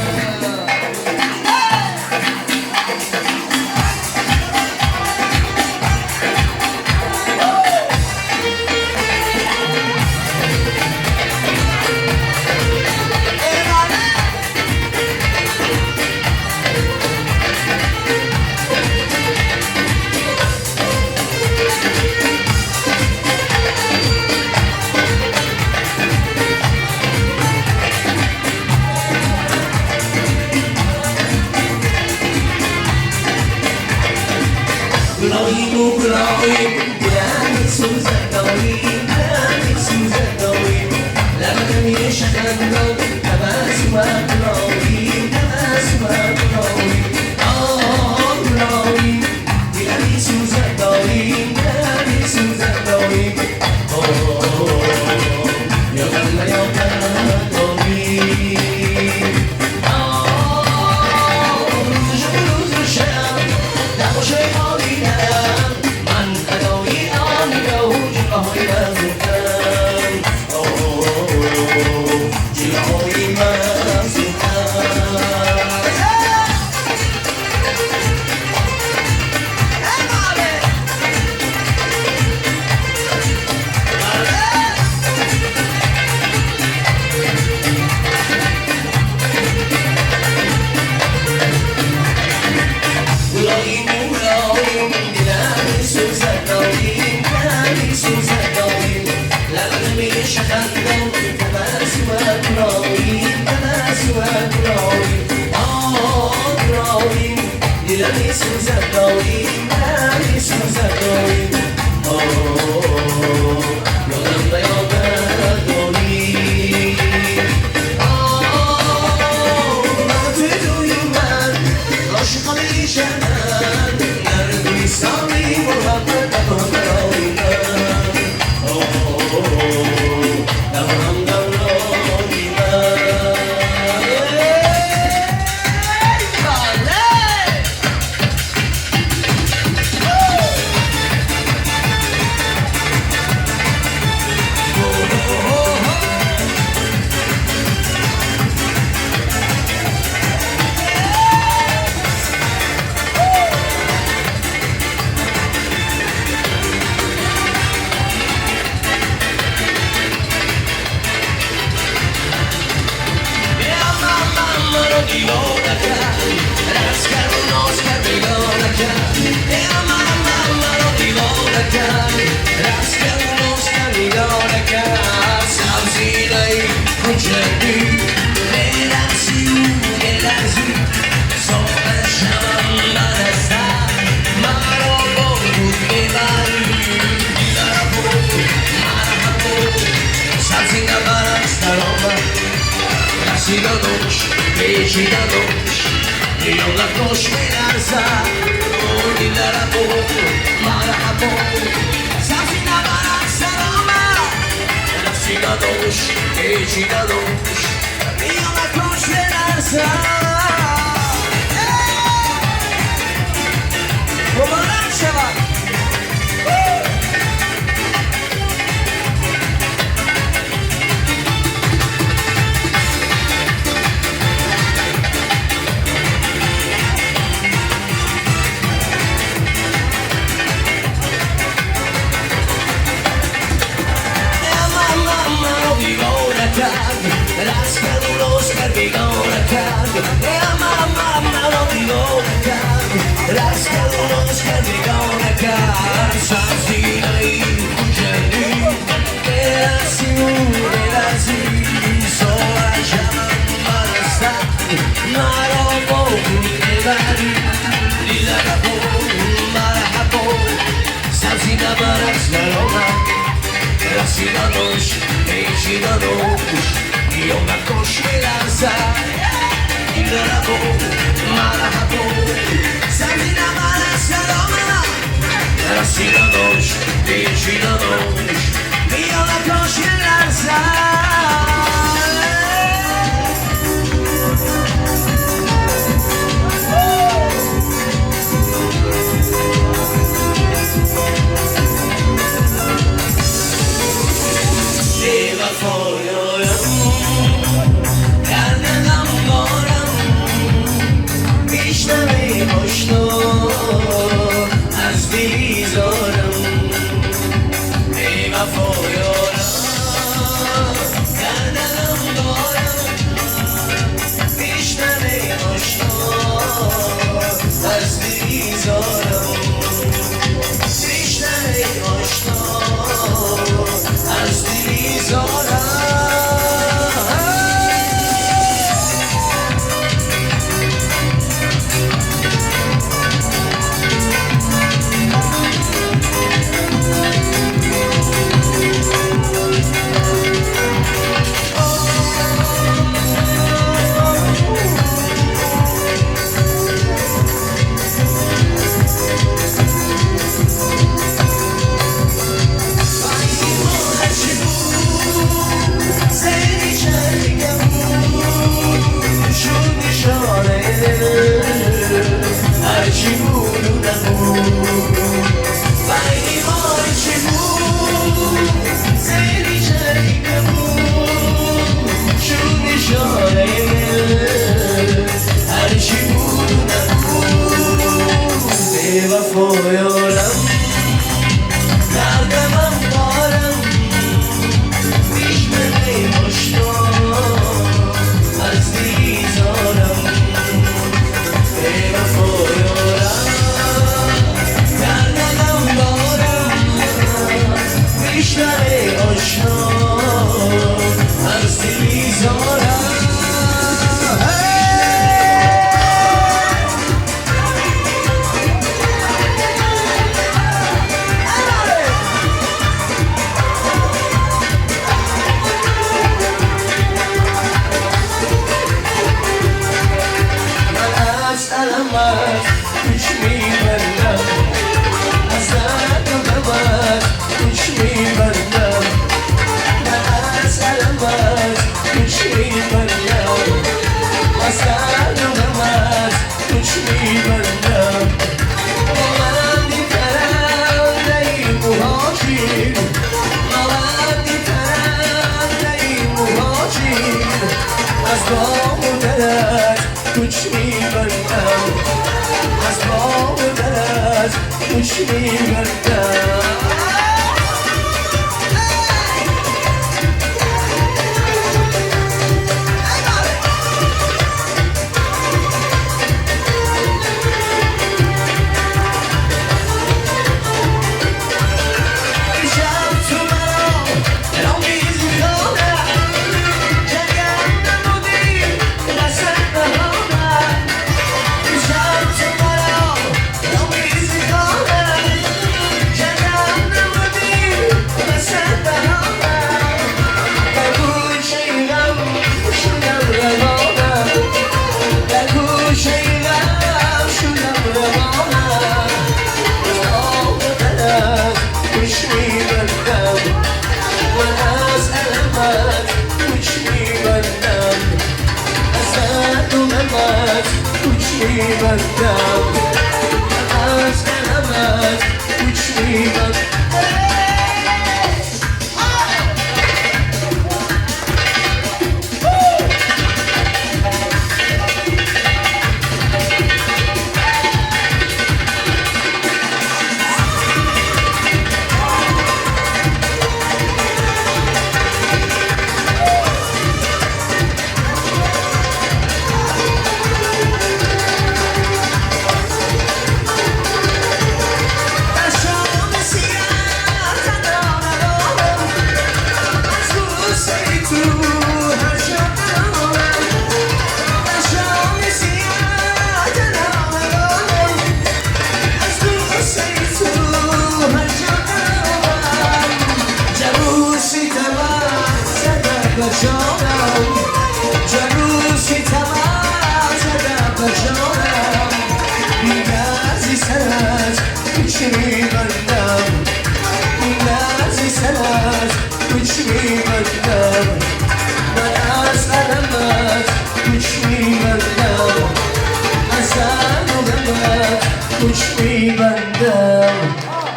Speaker 1: رقص کرد و ناز کرد بیگانه کرد سبزینه کوچکی برقصی و بلرزی صبح شبم برسد مرا با خود ببری دیلربو مرحبا سبزینه برقص در آمد رقصیدنش پیچیدنش میانکاش میلرزد دیلربو مرحبا سبزینه برقص در آمد رقصیدنش پیچیدنش میانکاش میلرزد مبارک شود. دیوانه کرد رقص کرد و ناز کرد بیگانه کرد مرا دیوانه کرد رقص کرد و ناز کرد بیگانه کرد سبزینه کوچکی برقصی و بلرزی صبح شبم برسد مرا با خود ببری دیلربو مرحبا سبزینه برقص در آمد رقصیدنش پیچیدنش میانکاش میلرزد دیلربو مرحبا سبزینه برقص در آمد رقصیدنش پیچیدنش میانکاش میلرزد. از بیزارم ای وفایارم دردم دارم بیشتر آشنا از بیزارم بیشتر آشنا از بیزارم. هرچی بود و نبود بینی مال چی بود زیری شریک بود شد نشانه هرچی بود و نبود بی وفایارم دردمم دارم بیشتر آشنا از دیزارم بی وفایارم دردم دارم بیشتر آشنا از دیزارم. کوچ میبندم از درد و غمت کوچ میبندم من از المت کوچ میبندم از درد و غمت کوچ میبندم با من دیپرنده مهاجر با من دیپرنده مهاجر از بام و درت کوچ میبندم از بام و درت کوچ میبندم. میبندم، از قلمت کوچ میبندم. جاروسی تمام زدم به جانم، بی‌نظیر سرت کوچ می‌بندم، بی‌نظیر سرت کوچ می‌بندم، من از قلمت کوچ می‌بندم، از قلمت کوچ می‌بندم.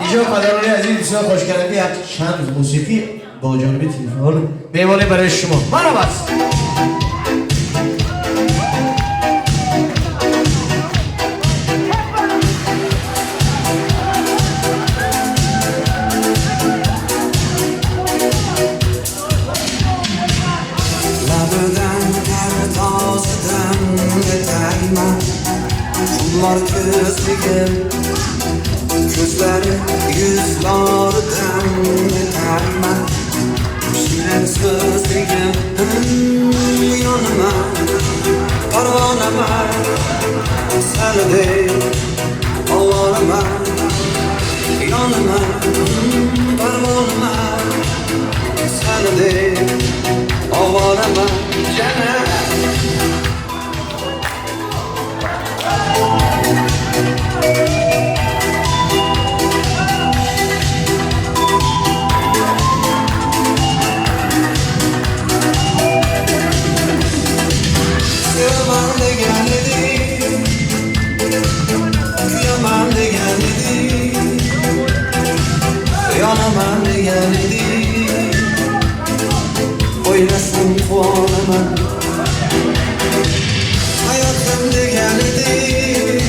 Speaker 5: اینجا پدران عزیز بسیار خوشگلندی یک چند موسیقی با جانب تلفن میمانه برای شما. مرحبا.
Speaker 2: Xumor ko'zligim, ko'zlari yuzlaridan o'tarman. Shirin so'zligim, yonima, parvonaman, sani deb ovoraman. Yonima, parvonaman, sani deb ovoraman. Jana. Sevaman degan edim, kuyaman degan edim, yonaman degan edim, o'ylasam quvonaman. Hayotim degan edim,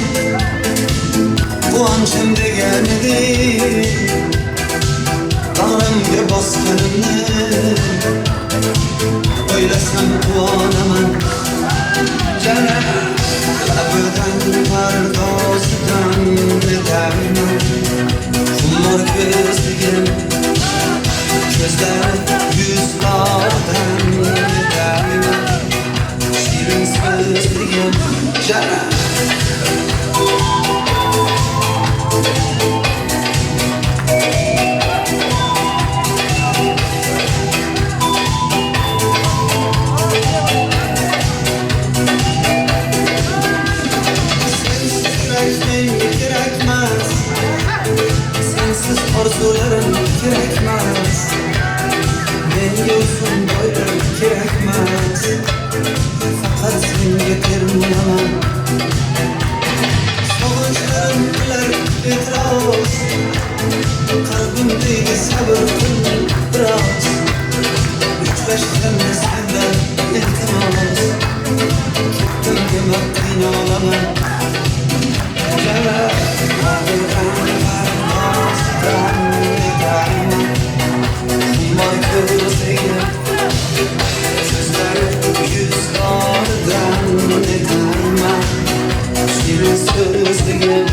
Speaker 2: quvonchim degan edim, bag'rimga bosganimni o'ylasam quvonaman. Jana labidan pardosidan o'tarman, xumor ko'zligim, ko'zlari yuzlaridan o'tarman, shirin so'zligim. Jana. Sensiz orzularim kerakmas, menga uzun bo'yim kerakmas, faqat senga termulaman. Sog'inchlarim qilar e'tiroz, qalbim deydi sabr qil biroz, uchrashganda sendan iltimos, ketdim dema qiynalaman. Jala xumor ko'zligim, ko'zlari yuzlaridan o'tarman, shirin so'zligim.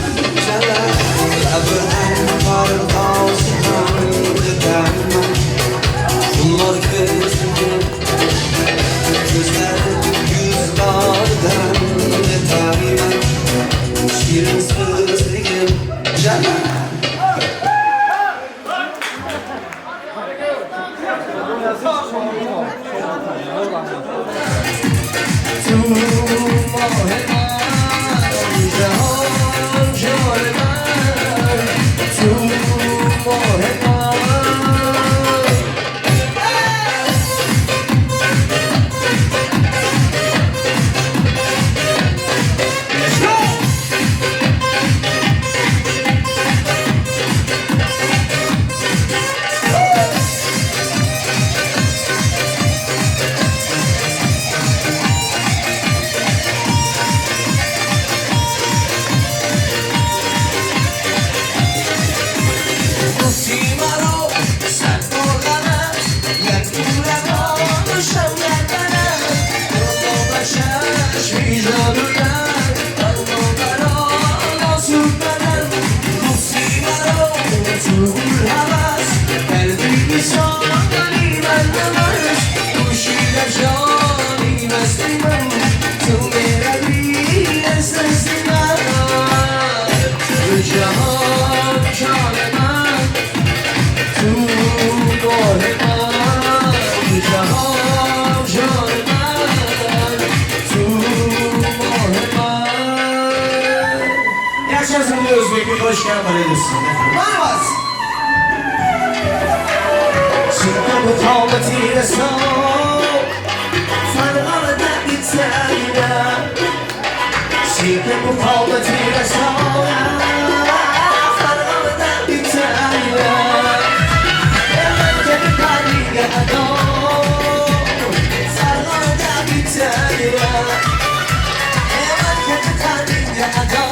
Speaker 2: Jala labidan pardosidan o'tarman, xumor ko'zligim, ko'zlari yuzlaridan o'tarman, shirin so'zligim. Jala.
Speaker 1: تو ماه من جهان جان من، تو ماه من.
Speaker 5: خوشگل برای دوستان. مرحبا.
Speaker 1: سینه به قامتی رسان فرقان دردی تنینم سینه به قامتی رسان فرقان دردی تنینم من که به پریگ ادا فرقان دردی تنینم من که به پریگ ادا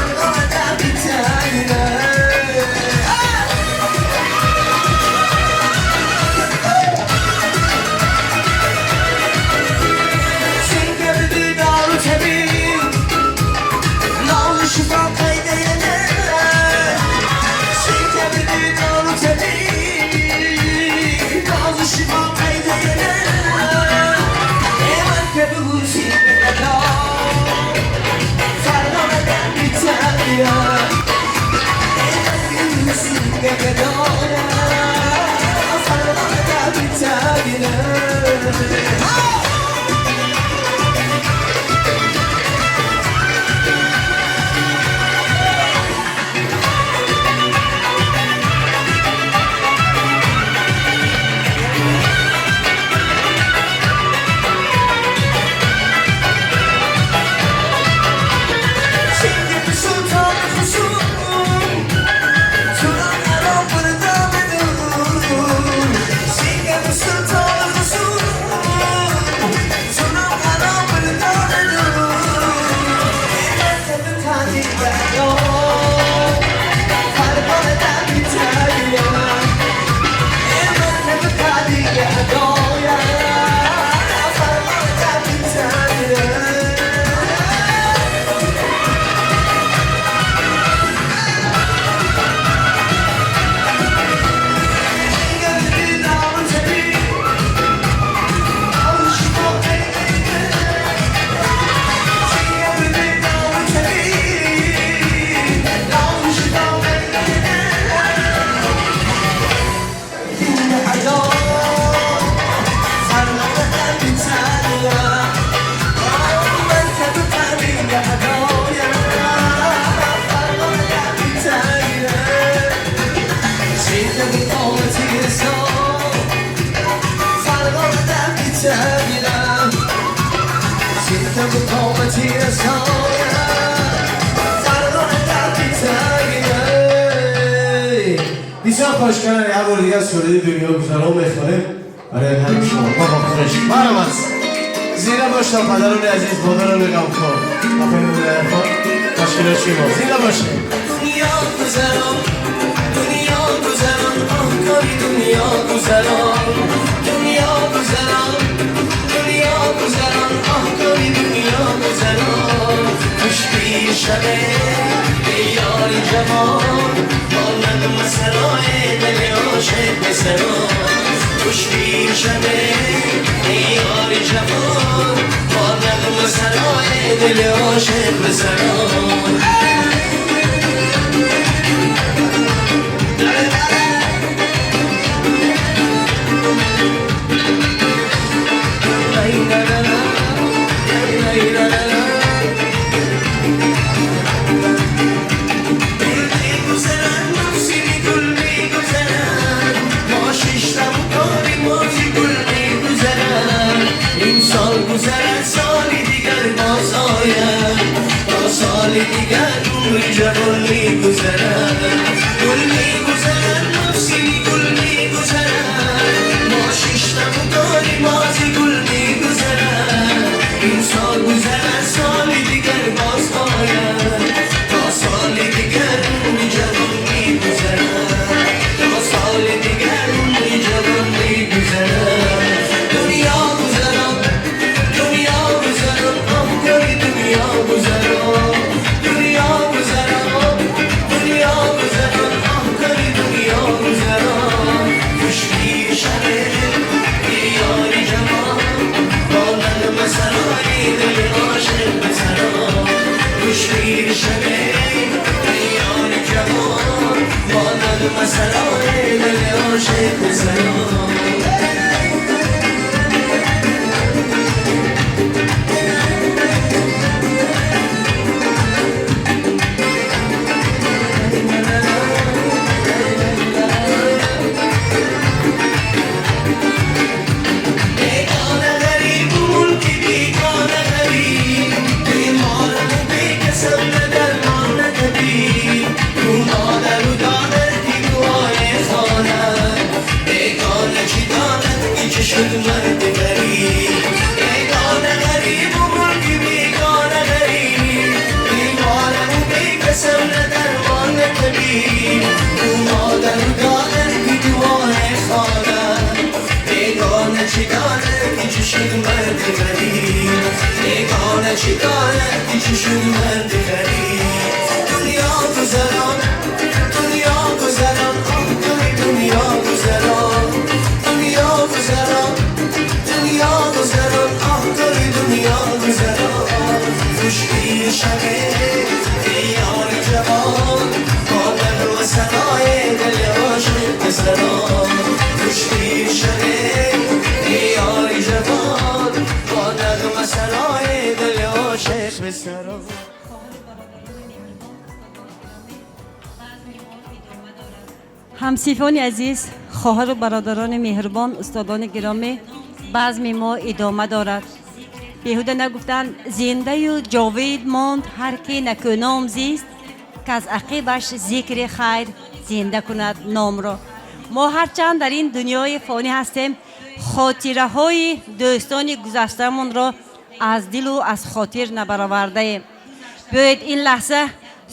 Speaker 1: فرقان دردی تنینم.
Speaker 5: بسیار خوشگله. یه بار دیگه سرود دنیا گذران میخوانیم برای همه شما. بابا خوش مرحبا. زینده باشید پدران عزیز، مادران غمخوار، تشکیلات شما زینده باشید.
Speaker 1: دنیا گذران، دنیا گذران، آهکاری دنیا گذران، دنیا گذران، دنیا گذران، آهکاری دنیا گذران. خوشبی شبه یاری جوان با نغمه سرای دل عاشق پسران. خوشبی شبه یاری جوان با نغمه سرای دل عاشق پسران. گذرد سالی دیگر باز آید، تا سال دیگر عمر جوان می‌گذرد. گل می‌گذرد نفسی گل می‌گذرد، ما شیشتم و داریم مازی گل می‌گذرد. این سال گذرد سال دیگر باز آید، تا سال دیگر عمر جوان می‌گذرد، تا سال دیگر عمر جوان می‌گذرد. دنیا گذران، دنیا گذران، آهکاری دنیا گذران، دنیا گذران، دنیا گذران، آهکاری دنیا گذران. خوشبی شبه یاری جوان با نغمه سرای دل عاشق پسران. خوشبی شبه یاری جوان با نغمه سرای دل عاشق پسران.
Speaker 4: Ҳамсинфони азиз, хоҳару бародарони меҳрубон, устодони гиромӣ, базми мо идома дорад. Беҳуда нагуфтанд: зиндаю ҷовид монд ҳар ки накӯном зист, ки аз ақибаш зикри хайр зинда кунад номро. Мо ҳарчанд дар ин дунёи фонӣ ҳастем, хотираҳои дӯстони гузаштаамонро аз дилу аз хотир набаровардаем. Биёед, ин лаҳза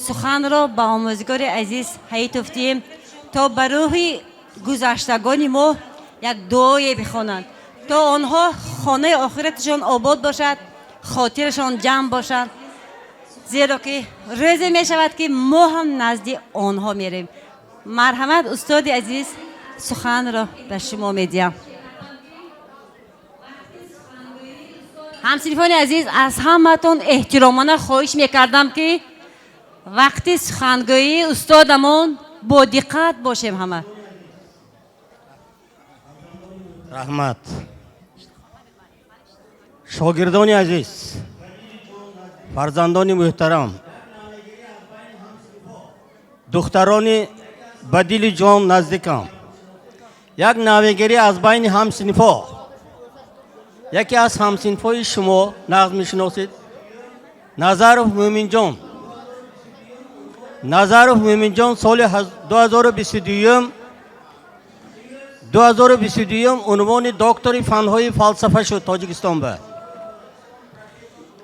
Speaker 4: суханро ба омӯзгори азиз Ҳаитов диҳем, то ба рӯҳи гузаштагони мо як дуое бихонанд, то онҳо хонаи охираташон обод бошад, хотирашон ҷамъ бошад, зеро ки рӯзе мешавад, ки мо ҳам назди онҳо мерем. Марҳамат, устоди азиз, суханро ба шумо медиҳам. Ҳамсинфони азиз, аз ҳаматон эҳтиромона хоҳиш мекардам, ки вақти сухангӯии устодамон бо диққат бошем ҳама.
Speaker 7: Раҳмат. Шогирдони азиз, фарзандони муҳтарам, духтарони ба дили ҷон наздикам, як навигарӣ аз байни ҳамсинфҳо. Яке аз ҳамсинфҳои шумо нағз мешиносед, Назаров Мӯминҷон. Назаров Мӯминҷон соли 2022 унвони доктори фанҳои фалсафа шуд Тоҷикистон ба.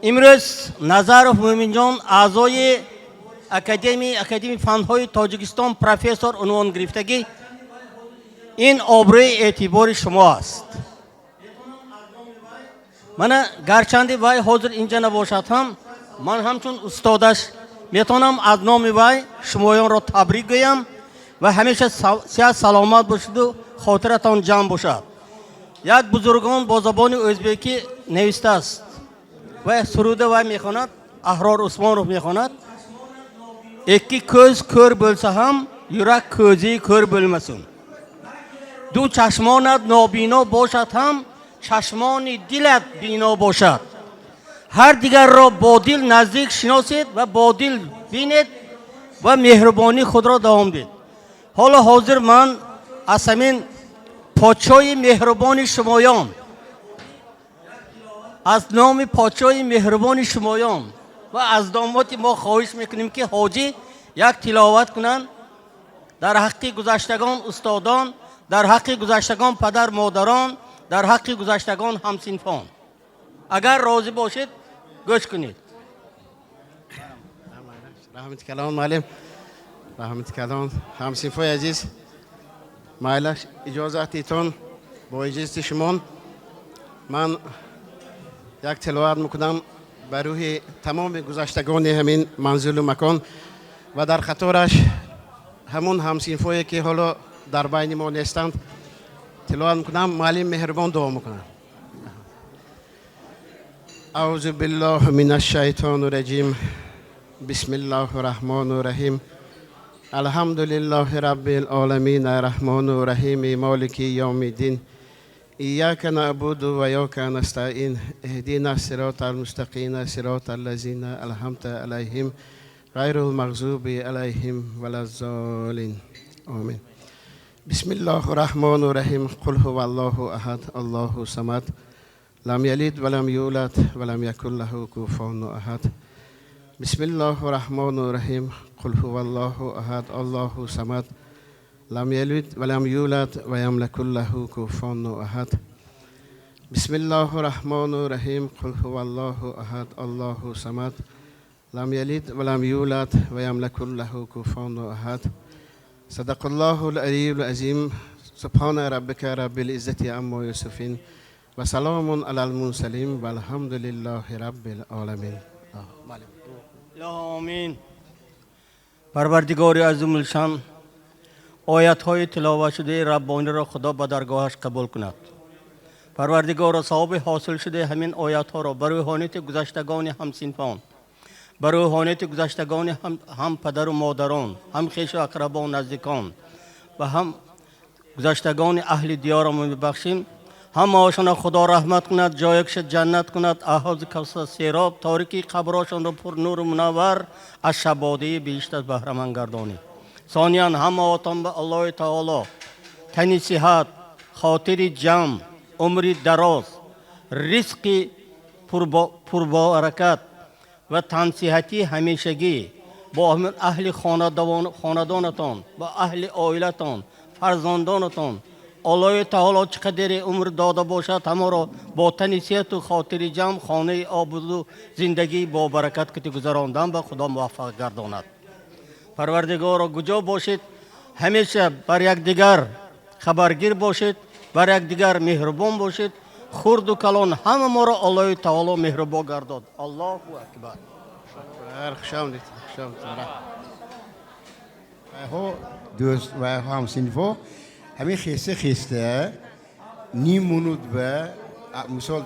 Speaker 7: Имрӯз Назаров Мӯминҷон аъзои Академияи фанҳои Тоҷикистон, профессор унвон гирифтагӣ. Ин обрӯи эътибори шумо аст. Мана, гарчанди вай ҳозир инҷа набошад ҳам, ман ҳамчун устодаш метавонам аз номи вай шумоёнро табрик гӯям ва ҳамеша сиҳат саломат бошеду хотиратон ҷамъ бошад. Як бузургон бо забони ӯзбекӣ навиштааст ва суруда вай мехонад, Аҳрор Усмонов мехонад: Ikki ko'z ko'r bo'lsa ham, yurak ko'zi ko'r bo'lmasin. Ду чашмонат нобино бошад ҳам, чашмони дилат бино бошад. Ҳар дигарро бо дил наздик шиносед ва бо дил бинед ва меҳрубонии худро давом дед. Ҳоло ҳозир ман аз ҳамин подшоҳи меҳрубони шумоён, аз номи подшоҳи меҳрубони шумоён ва аз домоди мо хоҳиш мекунем, ки ҳоҷӣ як тиловат кунанд дар ҳаққи гузаштагон устодон, дар ҳаққи гузаштагон падар модарон, дар ҳаққи гузаштагон ҳамсинфон. Агар розӣ бошед, гӯш кунед.
Speaker 6: Раҳмати калон, муаллим, раҳмати калон. Ҳамсинфои азиз, майлаш, иҷозатитон, бо иҷозати шумон ман як тиловат мекунам ба рӯҳи тамоми гузаштагони ҳамин манзилу макон ва дар қатораш ҳамун ҳамсинфое, ки ҳоло дар байни мо нестанд. Тиловат мекунам, муаллим меҳрубон дуо мекунам. أعوذ بالله من الشیطان الرجیم. بسم الله الرحمن الرحیم. الحمد لله رب العالمین الرحمن الرحیم مالک یوم الدین. إياك نعبد وإياك نستعين. اهدنا الصراط المستقيم، صراط الذين أنعمت عليهم، غير المغضوب عليهم ولا الضالين. آمين. بسم الله الرحمن الرحيم. قل هو الله أحد، الله الصمد، لم يلد ولم يولد ولم يكن له كفوا أحد. بسم الله الرحمن الرحيم. قل هو الله أحد، الله الصمد، لم يلد ولم يولد ولم يكن له كفوا أحد. بسم الله الرحمن الرحيم. قل هو الله أحد، الله الصمد، لم يلد ولم يولد ولم يكن له كفوا أحد. صدق الله العلي العظيم. سبحان ربك رب العزة عما يصفون وسلام على المرسلين والحمد لله رب العالمين.
Speaker 7: آمین. Парвардигори азимулшан оятҳои тиловатшудаи раббониро Худо ба даргоҳаш қабул кунад. Парвардигоро, савоби ҳосилшудаи ҳамин оятҳоро ба рӯҳонияти гузаштагони ҳамсинфон, ба рӯҳонияти гузаштагони ҳам падару модарон, ҳам хешу ақрабо, наздикон ва ҳам гузаштагони аҳли диёрамо мебахшим. Ҳамаошонро Худо раҳмат кунад, ҷоякша ҷаннат кунад, аҳози кавса сероб, торикии қаброшонро пурнуру мунаввар, аз шабодаи биҳиштат баҳраманд гардонид. Сониян ҳамаотон ба Аллоҳи таоло тани сиҳат, хотири ҷамъ, умри дароз, ризқи пурбаракат ва тансиҳатии ҳамешагӣ бо ҳамин аҳли хонадонатон ва аҳли оилатон, фарзандонатон. Аллоҳи таоло чӣ қадаре умр дода бошад, ҳамаро бо тани сиҳату хотири ҷамъ, хонаи обуду зиндагӣ бо баракат кити гузарондан ба Худо муваффақ гардонад. Парвардигоро, куҷо бошед, ҳамеша бар якдигар хабаргир бошед, бар якдигар меҳрубон бошед. Хурду калон ҳама моро Аллоҳи таоло меҳрубон гардод. Аллоҳу акбар.
Speaker 6: Хуш омадед, хуш омадед. Ҳо дӯст ва ҳамсинфо ҳамин хеста хеста ним минут ба мисол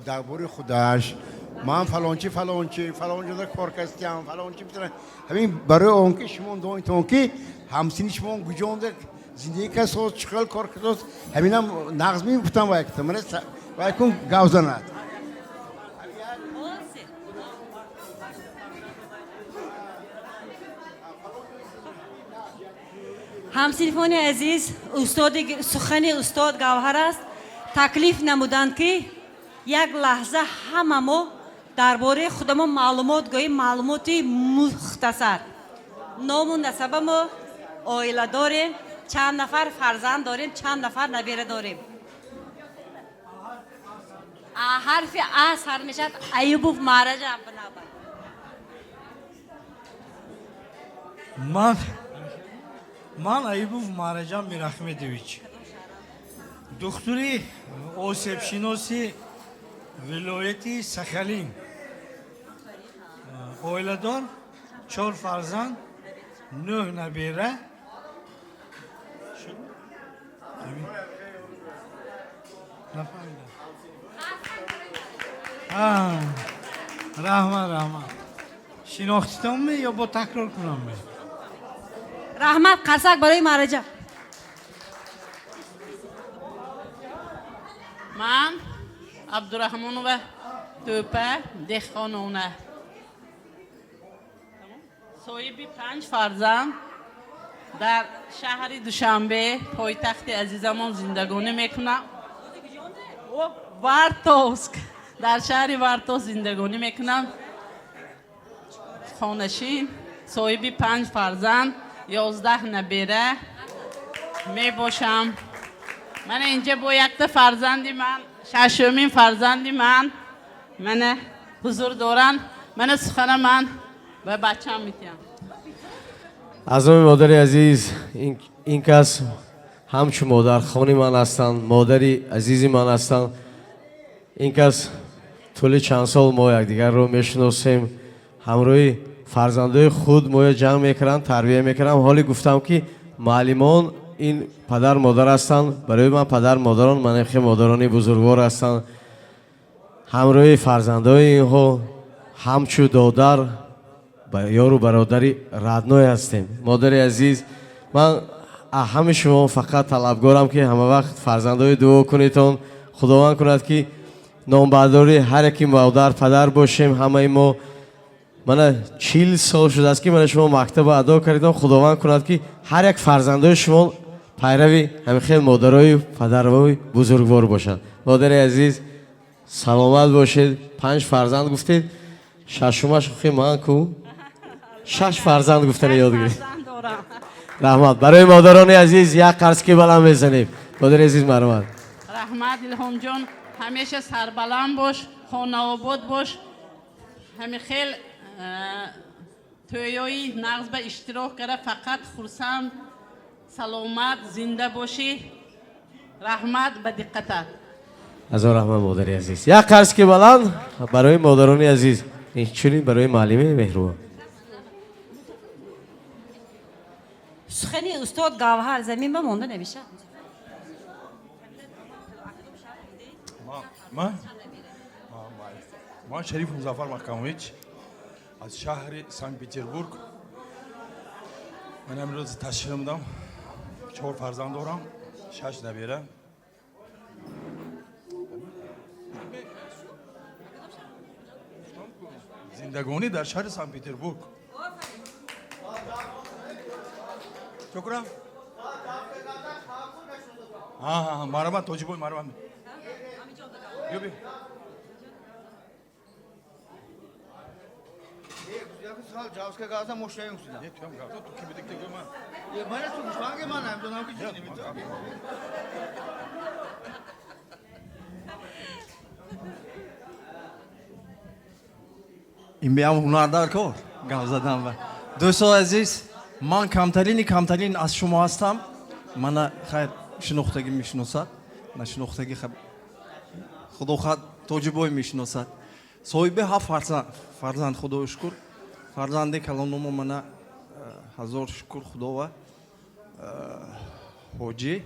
Speaker 6: дар бораи худаш ман фалончи фалончи фалонҷода кор кастиям фалончи, ҳамин барои он ки шумо донитон ки ҳамсини шумо куҷонда зиндагӣ касоз, чӣ хел кор касоз, ҳаминам нағз мегуфтам вай кутам вай кун гав занад.
Speaker 4: Ҳамсинфони азиз, устоди сухани устод Гавҳар аст. Таклиф намуданд, ки як лаҳза ҳама мо дар бораи худамо маълумот гӯем, маълумоти мухтасар. Ному насабамо, оила дорем, чанд нафар фарзанд дорем, чанд нафар набера дорем. Ҳарфи А сар мешавад. Аюбов Маъраҷа бинабад.
Speaker 10: Ман Аюбов Маъраҷам Мирахмедович, духтури осебшиноси вилояти Сахалин, оиладор, чор фарзанд, нӯҳ набера. Нафаҳмидам. Раҳмат, раҳмат. Шинохтитонми ё бо такрор кунамми?
Speaker 4: Раҳмат, қарсак барои Маъраҷа.
Speaker 13: Ман Абдураҳмонова Тӯпа, деҳқонона, соҳиби панҷ фарзанд, дар шаҳри Душанбе, пойтахти азизамон, зиндагонӣ мекунам. Вартовск, дар шаҳри Вартовск зиндагонӣ мекунам. Хонашин, соҳиби панҷ фарзанд, 11 набера мебошам. Мана инҷа бо якта фарзанди ман, шашумин фарзанди ман, мана ҳузур доранд. Мана сухана ман ба бачам метиҳам.
Speaker 5: Аз номи модари азиз, ин кас ҳамчун модархони ман ҳастанд, модари азизи ман ҳастанд. Ин кас тӯли чанд сол мо якдигарро мешиносем, ҳамроҳи фарзандои худ моя ҷамъ мекунанд, тарбия мекунам. Ҳоле гуфтам, ки муаллимон ин падар модар ҳастанд. Барои ман падар модарон манхе модарони бузургвор ҳастанд. Ҳамроҳи фарзандои инҳо ҳамчун додар, ёру бародари родной ҳастем. Модари азиз, ман ҳами шумо фақат талабгорам, ки ҳама вақт фарзандои дуо кунедон. Худованд кунад, ки номбардори ҳар яки модар падар бошем ҳамаи мо. Мана 40 сол шудааст, ки мана шумо мактаба адо кардем. Худованд кунад, ки ҳар як фарзандои шумо пайрави ҳамин хел модарою падарҳои бузургвор бошанд. Модари азиз, саломат бошед. Панҷ фарзанд гуфтед, шашумаш хи ман ку шаш фарзанд гуфтани ёд гирифт. Раҳмат. Барои модарони азиз як қарски баланд мезанем. Модари азиз, марҳамат.
Speaker 13: Раҳмат, Илҳомҷон, ҳамеша сарбаланд бош, хонаобод бош. Ҳамин хел тӯёи нағз ба иштирок карда, фақат хурсанд, саломат, зинда бошӣ. Раҳмат ба диққатат.
Speaker 5: Ҳазор раҳмат, модари азиз. Як қарски баланд барои модарони азиз, инчунин барои муаллими меҳрубон.
Speaker 4: Сухани устод Гавҳар замин ба монда намешавад.
Speaker 9: Ман Шариф Музаффар Маҳкамович аз шаҳри Санкт Петербург. Ман имрӯз ташриф омадам. Чор фарзанд дорам, шаш набера. Зиндагонӣ дар шаҳри Санкт Петербург. Чокурам? Ҳа, марҳамат, Тоҷибой, марҳамат. Биё, биё.
Speaker 15: Ҷавзка газа мошаем сюда.
Speaker 9: Не, туям газа, ту ки бидик тегӯ ман.
Speaker 15: Е, ман ту гуфтанге ман намедонам ки чӣ намедонам.
Speaker 12: Ин биам ҳунар дар кор гап задан. Ва дӯстони азиз, ман камтарини камтарин аз шумо ҳастам. Мана хайр, шинохтагӣ мешиносад, нашинохтагӣ худо хоҳад Тоҷибой мешиносад. Соҳиби ҳафт фарзанд, худои шукр. Фарзанди калономо мана, ҳазор шукр худова, ҳоҷӣ.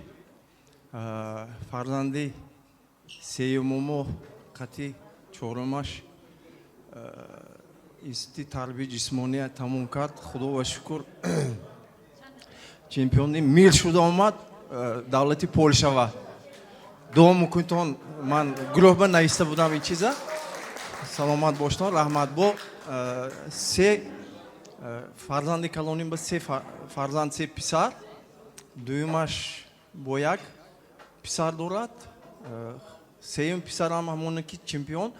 Speaker 12: Фарзанди сеюмумо қати чорумаш институти тарбияи ҷисмония тамом кард, худова шукр, чемпиони мир шуда омад давлати Полшава. Дуо мукунтон, ман гурӯҳба нависта будам ин чиза. Саломат боштон, раҳмат. Бо се фарзанди калоним, ба се фарзанд, се писар. Дуюмаш бо як писар дорад. Сеюм писарам ҳамоне ки чемпион.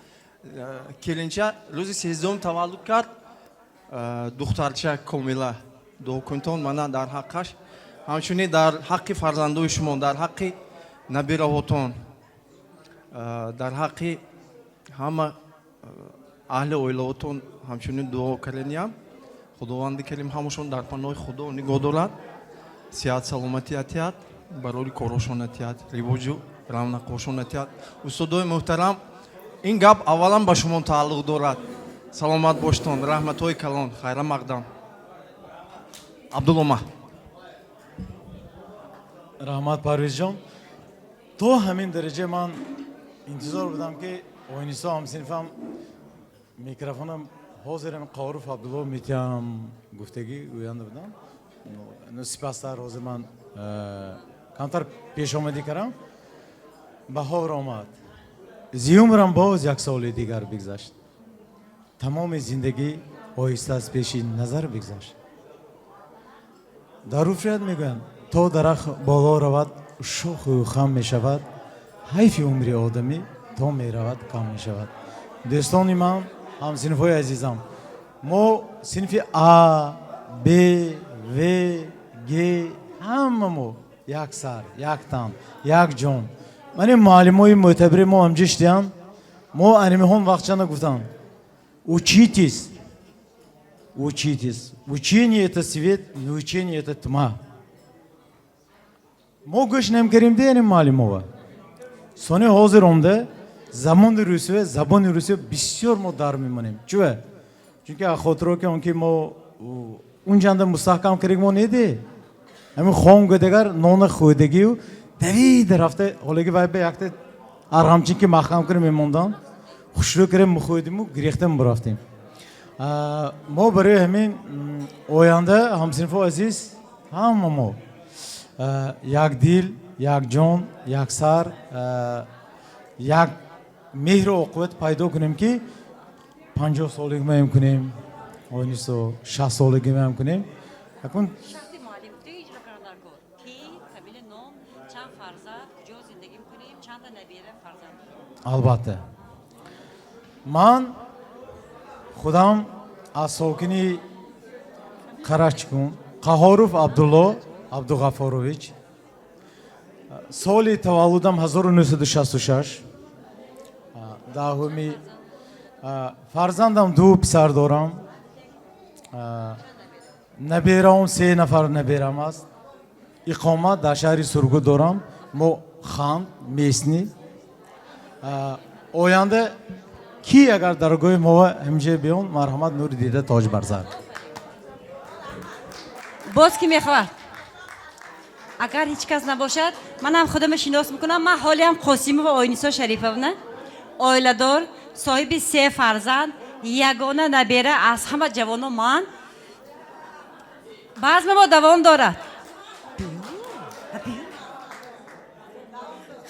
Speaker 12: Келинча рӯзи 13-ум таваллуд кард, духтарча Комила. Дуо кунтон мана дар ҳаққаш, ҳамчунин дар ҳаққи фарзандои шумо, дар ҳаққи набираҳотон, дар ҳаққи ҳама аҳли оилаотон ҳамчунин дуо карданиям. Худованди карим ҳамашон дар паноҳи Худо нигоҳ дорад, сиҳат саломатӣ атиҳад, барори корошон атиҳад, ривоҷу равнақошон атиҳад. Устодои муҳтарам, ин гап аввалан ба шумо тааллуқ дорад. Саломат боштон, раҳматҳои калон, хайра мақдам. Абдуллома.
Speaker 3: Раҳмат, Парвизҷон. То ҳамин дараҷа ман интизор будам, ки Ойнисо ҳамсинфам микрофонам ҳозирам Қоров Абдулло метиҳам гуфтагӣ гӯянда будам. Сипастар, ҳозир ман камтар пешомадӣ кардам. Баҳор омад, зи умрам боз як соли дигар бигзашт, тамоми зиндагӣ оҳиста аз пеши назар бигзашт. Дар урфият мегӯянд, то дарахт боло равад, шоху хам мешавад, ҳайфи умри одамӣ то меравад, кам мешавад. Дӯстони ман, ҳамсинфҳои азизам, мо синфи А, Б, В, Г, ҳама мо як сар, як тан, як ҷон. Мани муаллимои мӯътабири мо ҳамҷо шидиям. Мо анимиҳон вақтчана гуфтанд: «Учитесь, учитесь, учение — это свет, неучение — это тьма». Мо гӯш намкардем де ани муаллимова. Сони ҳозир омда замони русия, забони русия бисёр мо дар мемонем. Чува? Чунки хотиро ки он ки мо унҷанда мустаҳкам кардем, мо неде ҳамин хом гӯдагар нона хӯрдагию давида рафта, ҳолаги вай ба якта арғамчин ки маҳкам кунем мемондан, хушрӯ кардем, мухӯрдиму гирехта мебурафтем. Мо барои ҳамин оянда, ҳамсинфо азиз, ҳама мо як дил, як ҷон, як сар, як меҳру оқибат пайдо кунем, ки 50 солагимаем кунем, Ойнисо, 60 солагимаем кунем. Акун
Speaker 4: Шахси муаллим ту иҷро кардан дар кор. Ки, фамилия, ном, чанд фарзанд, куҷо зиндагӣ мекунем, чанда набира фарзанд?
Speaker 3: Албатта, ман худам аз сокини Қарачкун, Қаҳоров Абдулло Абдуғаффорович. Соли таваллудам 1966, 10-уми. Фарзандам ду писар дорам, набераам се нафар наберам аст. Иқомат дар шаҳри Сургут дорам. Мо ханд местный. Оянда ки агар даргоҳи мо ҳамҷа биён, марҳамат, нури дида, тоҷ бар сар.
Speaker 4: Боз ки мехоҳад? Агар ҳеҷ кас набошад, манам худама шинос мекунам. Ман ҳолиам Қосимова Ойнисо Шарифовна, оиладор, соҳиби се фарзанд, ягона набера аз ҳама ҷавоно ман. Баъзма мо давом дорад.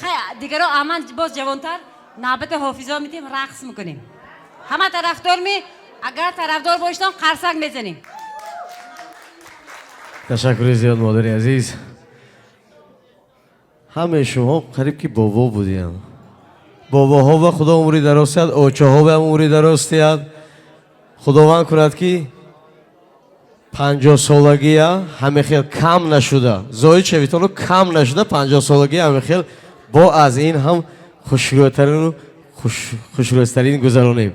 Speaker 4: Хай, дигаро аман боз ҷавонтар. Навбати ҳофизо медиҳем, рақс мекунем. Ҳама тарафдор ми? Агар тарафдор бошитон, қарсак мезанем.
Speaker 5: Ташаккури зиёд, модари азиз. Ҳамаи шумо қариб ки бобо будиянд. Бобоҳо ба Худо умри дароз диҳад, очаҳо ба умри дароз диҳад. Худованд кунад, ки 50-солагия ҳаме хел кам нашуда, зоид шавитону кам нашуда, 50-солагия ҳаме хел бо аз ин ҳам хушрӯтарину хушрӯзтарин гузаронем.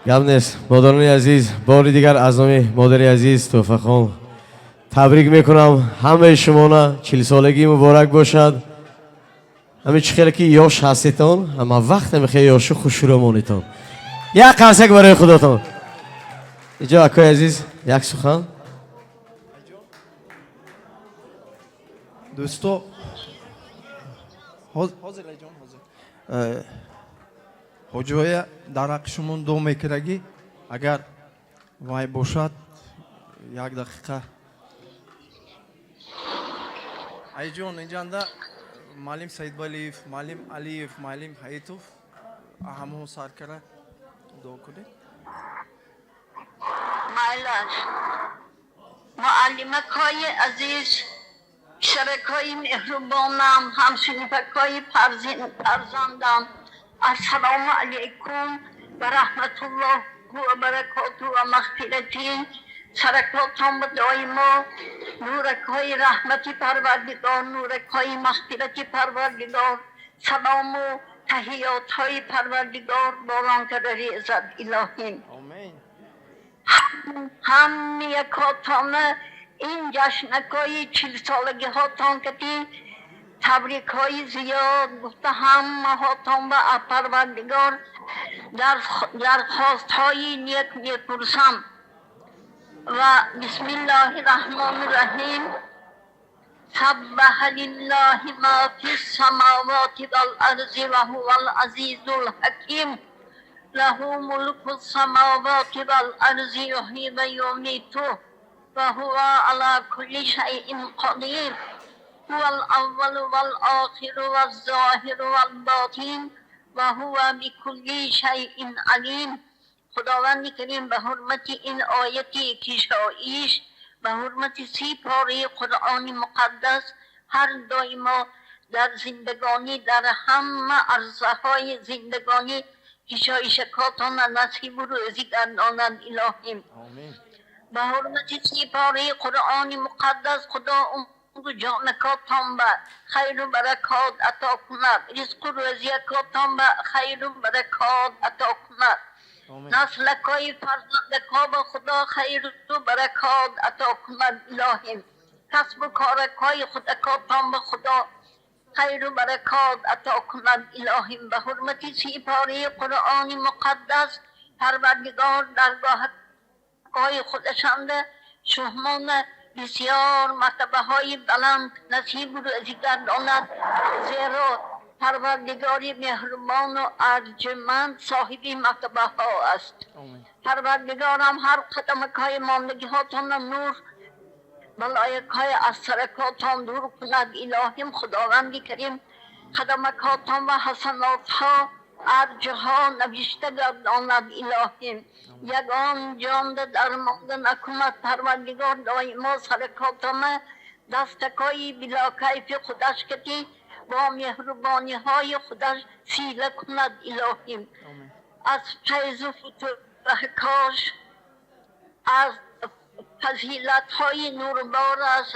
Speaker 5: Гап нест, модарони азиз, бори дигар аз номи модари азиз Тӯҳфахон табрик мекунам ҳамаи шумона. 40-солагӣ муборак бошад. Ҳамин чӣ хеле ки ёш ҳастетон, ҳама вақт ҳами хеле ёшу хушрӯ монетон. Як қарсак барои худотон. Иҷо, акои азиз, як сухан.
Speaker 12: Дӯсто, ҳозир, ҷон, ҳозир ҳоҷоя дар ҳаққи шумо дуо мекардагӣ, агар вай бошад, як дақиқа. Айҷон, инҷанда муаллим Саидвалиев, муаллим Алиев, муаллим Ҳаитов, ҳамаҳо сар кара дуо кунед.
Speaker 18: Майлаш, муаллимакҳои азиз, шаракҳои меҳрубонам, ҳамсинфакҳои фарзандам, ассалому алайкум ва раҳматуллоҳу ва баракоту ва мағфирати. Саракотон ба доимо нуракҳои раҳмати Парвардигор, нуракҳои мағфирати Парвардигор, салому таҳиётҳои Парвардигор борон карда резад, илоҳим. Ҳамаякотона ин ҷашнакҳои 40-солагиҳотон кати табрикҳои зиёд гуфта, ҳамаҳотон ба Парвардигор дархостҳои нек мепурсам. Ва бисмиллоҳи раҳмони раҳим. Саббаҳа лиллаҳи ма фис самавати вал арзи ва ҳувал азизул ҳаким. Лаҳу мулку самавати вал арзи юҳйи ва юмиту ва ҳува ала кулли шайъин қодир. Ҳувал аввалу вал охиру ваз зоҳиру вал ботин ва ҳува бикулли шайъин алим. Худованди карим ба ҳурмати ин ояти кишоиш, ба ҳурмати 30 пораи Қуръони муқаддас ҳар доимо дар зиндагонӣ, дар ҳама арзаҳои зиндагонӣ кишоишакотона насибу рӯзӣ гардонад, илоҳим. Ба ҳурмати 30 пораи Қуръони муқаддас Худо умру ҷонакотон ба хайру баракот ато кунад, ризқу рӯзиякотон ба хайру баракот ато кунад, наслакҳои фарзандакҳо ба Худо хайру баракот ато кунад, илоҳим. Касбу коракҳои худакотон ба Худо хайру баракот ато кунад, илоҳим. Ба ҳурмати 30 пораи Қуръони муқаддас Парвардигор даргоҳҳои худашонда шуҳмона бисёр мартабаҳои баланд насибу рӯзӣ гардонад, зеро Парвардигори меҳрубону арҷуманд соҳиби мартабаҳо аст. Парвардигорам ҳар қадамакҳои мондагиҳотонро нур, балоякҳои аз саракотон дур кунад, илоҳим. Худованди карим қадамакотон ва ҳасанотҳо, арҷҳо навишта гардонад, илоҳим. Ягон ҷонда дармонда накунад Парвардигор. Доимо саракотона дастакҳои билокайфи худаш кати бо меҳрубониҳои худаш сила кунад, илоҳим. Аз файзу футуҳкош, аз фазилатҳои нурбораш,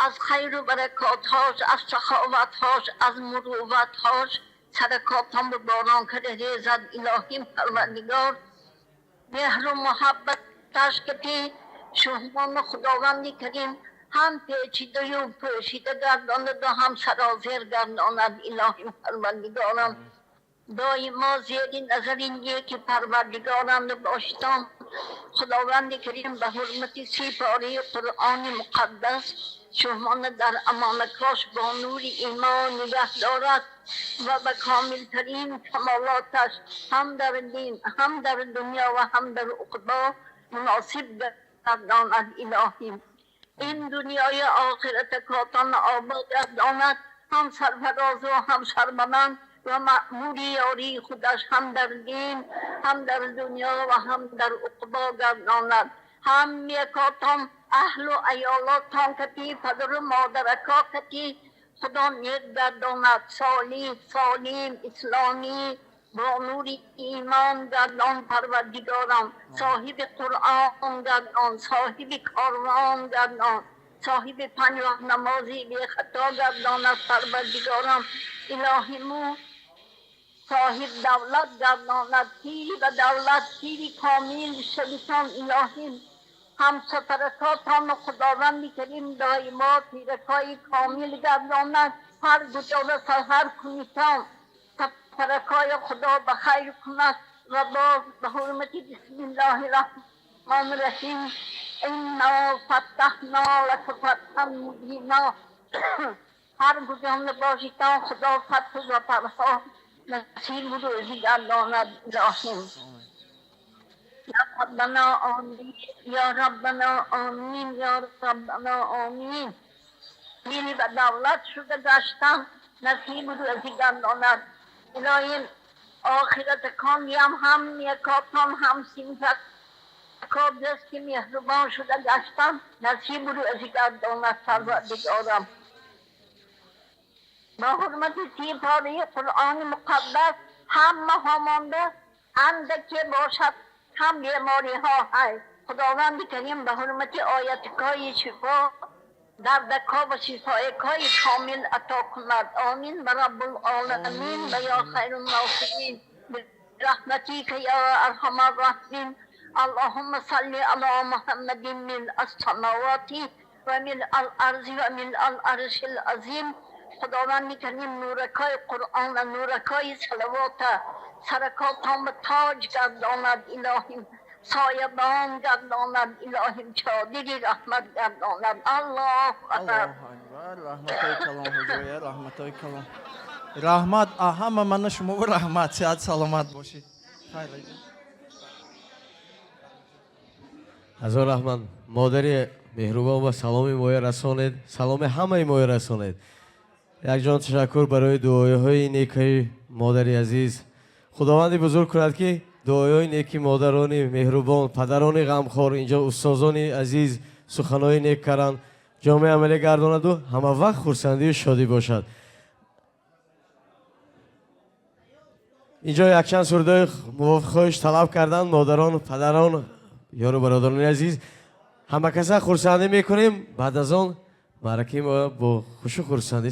Speaker 18: аз хайру баракотҳош, аз саховатҳош, аз мурувватҳош саракотон ба борон карда резад, илоҳим. Парвардигор меҳру муҳаббаташ кати шуҳмону Худованди карим ҳам печидаю пӯшида гардонаду ҳам сарозер гардонад, илоҳим. Парвардигорам доимо зери назари неки Парвардигорам боштон. Худованди карим ба ҳурмати 30 пораи Қуръони муқаддас шуҳмона дар амонакош бо нури имон нигаҳ дорад ва ба комилтарин камолоташ ҳам дар дин, ҳам дар дунё ва ҳам дар уқбо муносиб гардонад, илоҳим. Ин дунёи охиратакотон обод гардонад, ҳам сарфарозу ҳам сарбаланд و مأمور یاری خودش هم در دین هم در دنیا و هم در عقبا گرداند. هم یکاتان اهل و عیالاتان کتی پدر و مادرکا کتی خدا نیک گرداند. صالح سالم اسلامی با نور ایمان گردان پروردگارم. صاحب قرآن گردان، صاحب کاروان گردان، صاحب پنج وقت نمازی بی خطا گردان از پروردگارم. الهی مو صاحب دولت گرداند، پیری و دولت پیری کامل شویتان. الهی هم سفرکاتان خداوند کریم دائما پیرکای کامل گرداند. هر کجا و سفر کنیتان سفرکای خدا بخیر کند. و با به حرمت بسم الله الرحمن الرحیم انا فتحنا لک فتحا مبینا. هر کجا باشیتان خدا فتح و ظفرها نصیب و روزی گرداند. الهی یا ربنا آمین، یا ربنا آمین، یا ربنا آمین. پیری و دولت شده گشتن نصیب و روزی گرداند. الهی آخرت کامیم هم یکاتان هم سینفک دست که مهربان شده گشتن نصیب و روزی گرداند پروردگارم. با حرمت 30 پاره قرآن مقدس همه همانده اندک باشد هم بیماری ها های. خداوند کریم به حرمت آیت های شفا دردک ها و شفای های کامل عطا کند. آمین و رب العالمین و یا خیر الناصرین برحمتک یا ارحم الراحمین. اللهم صل علی محمد ملء السماوات و ملء الارض و ملء العرش العظیم. خداوند کریم نورکای قرآن و نورکای صلوات سرکاتان به تاج گرداند. الهیم سایبان گرداند. الهیم چادری رحمت گرداند. الله اکبر.
Speaker 12: رحمتای کلام حجایه، رحمتای کلام. رحمت ҳама мана шумо раҳмат. Сиҳат саломат бошед.
Speaker 5: Ҳазор раҳмат. Модари меҳрубон ва саломи моя расонед, саломи ҳамаи моя расонед. Якҷон ташаккур барои дуоҳои некии модари азиз. Худованди бузург кунад ки дуоҳои неки модарони меҳрубон, падарони ғамхор, инҷо устозони азиз суханои нек каранд, ҷомеа амалӣ гардонаду ҳама вақт хурсандию шодӣ бошад. Инҷо якчанд сурудҳои мувофиқ хоҳиш талаб карданд модарон, падарон, ёру бародарони азиз. Ҳама каса хурсандӣ мекунем. Баъд аз он маъракаи мо бо хушу хурсандӣ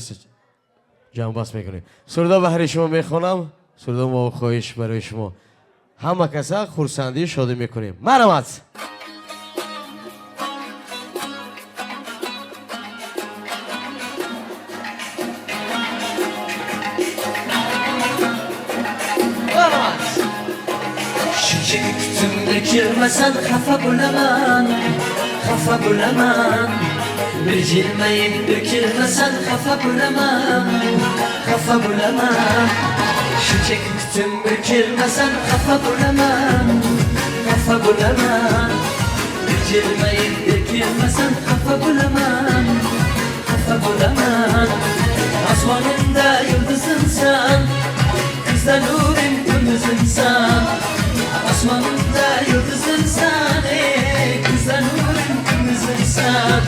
Speaker 5: ҷамъбаст мекунем. Сурудҳо баҳри шумо мехонам, сурудҳо мувофиқ хоҳиш барои шумо. Ҳама каса хурсандию шодӣ мекунем. Марҳамат.
Speaker 1: Shuncha kelmasan xafa bo'laman, xafa bo'laman. Bir jilmayib bir kelmasan xafa bo'laman, xafa bo'laman. Shuncha kutib bir kelmasan xafa bo'laman, xafa bo'laman. Bir jilmayib bir kelmasan xafa bo'laman, xafa bo'laman. Osmonimda yulduzimsan, kuzda nurim kunduzimsan. Osmonimda yulduzimsan, ey kuzda nurim kunduzimsan.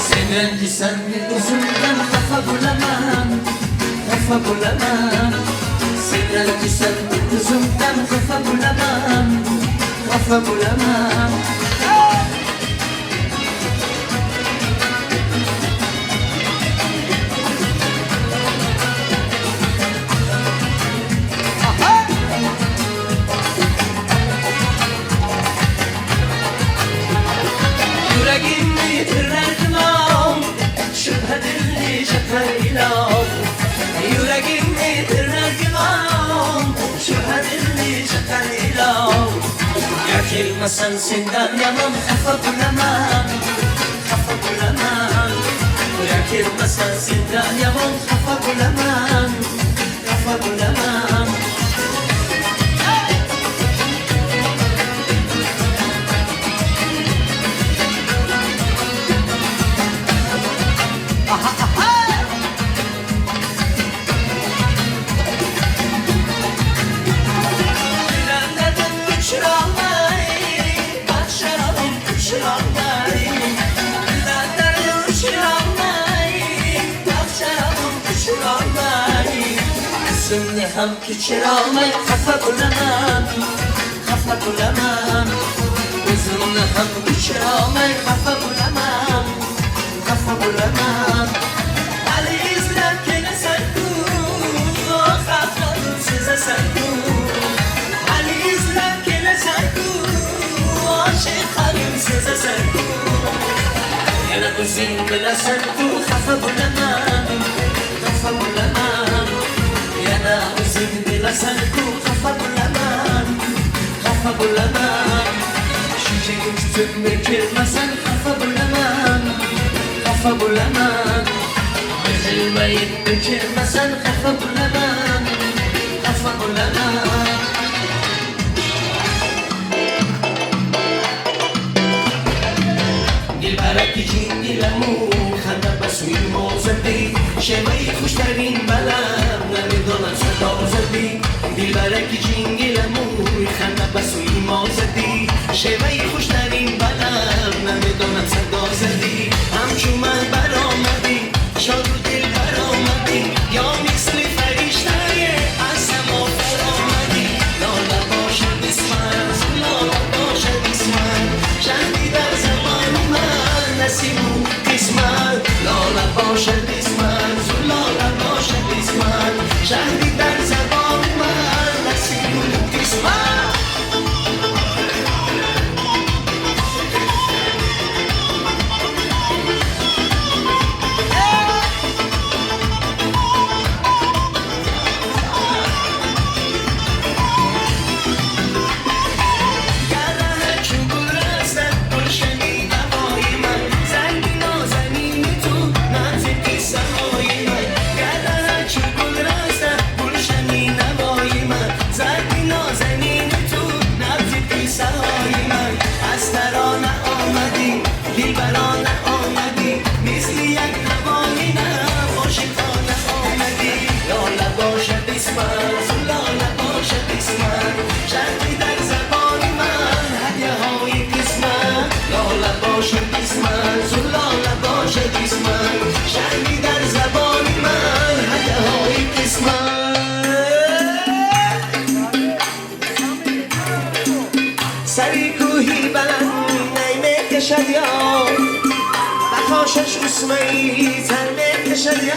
Speaker 1: Sen ranjisan men o'zimdan xafa bo'laman, xafa bo'laman. Sen ranjisan men o'zimdan xafa bo'laman, xafa bo'laman. Yuragimni tirnar ilon, shubha dilni chaqar ilon. Yuragimni tirnar ilon, shubha dilni chaqar ilon. Ya kelmasan sendan yomon xafa bo'laman, xafa bo'laman. Ya kelmasan sendan yomon xafa bo'laman, xafa bo'laman. O'zimni ham kechirolmay xafa bo'laman, xafa bo'laman. O'zimni ham kechirolmay xafa bo'laman, xafa bo'laman. Hali izlab kelasan-ku, xafalim sezasan-ku. Hali izlab kelasan-ku, oshiq halim sezasan-ku. Yana o'zing bilasan-ku, xafa bo'laman, xafa bo'laman. Yana o'zing bilasan-ku, xafa bo'laman, xafa bo'laman. Shuncha kutib kelmasan, xafa bo'laman, xafa bo'laman. Jilmayib kelmasan, xafa bo'laman, xafa bo'laman. Dilbaraki jingilamu xanda ba suyi mo zadi, shevai xushtarin balam namidonam sado zadi. Dilbaraki jingilamu xanda ba suyi mo zadi, shevai xushtarin balam namidonam sado zadi. Hamchu man baromadi, shodu dil baromadi, yo misli farishtaye az samo faromadi. Lola boshad ismat, lola boshad ismat, shahdi dar zamoni man nasibu qismat. Lola boshad ismat, lola boshad ismat, shahdi dar zamoni man nasibu qismat. بخاشش اسمایی تر میکشد یا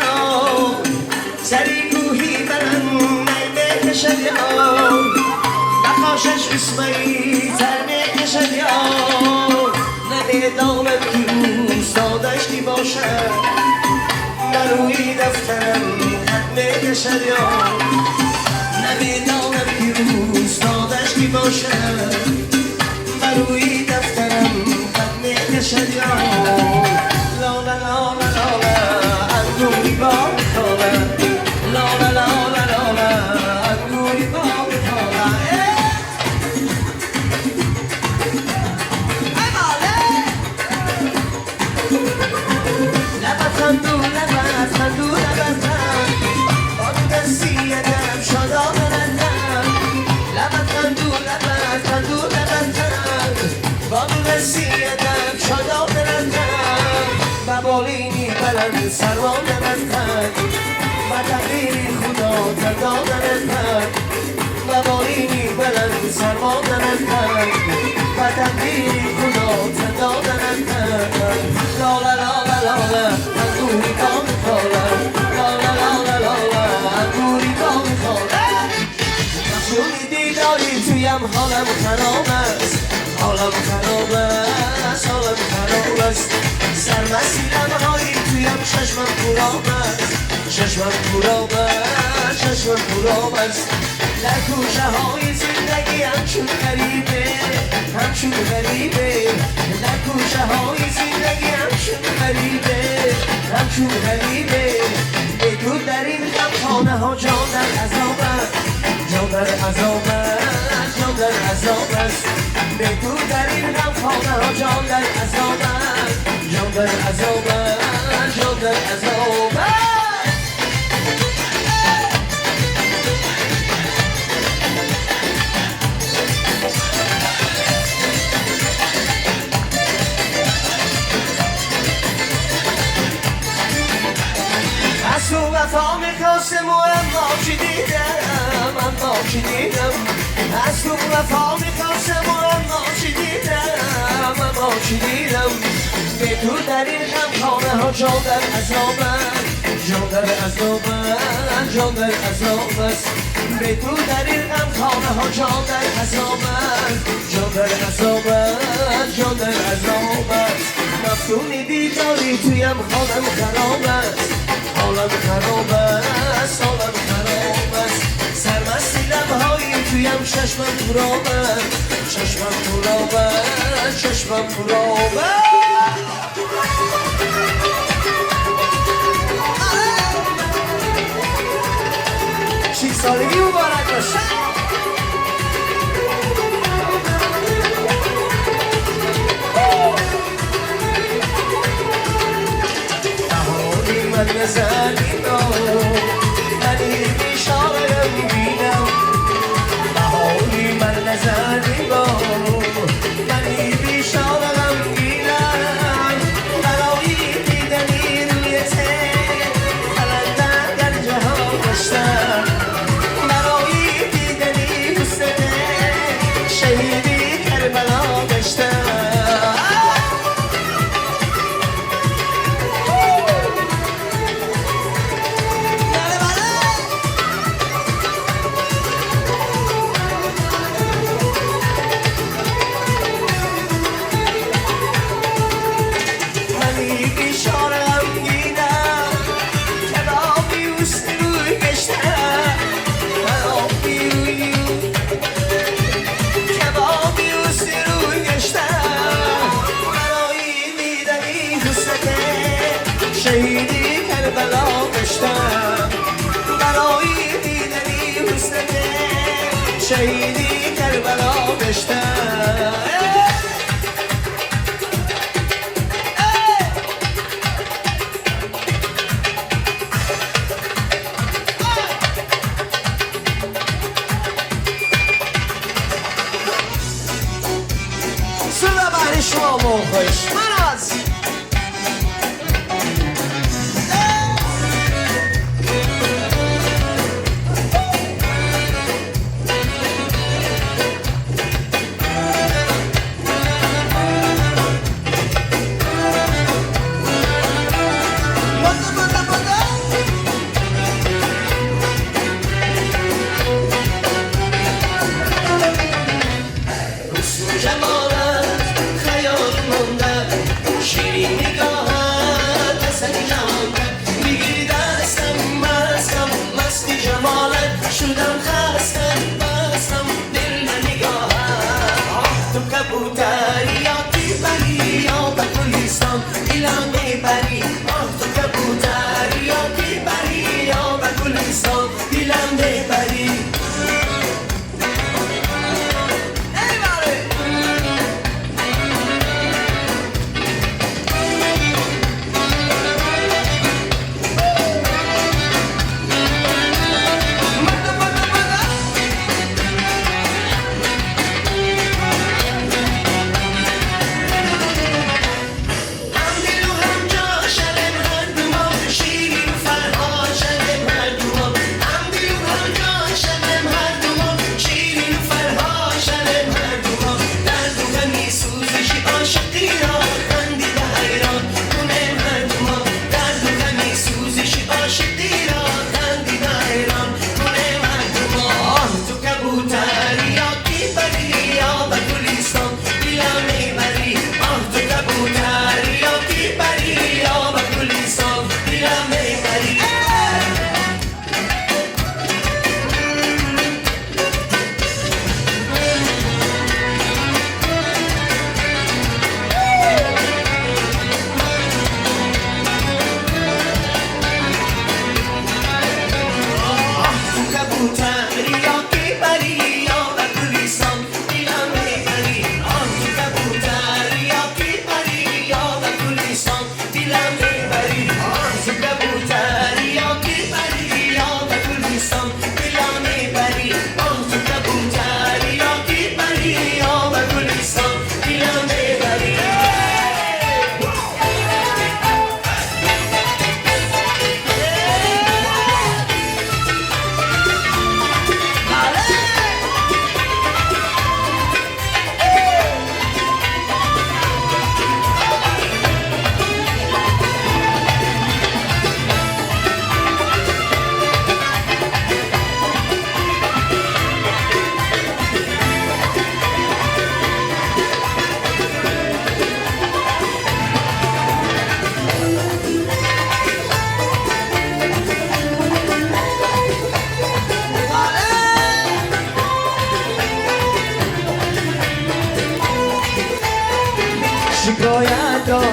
Speaker 1: سری کوهی بلند میکشد یا بخاشش اسمایی تر میکشد یا نمیدانم که اوستادش کی باشد، بر روی دفترم خط میکشد یا نمیدانم که اوستادش کی باشد، بر روی دفترم خط میکشد یا لالا لالا لالا انگوری با خاله، لالا لالا لالا انگوری با خاله. لبخندو لبخندو لبخند، با دو دستیتم شاداب رندم. لبخندو لبخندو لبخند، با دو دستیتم شاداب رندم. بالینی بلند سروانم از تن، و تقدیر خدا تردانم از تن. و بالینی بلند سروانم از تن، و تقدیر خدا تردانم از تن. لالا لالا لالا انگوری کام خاله، لالا لالا لالا انگوری کام خاله. مفهوم دیداری تویم حالم خراب است، حالم خراب است، حالم خراب است. سرمستی لبهایی تویم چشمم کوراب است، چشمم کوراب است، چشمم کوراب است. در کوچه های زندگی همچون غریبه، همچون غریبه. در کوچه های زندگی همچون غریبه، همچون غریبه. ای تو در این غمخانه ها جان در عذاب است، جان در عذاب است، جان در عذاب است. به تو در این غمخانه ها جان در عذاب است، جان در عذاب است، جان در عذاب است. از تو وفا میخواستم و اما چی دیدم، اما چی دیدم. از تو وفا میخواستم و اما چی دیدم، اما چی دیدم. به تو در این غمخانه ها جان در عذاب است، جان در عذاب است، جان در عذاب است. به تو در این غمخانه ها جان در عذاب است، جان در عذاب است، جان در عذاب است. مفتون دیداری تویم حالم خراب است، حالم خراب است، حالم خراب است. سرمستی لبهایی تویم چشمم پرآب است، چشمم پرآب است، چشمم پرآب است. 40 سالگی مبارک باشه. بهاری من نزنی من این بیشاره بینم، بهاری من نزنی من این بیشاره غمگینم. برای دیدنی روی ته قلندر در جهان گشتم، برای دیدنی حسنت شهیدی کربلا گشتم. شهیدی کربلا گشتم، برای دیدنی حسنت شهیدی کربلا گشتم. سودا بهر شما خوش من از شدم خستم بستم دل نگاهم. تو کبوتری یا بری یا به گلستان دلم میبری، تو کبوتری یا بری یا به گلستان دلم میبری.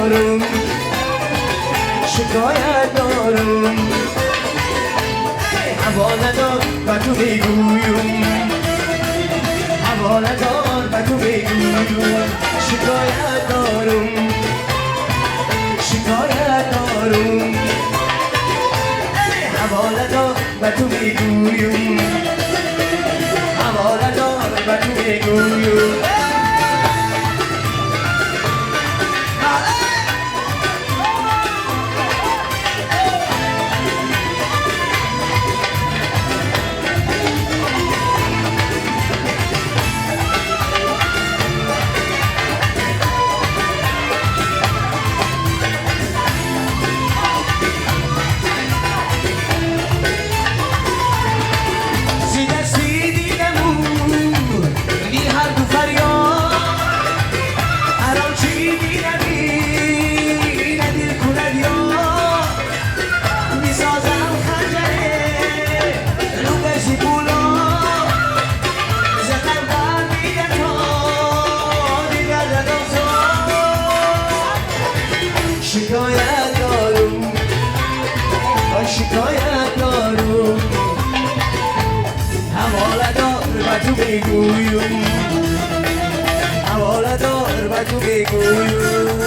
Speaker 1: دارم شکایت دارم حواله دار و تو میگویم حواله دار و تو میگویم شکایت دارم شکایت دارم حواله دار و تو میگویم حواله دار و تو میگویم شکایت دارم شکایت دارم حواله دار و تو بگویم حواله دار و تو بگویم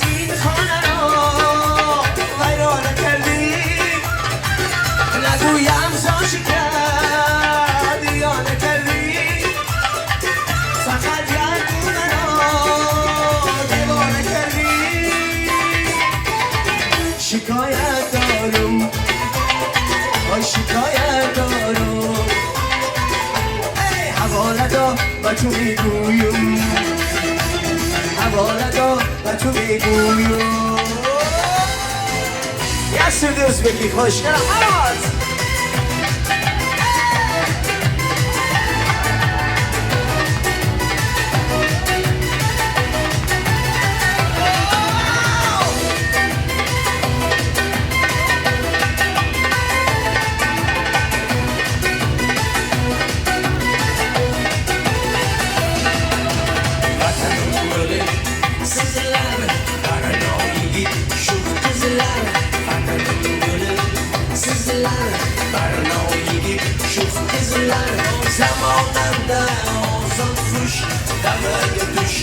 Speaker 1: این خانه را ویرانه کردی نگویم زاش کردی یا نکردی فقط یک گونه را دیوانه کردی شکایت دارم شکایت دارم ای حواله دار و تو میگویم حواله دار و تو میگویم یه سرد ازبکی خوشگل آواز Zamanında ozod xush damaga tush,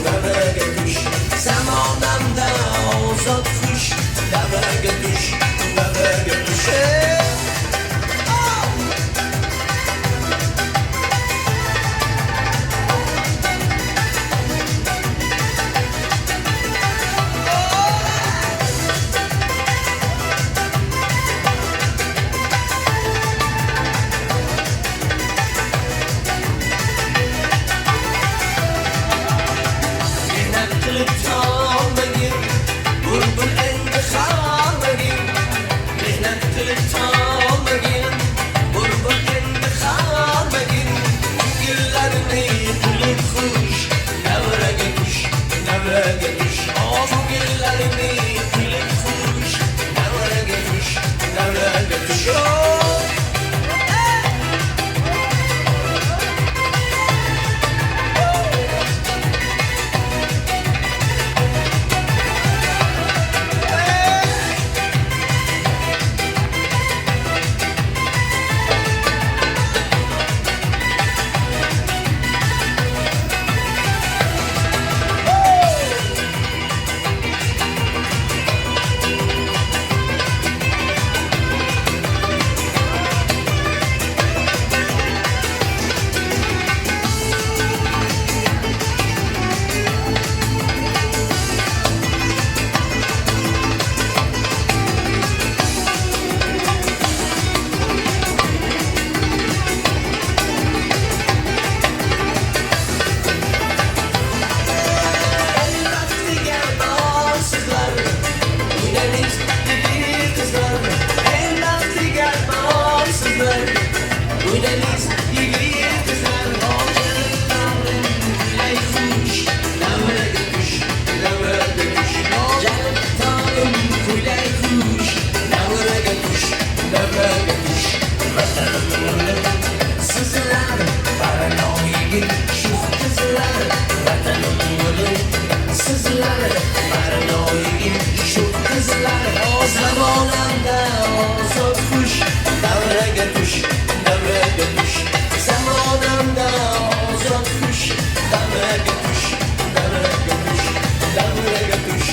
Speaker 1: damaga tush. Zamanında ozod xush damaga tush, damaga tush. Zamanında ozod kuş, davraga tush, davraga tush. Zamanında ozod kush, davraga tush, davraga tush, davraga tush,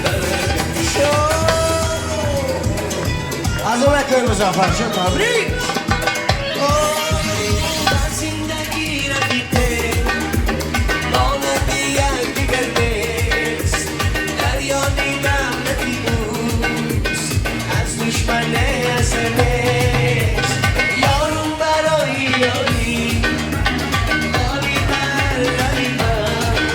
Speaker 1: davraga tush.
Speaker 5: Аз он акои Музаффаршо табрик.
Speaker 1: Дар зиндагӣ рафиқе монанди якдигар нест, дарё дидам надидӯст аз душмане асар нест. Ёрум барои ёрӣ оли бар лаби ман,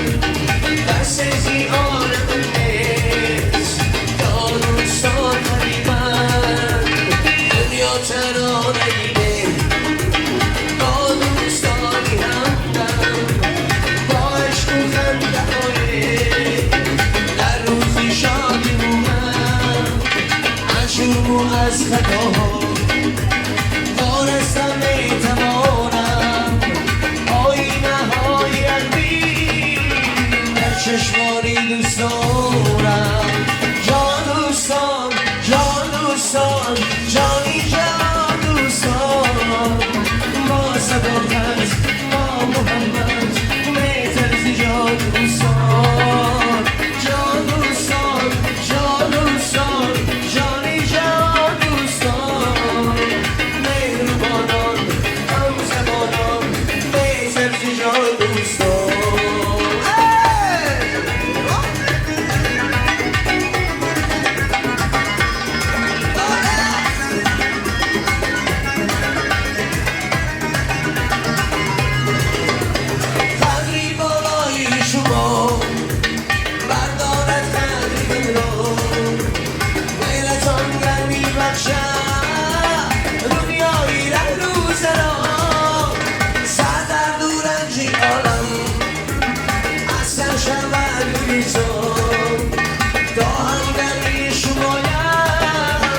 Speaker 1: дастези олам нест то дӯстон ҳабибанд. Дунё таронаиде با دوستانی همدم، با عشق و خنده‌های در روزی شادی بودم. عشوم و از خطاها وارستم میتوانم، آینه های قلبی در چشمانی دوستانم. جان دوستان، جان دوستان، جانی جان دوستان، با صداقت با محبت میترزی جان دوستان. جان دوستان، جان دوستان، جانی جان دوستان، مهربانان هم زبانان میترزی جان دوستان. قدری بالای شما بردارد قدری من را، غیرتان گرمی بخشد دنیای ره روزه را. سر در دورنجی عالم از سر شود گریزان، تا همدمی شمایم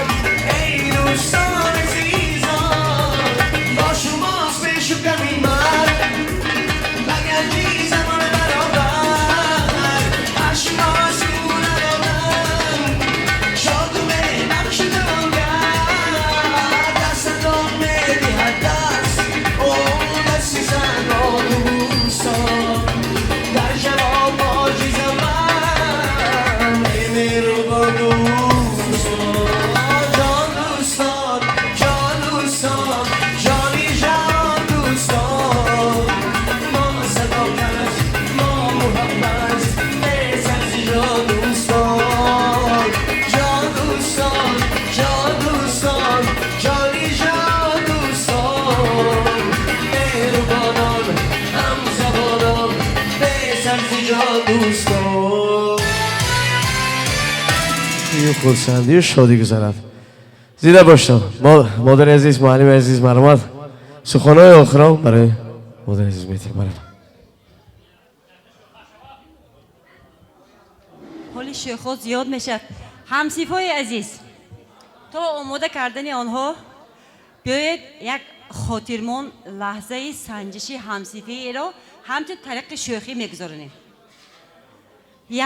Speaker 1: ای دوستان عزیزان. با شماست پیش و کمی من بگنجی زمان برابر، اشما سورانم شاد و نقش توانگر. دستتان میدهد دست اون دستی زنان دوستان، در جواب عاجزم من ای مهربان دوستان. جان دوستان، جان دوستان، جانی جان دوستان، ما صداقت ما محبت می‌سازی جان دوستان. جان دوستان، جان دوستان، جانی جان دوستان، مهربانان هم زبانان می‌سازی جان دوستان.
Speaker 5: Хурсандию шодӣ гузарад. Зинда бошед. Модари азиз, муаллими азиз, марҳамат. Суханҳои охирон барои модари азиз метиҳем. Марҳамат.
Speaker 4: Ҳоли шӯхҳо зиёд мешавад. Ҳамсифҳои азиз, то омода кардани онҳо биёед як хотирмон лаҳзаи санҷиши ҳамсифиро ҳамчун тариқи шӯхӣ мегузаронем.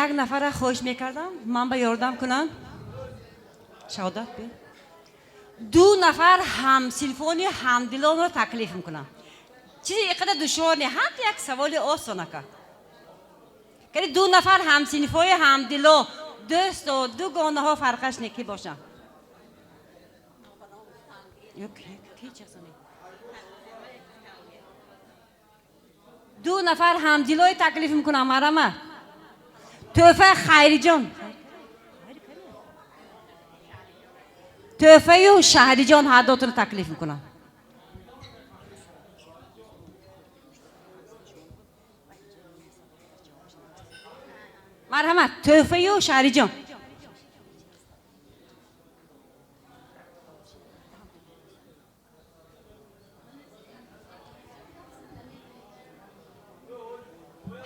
Speaker 4: Як нафара хоҳиш мекардам ман ба ёрдам кунам. Шаҳодат биё. Ду нафар ҳамсинфони ҳамдилонро таклиф мекунам. Чизи иқадар душвор не, ҳамто як саволи осонака. Кани ду нафар ҳамсинфои ҳамдило, дӯсто, дугонаҳо фарқаш не, ки бошанд. Ду нафар ҳамдилои таклиф мекунам, марама. Тӯҳфа Хайриҷон. Тӯҳфаю Шаҳриҷон ҳар дотонро таклиф мекунам. Марҳамат, Тӯҳфаю Шаҳриҷон.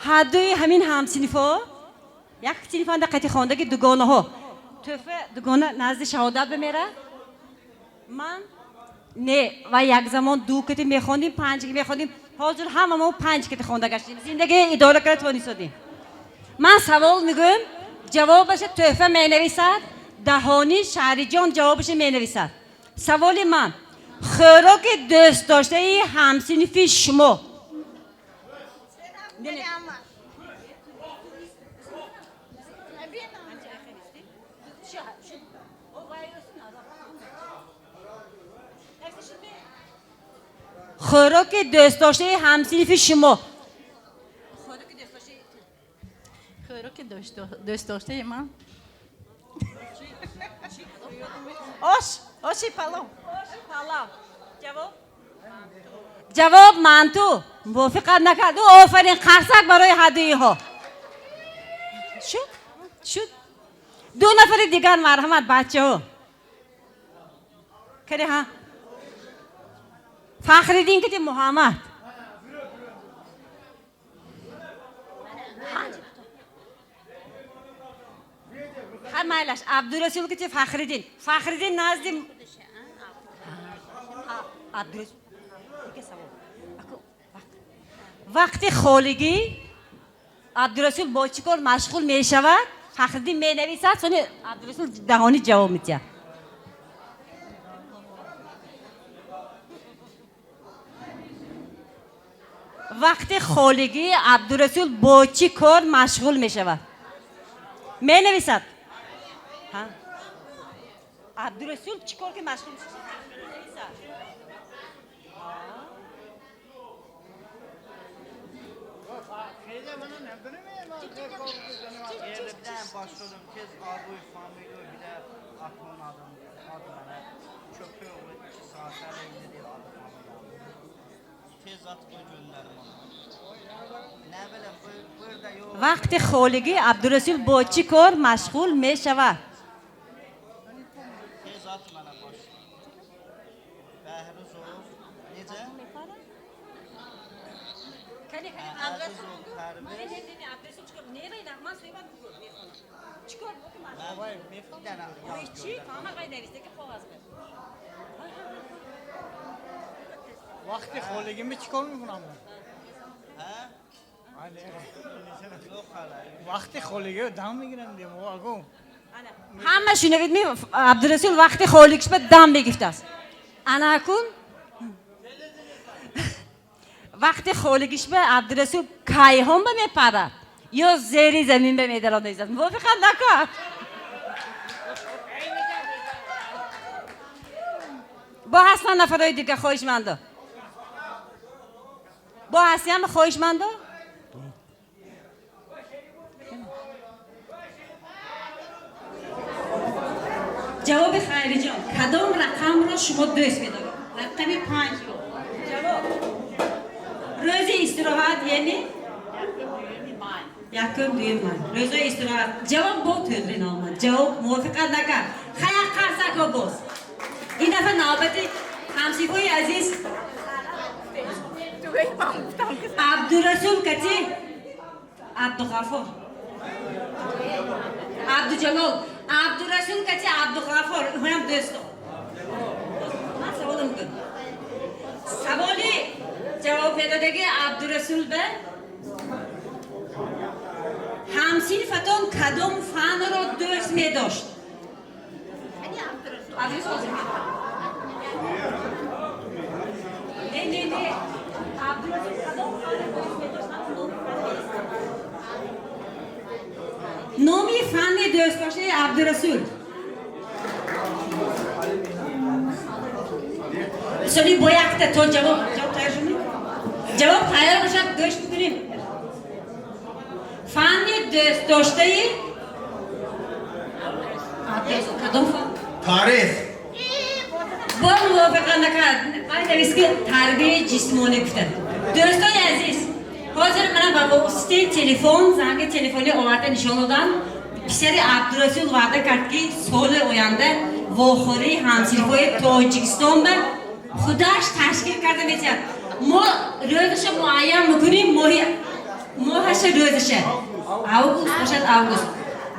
Speaker 4: Ҳардуи ҳамин ҳамсинфҳо як синфанда қати хондаги дугонаҳо. Тӯҳфа дугона назди шаҳодат бимерад. Ман не, ва як замон ду кати мехондим, панҷ ки мехондим. Ҳозир ҳама мо панҷ кати хонда гаштем. Зиндагӣ идора карда тавонистодем. Ман савол мегӯям, ҷавобаша тӯҳфа менависад, Даҳонӣ Шаҳриҷон ҷавобашро менависад. Саволи ман: хӯроки дӯстдоштаи ҳамсинфи шумо? Хӯроки дӯстдоштаи ҳамсинфи шумо?
Speaker 13: Хӯроки дӯстдоштаи ман ош, оши палов.
Speaker 4: Оши палав. Ҷавоб? Ҷавоб манту. Мувофиқат накард. Офарин, қарсак барои ҳадуиҳо. Шуд? Шуд? Ду нафари дигар, марҳамат, бачаҳо. Каде ҳа? Фахриддин кити Муҳаммад. Ҳар майлаш, Абдурасул кити Фахриддин. Фахриддин назди Абдурасул. Вақти холигӣ Абдурасул бо чӣ кор машғул мешавад? Фахриддин менависад, сони Абдурасул даҳонӣ ҷавоб медиҳад. Вақти холигӣ Абдурасул бо чӣ кор машғул мешавад? Менависад. Абдурасул чӣ кор ки машғул мешавад? Менависад. Вақти холигӣ Абдурасул бо чӣ кор машғул мешавад?
Speaker 19: Вақти холигӣ чӣ кор мекунам? Вақти холигӣ дам мегирам.
Speaker 4: Ҳама шунавид, Абдурасул вақти холигиш ба дам мегирифтааст. Ана кун вақти холигиш ба Абдурасул кайҳон ба мепарад ё зери замин ба медаронад. Мувофиқат накард. Бо ҳастан нафарҳои дигар хоҳишмандо? Бо ҳастиам хоҳишмандо? Ҷавоби Хайриҷон, кадом рақамро шумо дӯст медоред? Рақами 5-ро. Ҷавоб. Рӯзи истироҳат, яъне? Якум, дуюм май. Рӯзои истироҳат. Ҷавоб бо тӯғри наомад. Ҷавоб мувофиқат накард. Хая қарсакҳо боз. Ин дафъа навбати ҳамсифои азиз Абдурасул кати Абдуғаффор. Абдуҷалол. Абдурасул кати Абдуғаффор. Ҳам дӯсто. Ман саволам кун. Саволи ҷавоб медодаги Абдурасул ба ҳамсинфатон кадом фанро дӯст медошт? Не, не, не. Абдурасул кадом фанро дӯст медошт? Номи фанни дӯстдоштаи Абдурасул. Сони бо якта то ҷавоб тайёр шуд? Ҷавоб тайёр бошад, гӯш бикунем. Фанни дӯстдоштаи Абдурасул кадом фан?
Speaker 20: Тарих.
Speaker 4: Бо мувофиқа накард. Вай навист ки тарбияи ҷисмонӣ гуфта. Дӯстони азиз, ҳозир мана ба воситаи телефон, занги телефонӣ оварда нишон додам. Писари Абдурасул ваъда кард ки соли оянда вохӯрии ҳамсинфҳои Тоҷикистон ба худаш ташкил карда метиҳад. Мо рӯзаша муайян мекунем, моҳаша рӯзаша. Август бошад, август.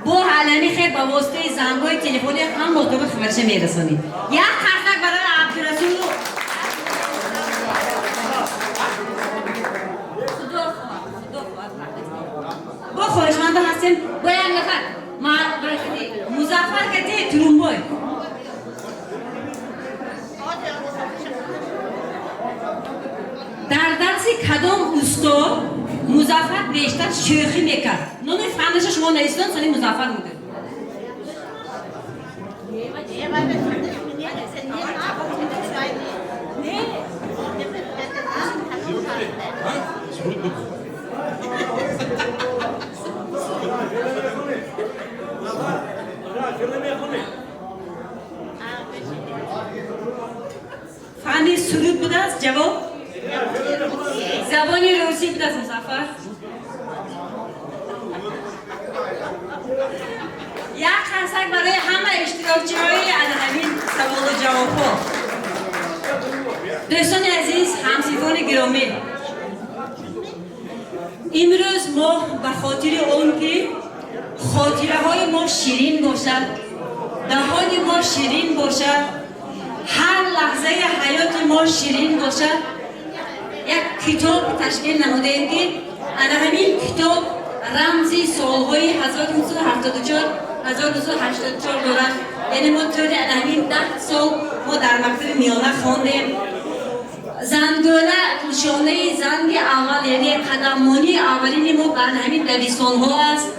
Speaker 4: Бо ҳалами хел ба воситаи зангҳои телефонӣ ҳам мотоба хабарша мерасонем. Як қарсак барои Абдурасулу. Бо хоҳишмандо ҳастем, бо як нафар Музаффар Ҳаракати турумбой. Дар дарси кадом устод Музаффар бештар шӯхӣ мекард? Номи фаннаша шумо нависитон, сони Музаффар мегӯяд. Фанни суруд будааст ҷавоб? Забони русӣ будааст Музаффар. Як қарсак барои ҳама иштирокчиҳои ана ҳамин саволу ҷавобҳо. Дӯстони азиз, ҳамсинфони гиромӣ, имрӯз мо ба хотири он ки хотираҳои мо ширин бошад, даҳони мо ширин бошад, ҳар лаҳзаи ҳаёти мо ширин бошад, як китоб ташкил намудаем ки ана ҳамин китоб рамзи солҳои 1974-1984 дорад. Яъне мо тӯли ана ҳамин 10 сол мо дар мактаби миёна хондем. Зангӯла нишонаи занги аввал, яъне қадаммонии аввалини мо ба ҳамин дабистонҳо аст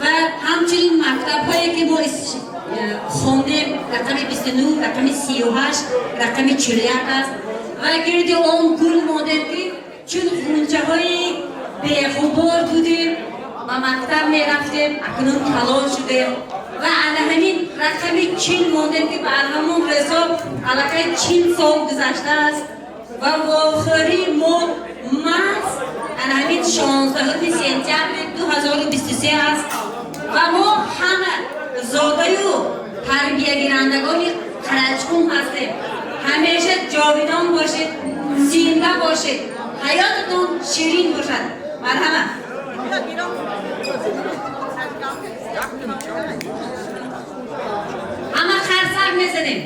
Speaker 4: ва ҳамчунин мактабҳое ки мо хондем рақами 29, рақами 38, рақами 41 аст ва гирди он гул мондем ки чун ғунчаҳои беғубор будем, ба мактаб мерафтем, акнун калон шудем ва ана ҳамин рақами 40 мондем ки ба ҳамон рӯзҳо аллакай 40 сол гузаштааст ва вохӯрии мо маҳз ана ҳамин 16 сентябри 2023 аст ва мо ҳама зодаю тарбиягирандагони Қарачқум ҳастем. Ҳамеша ҷовидон бошед, зинда бошед, ҳаётатон ширин бошад. Марҳамат. Ҳама қарсак мезанем.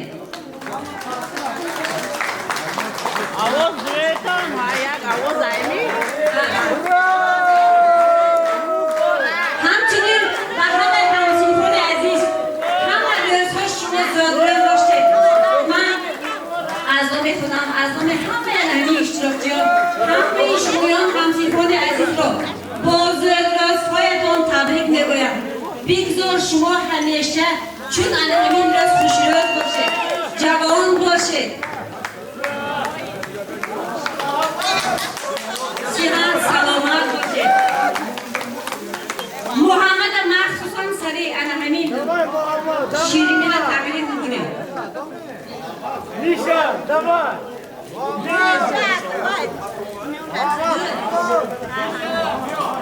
Speaker 13: Овоз зуретон, як овоз айми.
Speaker 4: Ҳамчунин ба ҳамаи ҳамсинфони азиз, ҳама рӯзҳо шумо зодрӯз бошед. Ман аз номи худам, аз номи ҳамаи ҳамин иштирокчиён, ҳамаи шумоён ҳамсинфони азизро бо зодрӯзҳоятон табрик мегӯям. Бигзор шумо ҳамеша чун ана ҳамин рӯз хушрӯз бошед, ҷавон бошед, сиҳат саломат бошед. Муҳаммада махсусан сари ана ҳамин ширинира тақдим мекунем.
Speaker 3: Миша, давай!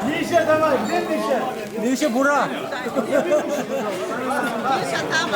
Speaker 3: Миша, давай! Где Миша?
Speaker 12: Миша, бура!
Speaker 14: Миша, там!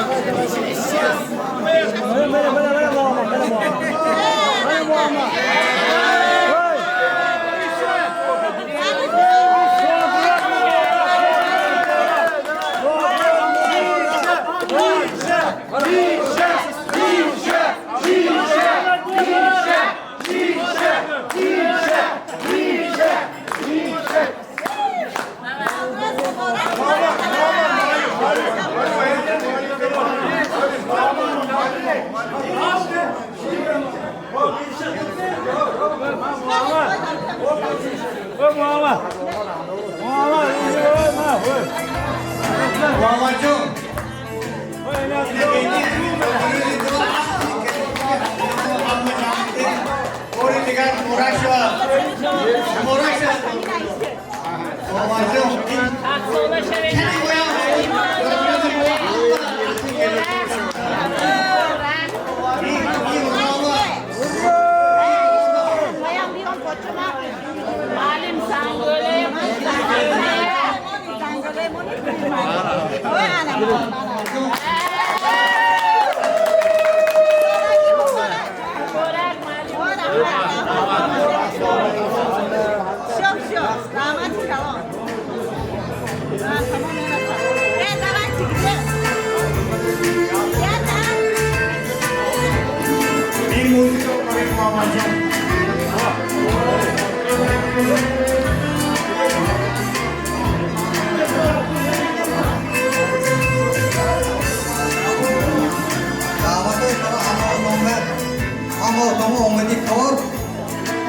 Speaker 2: Ҳамаатон омади кор,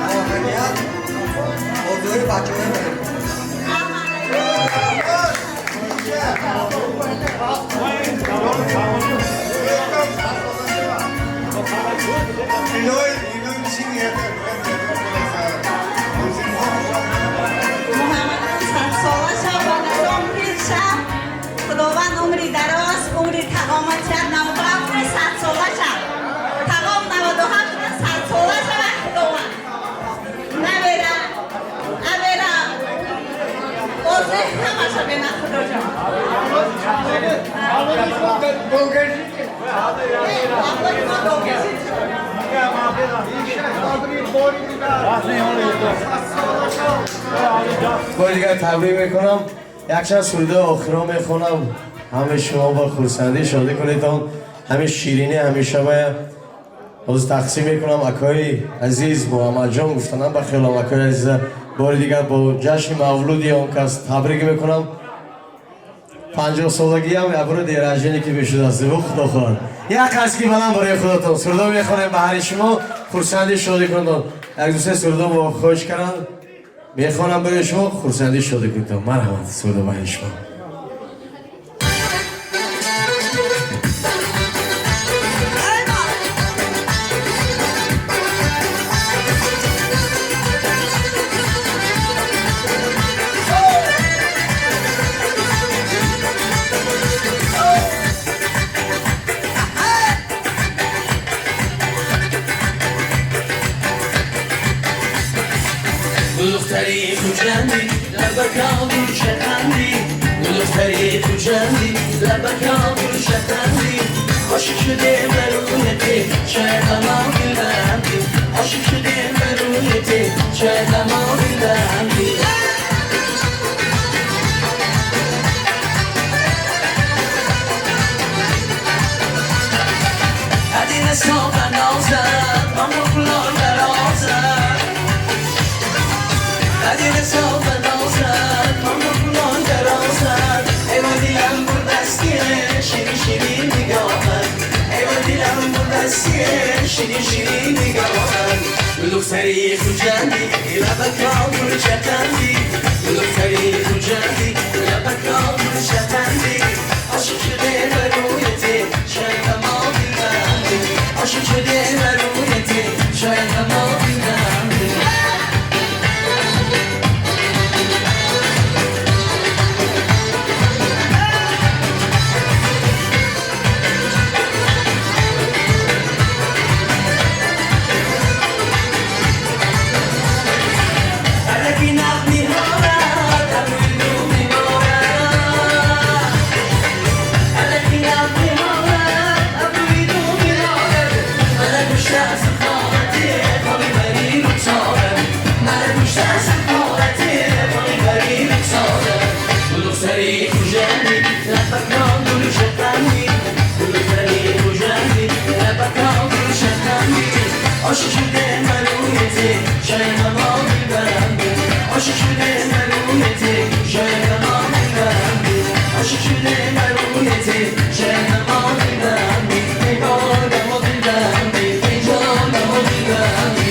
Speaker 2: муваффақият, орзуи бачаҳои барем.
Speaker 14: Муҳаммад садсола шав, баъд аз он пир шав. Худованд умри дароз, умри тағомат шав, 97 садсола шав. Тағом 97 садсола шава Худованд. Навера, авера, орзуи ҳамаша бина Худоҷон.
Speaker 5: Бори дигар табрик мекунам. Якчанд суруди охиро мехонам. Ҳамаи шумо бо хурсандӣ шодӣ кунедон. Ҳамин ширинӣ ҳамеша бояд ҳозир тақсим мекунам. Акои азиз Муҳаммадҷон гуфтанам ба хиёлам, акои азиза бори дигар бо ҷашни мавлуди он кас табрик мекунам. 50 солагиам ябуро день рождения ки мешудаст, худо хоҳад. Як қасд ки баланд барои худотон сурудо мехонем, ба ҳари шумо хурсандӣ шодӣ кунедон. Як ду се сурудо мо хоҳиш кардам, мехонам барои шумо, хурсандӣ шодӣ кунедон. Марҳамат, сурудо барои шумо.
Speaker 1: دختری خوجندی، لبکان چخندی. دختری خوجندی، لبکان چخندی. عاشق شده برویتی، شاید اما دلبندی. عاشق شده برویتی، شاید اما دلبندی. قدی نسا نازم، اما درازم. قدی نسا نازم، اما درازم. ای دلم بردستیه، شیرین شیرین نگاهت. ای دلم بردستیه، شیرین شیرین نگاهت. دختری خوجندی، لبکان چتندی. دختری خوجندی، لبکان چتندی. عاشق شده برویتی، شاید اما دلبندی. عاشق شده برویتی، شاید اما دلبندی. عاشق شده مرویتی، شاید اما دلبندی. عاشق شده مرویتی، شاید اما دلبندی. عاشق شده مرویتی، شاید اما دلبندی. ای باد اما دلبندی، ای جان اما دلبندی.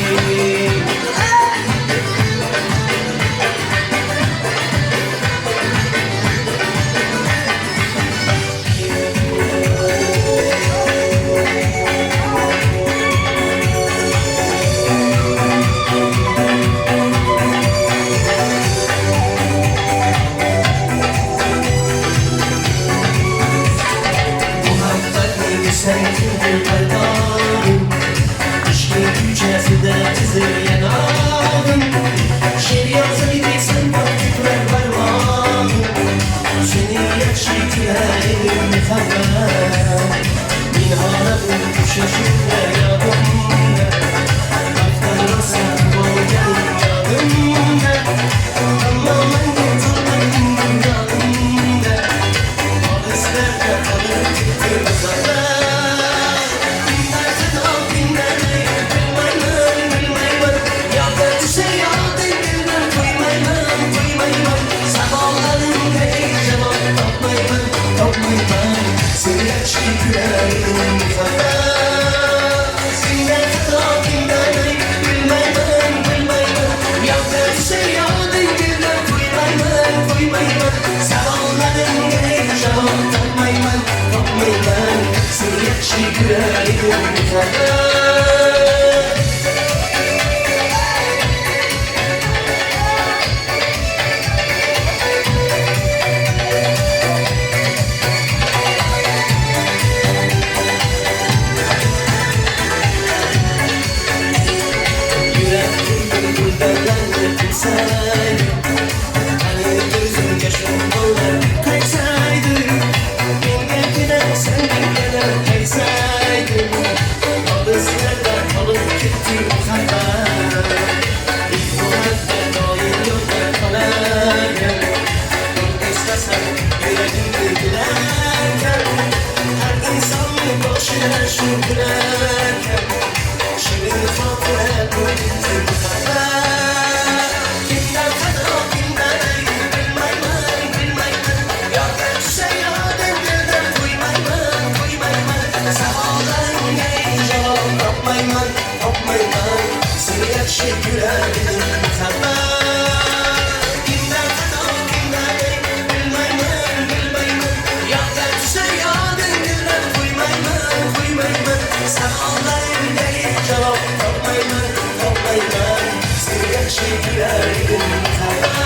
Speaker 1: Seni yakışıklı gülerim. Yuragim muhabbat. Yuragim gullarga tinsaydi, qani o'zimga shu gullar qaysaydi, menga kelasan yana qaysaydi, olislarda qolib ketdi muhabbat, muhabbat doim yo'lda qolarkan, eslasam yuragim kularkan, har insonni boshida shu kularkan, shirin xotira bo'ldi muhabbat. Kimdan xato, kimdan ayb bilmayman, bilmayman, yodga tushsa yodim dildan qo'ymayman, qo'ymayman, savollarimga javob topmayman, topmayman, seni yaxshi ko'rar edim muhabbat. Kimdan xato, kimdan ayb bilmayman, bilmayman, yodga tushsa yodim dildan qo'ymayman, qo'ymayman, savollarimga javob topmayman, topmayman, seni yaxshi ko'rar edim muhabbat.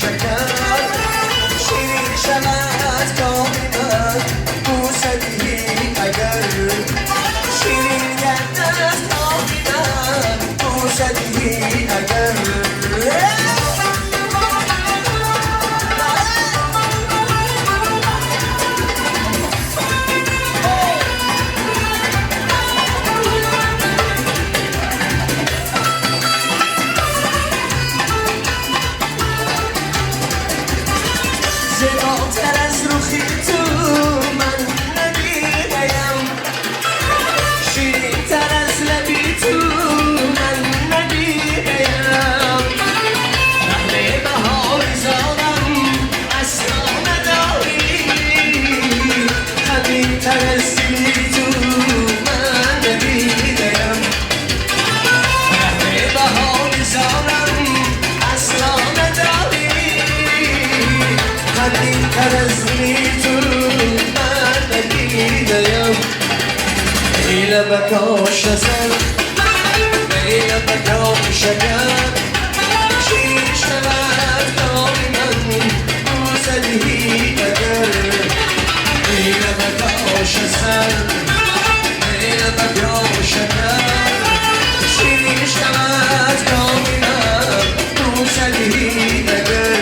Speaker 1: شکر شیرین شود کام من. تر از دلی تو من ندیدم. رهب بها زارم اصلا نداری، خندین تر از دلی تو من ندیدم. ای لبکاش سر، ای لبکاش شکر، شیر شود کام من بوسه دهی اگر. ای لبکاش سر، ای لبکاش شکر، شیر شود کام من بوسه دهی اگر.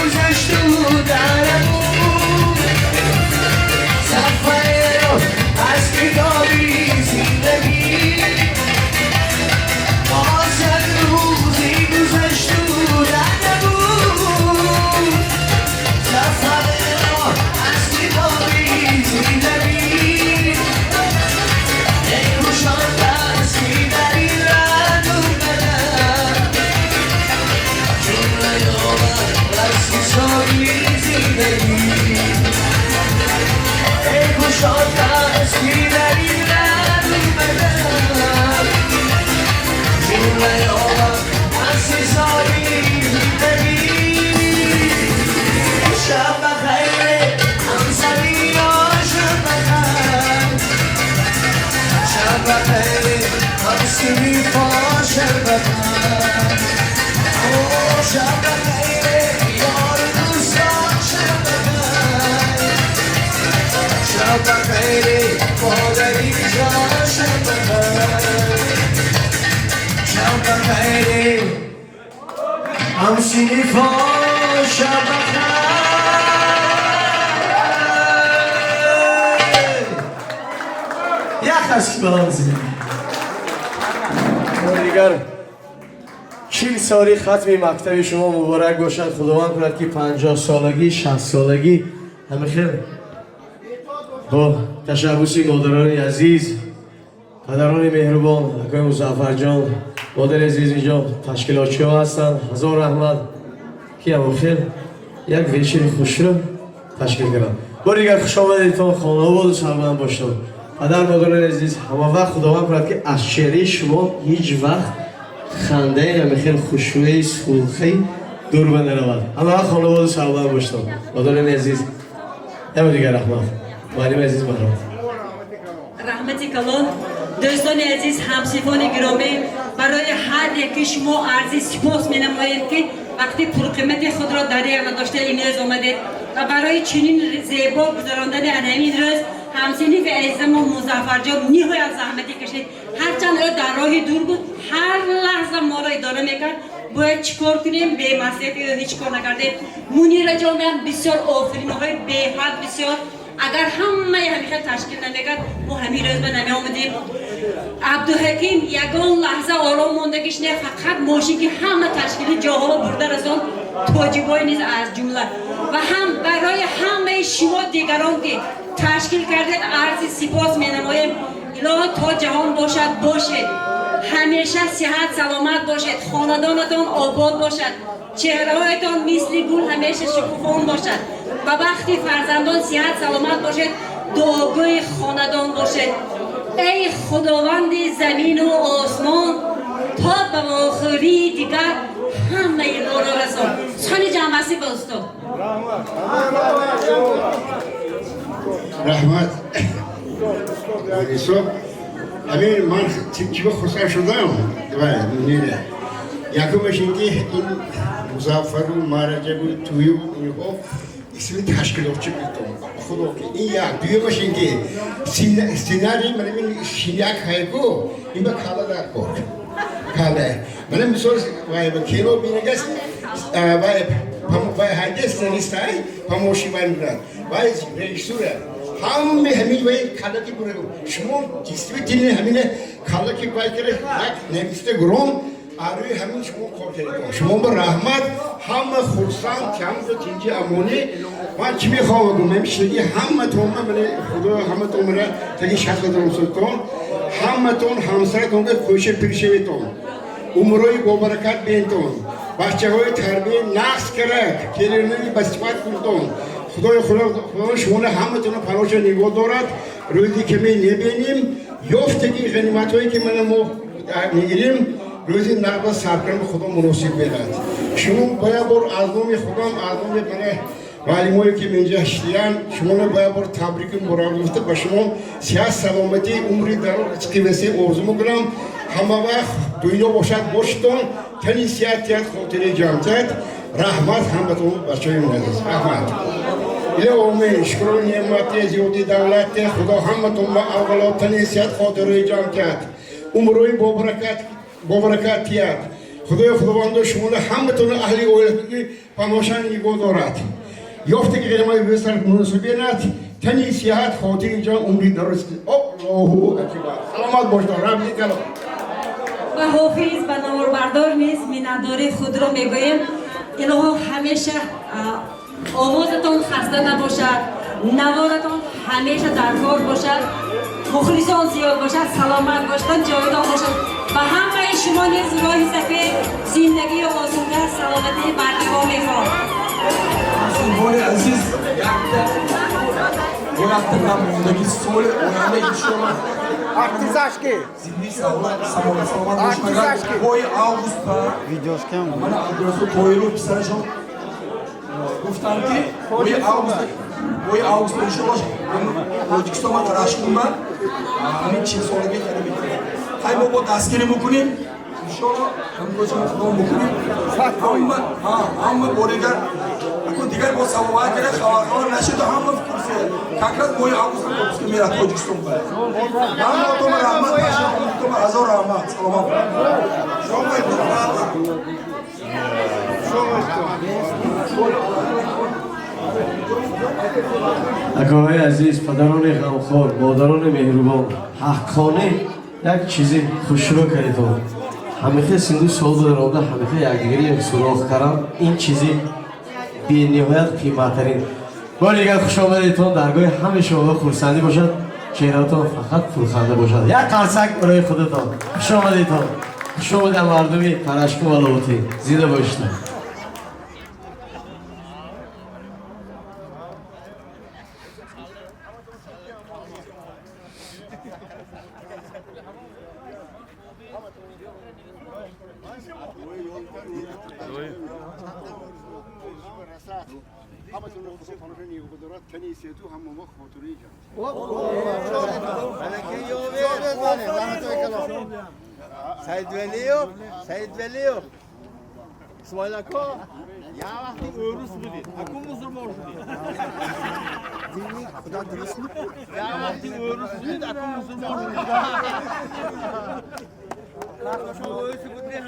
Speaker 1: گذشت و در بود، صفحه را از کتابی زندگی. با صد روزی گذشت و در بود، صفحه را از کتابی زندگی. ای خوشان دستی در این رد و قدم، چون نیامد رسم سالی زندگی. ای خوشان دستی در این رد و قدم، چون نیامد رسم سالی زندگی. شب بخیر همسری شب بخیر، شب بخیر همسری شب بخیر، شب بخیر یار دوستان شب بخیر، شب بخیر مادری جان شب بخیر، شب بخیر همسری شب بخیر.
Speaker 5: Дигар 40 соли хатми мактаби шумо муборак бошад. Худованд кунад, ки 50 солагӣ, 60 солагӣ ҳамихел бо ташаббуси модарони азиз, падарони меҳрубон, акои Музаффарҷон, модари азиз, инҷо ташкилотчиҳо ҳастанд. Ҳазор раҳмат, ки ҳамохел як вечери хушро ташкил карданд. Бори дигар хуш омадедтон, хонаободу сарбаланд бошед. Падар модарони азиз, ҳама вақт Худованд кунад, ки аз чеҳраи шумо ҳеҷ вақт хандаи ҳамихел хушрӯи сулхӣ дур ба наравад. Ҳама вақт хонаободу сарбаланд бошед. Модарони азиз, яма дигар раҳмат. Муаллими азиз, марҳамат.
Speaker 4: Раҳмати калон. Дӯстони азиз, ҳамсинфони гиромӣ, барои ҳар яки шумо арзи сипос менамоем, ки вақти пурқимати худро дареғ надошта имрӯз омадед ва барои чунин зебо гузарондани ҳамин рӯз ҳамсинфи азизамо Музаффарҷон ниҳоят заҳматӣ кашид. Ҳарчанд ӯ дар роҳи дур буд, ҳар лаҳза моро идора мекард. Бояд чӣ кор кунем, бемаслиҳати ӯ ҳеҷ кор накардем. Мунираҷонам бисёр офаринаҳои беҳад бисёр. Агар ҳамаи ҳамихел ташкил намекард, мо ҳамин рӯз ба намеомадем. Абдуҳаким ягон лаҳза ором мондагиш не, фақат мошин ки ҳама ташкили ҷоҳоро бурда расон, тоҷибой низ аз ҷумла. Ва ҳам барои ҳамаи шумо дигарон, ки ташкил кардед, арзи сипос менамоем. Илоҳо то ҷаҳон бошад, бошед, ҳамеша сиҳат саломат бошед, хонадонатон обод бошад, чеҳраҳоятон мисли гул ҳамеша шукуфон бошад, ба бахти фарзандон сиҳат саломат бошед, дуогӯи хонадон бошед. Эй худованди замину осмон, то ба охирии дигар ҳамаи моро расон. Сухани ҷамъбастӣ ба устод.
Speaker 6: Раҳмат. Исо, ҳамин ман чиба хурсанд шудам, вай Мунира. Якумаш ин ки ин Музаффару, Мараҷабу, Тую инҳо исми ташкилотчӣ будтон. Худо ки ин як. Дуюмаш ин ки сценарий мана ин шиняк ҳайку ин ба кала дар кор. Кала. Мана мисол вай кино бинагас вай вай ҳайде сценарист ҳай помощи вай мекунад. Вай режиссура. Ҳамме ҳамин вай калаки бурагу. Шумо действительно ҳамине калаки вай кара як нависта гуром арӯи ҳамин шумо кор кардед. Шумо ба раҳмат, ҳама хурсанд, ҳамда тинҷи амонӣ. Ман чӣ мехоҳам бигӯям? Ҳамишагӣ ҳаматон ман Худо ҳаматон мана таги шахсатон султон, ҳаматон ҳамсаратонга кӯша пиршавитон, умрои бобаракат бентон, бачаҳои тарбия нақс карак, келинои ба сифат кунтон. Худои Худо шуморо ҳаматонро паноҳша нигоҳ дорад. Рӯзи каме небинем, ёфтаги ғаниматҳое ки мана мо мегирем, рӯзи нақда саркарам Худо муносиб берад. Шумо бояд бор аз номи худам, аз номи мана муаллимое ки инҷа ҳиштиянд, шуморо бояд бор табрику муборак гуфта, ба шумо сиҳат, саломатӣ, умри дароз, ризқи васеъ орзу мекунам. Ҳама вақт дунё бошад бошитон, тани сиҳат тиҳат, хотираи ҷамъ тиҳат. Раҳмат ҳаматон, бачаҳои ман азиз, раҳмат. Ило омин, шукру неъмати зиёди давлати Худо ҳаматон ба аввало тани сиҳат, хотираи ҷамъ тиҳат, умрои бобаракат тиҳат. Худои Худовандо шуморо ҳаматонро аҳли оилатони паношан нигоҳ дорад. Ёфтаги ғанимаи бесар муносибенат, тани сиҳат, хотири ҷон, умри дароз. Аллоҳу акбар. Саломат бошед, Рабби калом.
Speaker 4: Ба Ҳофиз, ба наворбардор низ миннатдории худро мегӯем. Илоҳо, ҳамеша овозатон хаста набошад, наворатон ҳамеша дар кор бошад, мухлисон зиёд бошад, саломат бошад, ҷовидон бошад. Ба ҳамаи шумо низ роҳи сафед, зиндагии осуда, саломатии бардавом мехоҳам.
Speaker 20: Синфони азиз, якта бо якта намондагӣ, соли оянда иншоалло
Speaker 2: Артизашки.
Speaker 20: Зинди саломат саломат бошад. Моҳи август ба мана Абдурасул Тоиров писарашон гуфтанд, ки моҳи август иншоалло Тоҷикистон ва Қарашқумба ҳамин 40-солагӣ қайд мекунем. Хай, мо бо дастгирӣ мекунем, иншоалло, ҳамкорӣ худо мекунем. Ҳама боригар акун дигар бо савобай карда хабархабар нашуду, ҳама в курсе. Как раз моҳи август отпуск мерад Тоҷикистон ба. Ҳаматома раҳмат, ҳаматома ҳазор раҳмат, саломат.
Speaker 5: Акоҳои азиз, падарони ғамхор, модарони меҳрубон, ҳаққонӣ як чизи хушрӯ кардитон. Ҳамихе синду сол даромада, ҳамихе якдигари суроғ карам, ин чизи бениҳоят қиматтарин. Бори дигар хушомадедтон, даргоҳи ҳамаи шумо хурсандӣ бошад, чеҳратон фақат пурханда бошад. Як қарсак барои худатон. Хушомадедтон, хушомадед, мардуми Қарашқум ва Лоҳутӣ, зинда бошед.
Speaker 6: Ҳаматонро Худо паноҳ нигоҳ дорад, тани сеҳату ҳама мо хотираи ҷон.
Speaker 7: Саидвалиев, Саидвалиев, Исмоил ако, я вақти ӯрус будед, аку мусулмон шудед.
Speaker 2: Худо дуруст.
Speaker 7: Я вақти ӯрус будед, аку мусулмон шудед. Шумо ӯрус будед.